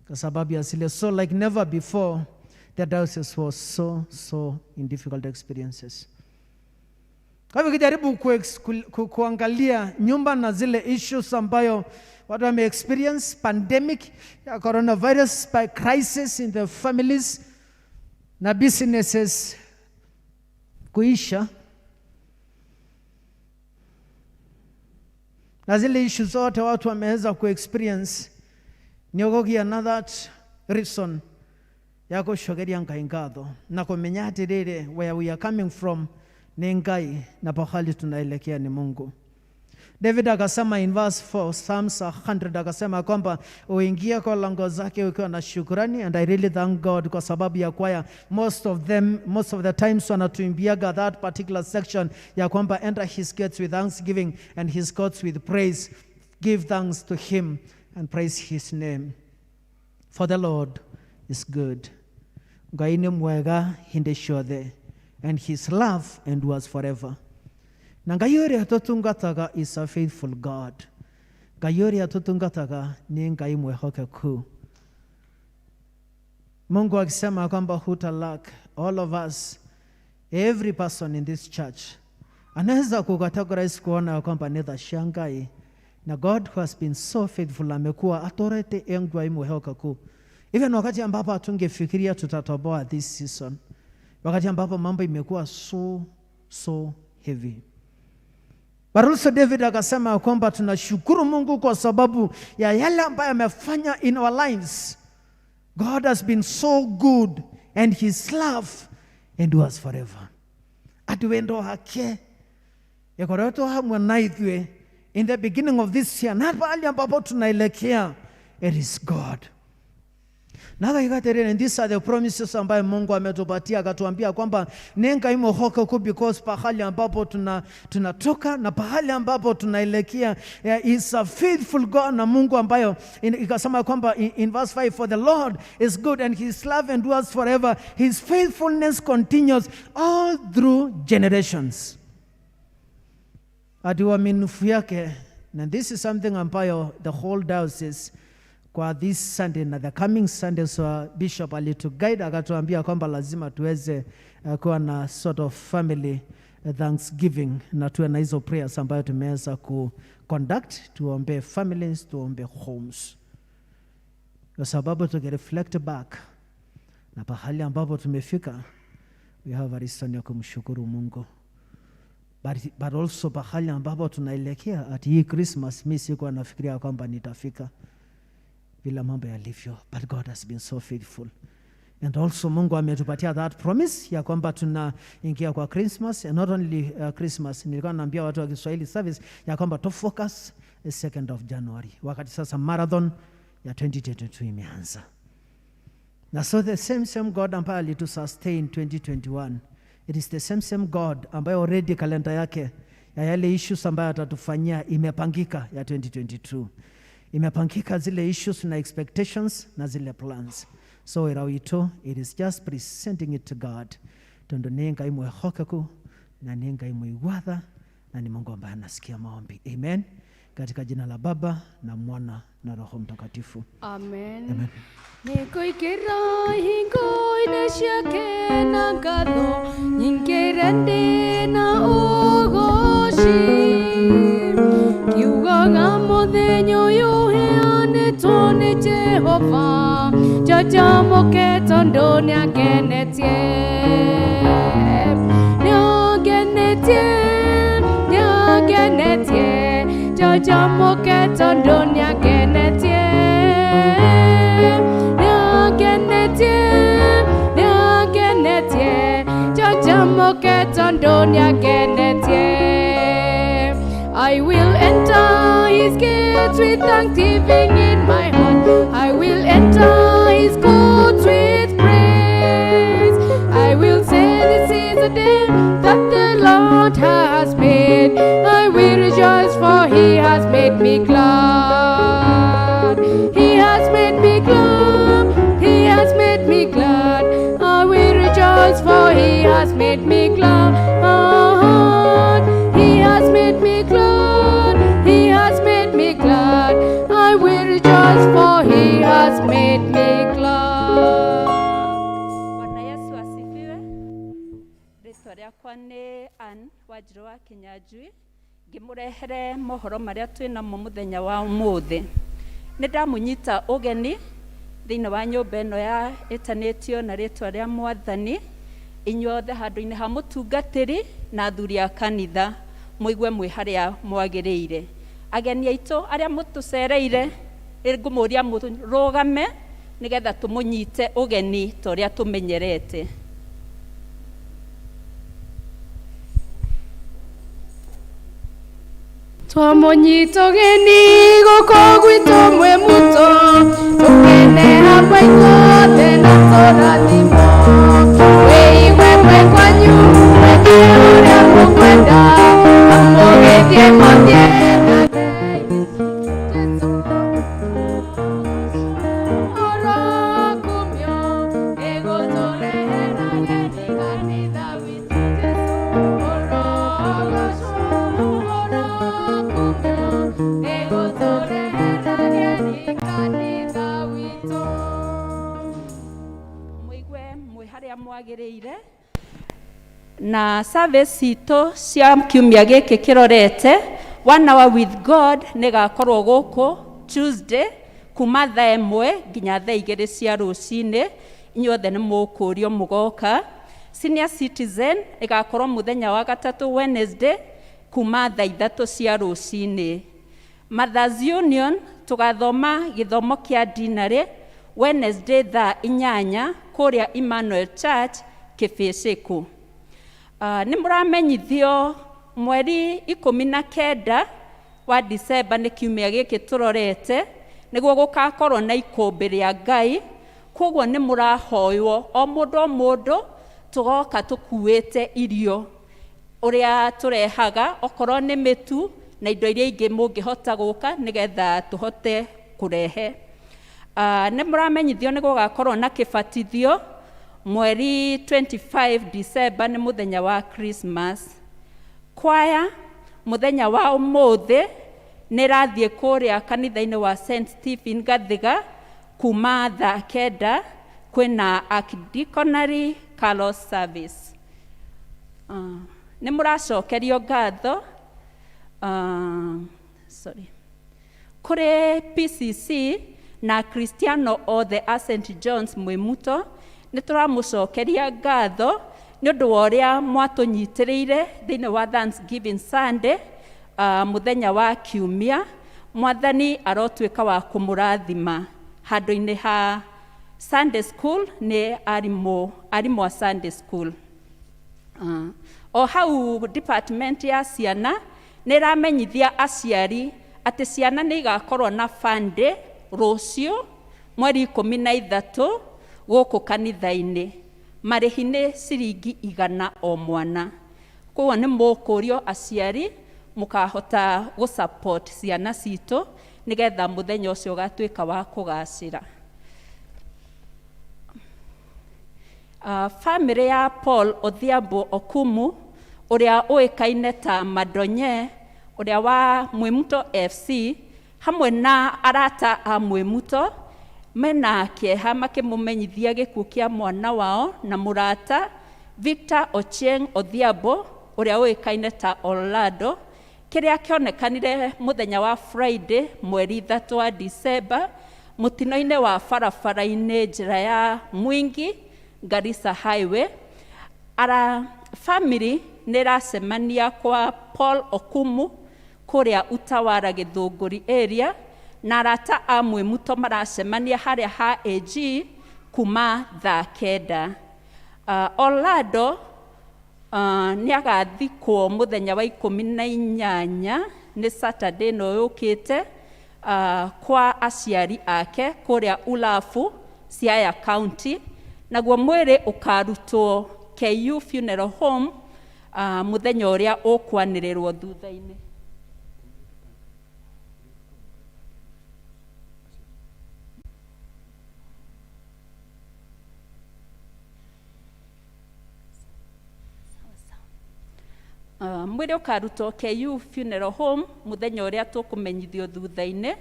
kwa sababu ya zile. So like never before the diocese was so in difficult experiences. Kwa hivyo ukijaribu kuangalia nyumba na zile issues ambayo watu wame experience, pandemic ya coronavirus, by crisis in the families na businesses kuisha, na zile issues zote watu wameweza kuexperience, niogogia another reason ya gũcokeria Ngai ngatho na kũmenya atĩrĩrĩ where we are coming from ni Ngai na pahali tunaelekea ni Mungu. David akasema in verse 4, Psalms 100, akasema kwamba uingie kwa lango zake ukiwa na shukrani. And I really thank God kwa sababu ya kwaya, most of them, most of the times wanatuimbiaga that particular section ya kwamba enter his gates with thanksgiving and his courts with praise, give thanks to him and praise his name, for the Lord is good. Ngai nĩ mwega hĩndĩ ciothe, and his love endures forever. Na Ngai ũrĩa tũtungataga is a faithful God. Ngai ũrĩa tũtungataga nĩ Ngai mwĩhokeku. Mungu akisema kwamba huta lack, all of us, every person in this church anaweza kucategorize kuona kwamba ni tha cia Ngai. Na God who has been so faithful amekuwa atorete engwa imwehokeku. Even wakati ambapo hatungefikiria tutatoboa this season, wakati ambapo mambo imekuwa so heavy. But also David akasema kwamba tunashukuru Mungu kwa sababu ya yale ambayo amefanya in our lives. God has been so good and his love endures forever. Ati wendo wake ikoretwo hamwe na ithuĩ in the beginning of this year, na pahali ambapo tunaelekea, it is God. Na akaiga atiriri, and these are the promises ambayo Mungu ametupatia, akatuambia kwamba nĩ Ngai mwĩhokeku because pahali ambapo tunatoka na pahali ambapo tunaelekea, yeah, is a faithful God, na Mungu ambayo ikasema kwamba in verse 5, for the Lord is good and his love endures forever, his faithfulness continues all through generations. Ati uaminifu yake, na this is something ambayo the whole diocese kwa this Sunday na the coming Sunday, so Bishop alituguide akatuambia kwamba lazima tuweze kuwa na sort of family thanksgiving na tuwe na hizo prayers ambayo tumeweza ku conduct, tuombe families, tuombe homes, kwa sababu tukireflect back na pahali ambapo tumefika, we have a reason ya kumshukuru Mungu. But also pahali ambapo tunaelekea, ati hii Christmas mi sikuwa nafikiria kwamba nitafika vile mambo yalivyo, but God has been so faithful. And also Mungu ametupatia that promise ya kwamba tunaingia kwa Christmas, and not only Christmas, nilikuwa naambia watu wa Kiswahili service ya kwamba to focus the 2nd of January, wakati sasa marathon ya 2022 imeanza. Na so the same same God ambaye alitusustain 2021, it is the same same God ambaye already kalenda yake ya yale issues ambayo atatufanyia imepangika ya 2022. Imepangika zile issues na expectations na zile plans. So wĩra witũ, it is just presenting it to God. Tondũ nĩ Ngai mwĩhokeku na nĩ Ngai mũiguatha na ni Mungu ambaye anasikia maombi. Amen. Katika jina la Baba na Mwana na Roho Mtakatifu. Amen. Amen. Nĩngũingĩra hingo-inĩ ciake na ngatho nyingĩre ndĩ na ũgooci, ngiugaga mũthenya ũyũ ũheanĩtwo nĩ Jehova, njanjamũke tondũ nĩangenetie, nĩangenetie, nĩangenetie, njanjamũke tondũ nĩangenetie, nĩangenetie, nĩangenetie, njanjamũke tondũ nĩangenetie. I will enter his gates with thanksgiving in my heart. I will enter his courts with praise. I will say this is a day that the Lord has made. I will rejoice, for he has made me glad. He has made me glad. He has made me glad. I will rejoice, for he has made me glad. He has made me glad. He has made me glad. I will rejoice, for he has made me glad. Bwana Yesu asifiwe. Rĩtwa rĩakwa nĩ Ann Wanjirũ wa Kinyanjui, ngĩmũrehere mohoro marĩa twĩ namo mũthenya wa ũmũthĩ. Nĩ ndamũnyita ũgeni thĩinĩ wa nyũmba ĩno ya ĩtanĩtio na rĩtwa rĩa Mwathani, inyuothe handũ-inĩ ha mũtungatĩri na athuri a kanitha, mũigue mwĩ harĩa mwagĩrĩire. Ageni aitũ arĩa mũtũcereire, ngũmũria mũrũgame nĩgetha tũmũnyite ũgeni ta ũrĩa tũmenyerete. Twamũnyita ũgeni gũkũ gwitũ mwĩ muto, tũkene hamwe inyuothe na tũrathimwo. Wĩigue mwĩ kwanyu, mwĩke ũrĩa mũkwenda, na mũgĩthiĩ mũthiĩ na Jesũ. Ũrokumio ĩgũtũrehera ageni kanitha witũ Jesũ. Ũrogocwo, ũrokumio ĩgũtũrehera ageni kanitha witũ. Mũigue mwĩ harĩa mwagĩrĩire. Na service citũ cia kiumia gĩkĩ kĩrorete, One Hour with God nĩ ĩgakorwo gũkũ Tuesday kuma thaa 1 nginya thaa 2 cia rũcinĩ. Inyuothe nĩ mũkũrio mũgoka. Senior Citizen ĩgakorwo mũthenya wa gatatũ Wednesday kuma thaa 3 cia rũcinĩ. Mothers Union tũgathoma gĩthomo kĩa dinarĩ Wednesday thaa 8 kũrĩa Emmanuel Church Kĩbĩcĩkũ. Nĩ mũramenyithio mweri 19 wa December nĩ kiumia gĩkĩ tũrorete, nĩguo gũgakorwo na ikũmbĩ rĩa Ngai Koguo nĩ mũrahoywo o mũndũ o mũndũ tũgoka tũkuĩte irio ũrĩa tũrehaga, okorwo nĩ mĩtu na indo iria ingĩ mũngĩhota gũka nĩgetha tũhote kũrehe. Nĩ mũramenyithio nĩ gũgakorwo na kĩbatithio mweri 25 December, nĩ mũthenya wa Christmas. Kwaya mũthenya wa ũmũthĩ nĩ ĩrathiĩ kũrĩa kanitha-inĩ wa St Stephen Gathiga kuma thaa 9, kwĩna Archdeaconry Carol service. Nĩ mũracokerio ngatho. Sorry. Kũrĩ PCC na Kristiano othe a St John's Mwimuto, nĩ tũramũcokeria ngatho nĩ ũndũ wa ũrĩa mwatũnyitĩrĩire thĩinĩ wa Thanksgiving Sunday, mũthenya wa kiumia. Mwathani arotuĩka wa kũmũrathima. Handũ-inĩ ha Sunday school nĩ arimũ a Sunday school. O hau department ya ciana nĩ ĩramenyithia aciari atĩ ciana nĩ igakorwo na fun day rũciũ mweri 13 gũkũ kanitha-inĩ. Marĩhi nĩ ciringi 100 o mwana. Koguo nĩ mũkũrio aciari mũkahota gũ-support ciana citũ nĩgetha mũthenya ũcio ũgatuĩka wa kũgacĩra. Family ya Paul Odhiambo Okumu ũrĩa ũĩkaine ta Madonye, ũrĩa wa Mwimuto FC, hamwe na arata a Mwimuto mena kĩeha makĩmũmenyithia gĩkuũ kĩa mwana wao na mũrata Victor Ochieng Odhiambo ũrĩa ũĩkaine ta Orlando, kĩrĩa kĩonekanire mũthenya wa Friday mweri 3 wa December mũtino-inĩ wa barabara-inĩ njĩra ya Mwingi Garissa Highway. Ara family nĩ ĩracemania kwa Paul Okumu kũrĩa Utawara Gĩthũngũri area, na arata a Mwimuto maracemania harĩa ha AG kuma thaa 9. Orlando nĩ agathikwo mũthenya wa 18, nĩ Saturday ĩno yũkĩte, kwa aciari ake kũrĩa Ulafu, Siaya County, naguo mwĩrĩ ũkarutwo KU Funeral Home mũthenya ũrĩa ũkwanĩrĩrwo thutha-inĩ. Mwĩrĩ ũkarutwo KU Funeral Home mũthenya ũrĩa tũkũmenyithio thutha-inĩ.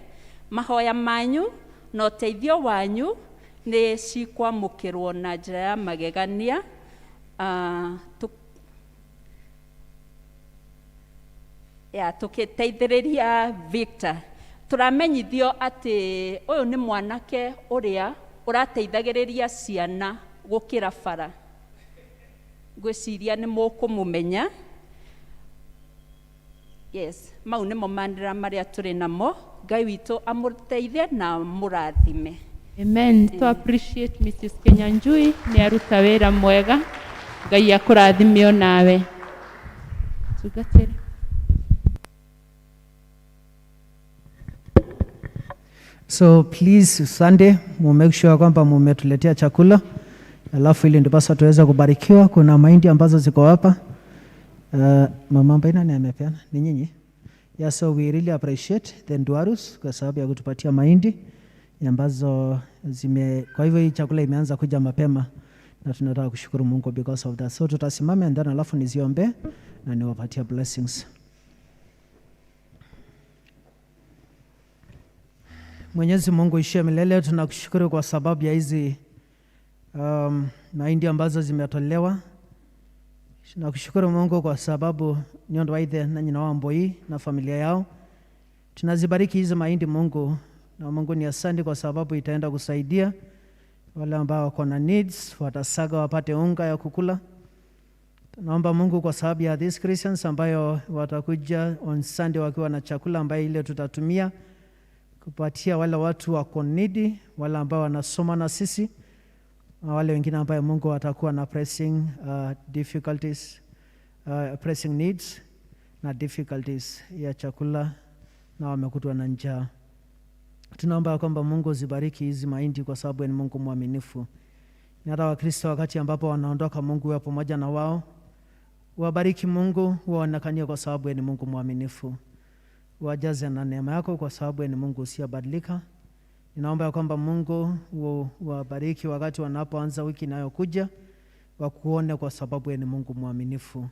Mahoya manyu na ũteithio wanyu nĩ cikwamũkĩrwo na njĩra ya magegania. Ya tũkĩteithĩrĩria Victor, tũramenyithio atĩ ũyũ nĩ mwanake ũrĩa ũrateithagĩrĩria ciana gũkĩra bara. Ngwĩciria nĩ mũkũmũmenya. Yes, mau nĩmo mandĩra marĩa tũrĩ namo. Ngai witũ amũteithie na mũrathime. Amen. To appreciate Mrs. Kenyanjui nĩ aruta wĩra mwega. Ngai akũrathime onawe. Tungatĩre. So please Sunday mu make sure kwamba mumetuletea chakula, alafu ili ndipasa tuweze kubarikiwa. Kuna mahindi ambazo ziko hapa. Mama Mbaina ni amepeana, ni nyinyi? Yeah, so we really appreciate the Ndwarus kwa sababu ya kutupatia mahindi ambazo zime, kwa hivyo hii chakula imeanza kuja mapema na tunataka kushukuru Mungu because of that. So tutasimama and then alafu niziombe na niwapatie blessings. Mwenyezi Mungu ishie milele, tunakushukuru kwa sababu ya hizi mahindi ambazo zimetolewa. Tunakushukuru Mungu kwa sababu nyondo waithe na nyina wa Mboi na familia yao. Tunazibariki hizi mahindi Mungu, na Mungu ni asante kwa sababu itaenda kusaidia wale ambao wako na needs, watasaga wapate unga ya kukula. Tunaomba Mungu kwa sababu ya these Christians ambayo watakuja on Sunday wakiwa na chakula ambayo ile tutatumia kupatia wale watu wako needy, wale ambao wanasoma na sisi, na wale wengine ambao Mungu watakuwa na pressing difficulties, pressing needs na difficulties ya chakula na wamekutwa na njaa. Tunaomba ya kwamba Mungu uzibariki hizi mahindi kwa sababu wewe ni Mungu mwaminifu. Na hata Wakristo wakati ambapo wanaondoka, Mungu uwe pamoja na wao. Wabariki Mungu, waonekanie kwa sababu wewe ni Mungu mwaminifu. Wajaze na neema yako kwa sababu wewe ni Mungu usiyebadilika. Ninaomba ya kwamba Mungu wabariki wakati wanapoanza wiki inayokuja, wakuone kwa sababu wewe ni Mungu mwaminifu.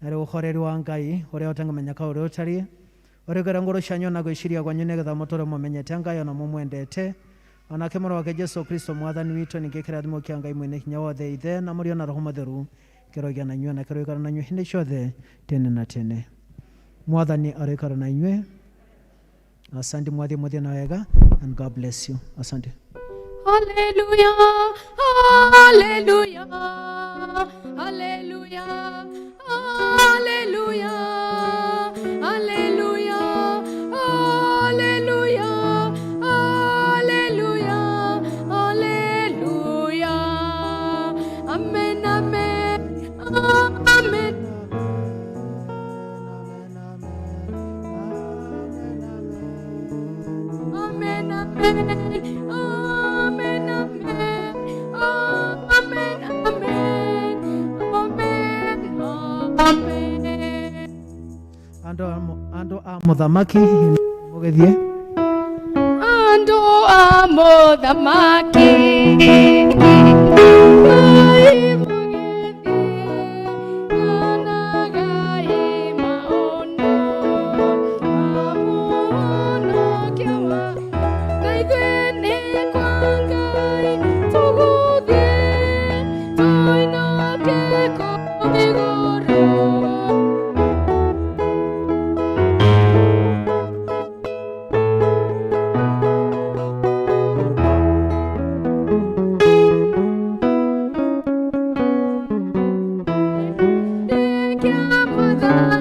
Narĩ ũhoreri wa Ngai ũrĩa ũtangĩmenyeka ũrĩa ũtariĩ, ũrĩkĩre ngoro cianyu na gwĩciria kwanyu nĩgetha mũtũre mũmenyete Ngai ona mũmwendete, onake mũrũ wake Jesũ Kristo mwathani witũ, ningĩ kĩrathimo kĩa Ngai mwene hinya wothe, Ithe na Mũriũ na Roho Mũtheru, kĩrogĩa na inyuĩ na kĩroikara na inyuĩ hĩndĩ ciothe tene na tene. Mwathani aroikara na inyuĩ. Asante, mwathiĩ mũthiĩ na wega, and God bless you. Asante. Hallelujah, hallelujah, hallelujah, hallelujah, hallelujah, hallelujah, hallelujah, hallelujah. Amen, amen, amen. Amen, amen, amen, amen, amen, amen, amen, amen. Andũ a mũthamaki mũgĩthiĩ. Andũ a mũthamaki, Ngai mũgĩthiĩ, yonagai maũndũ ma mũhonokia wa, na ithuĩ nĩ kwa Ngai tũgũthiĩ, tũinũke kũu igũrũ. Kĩa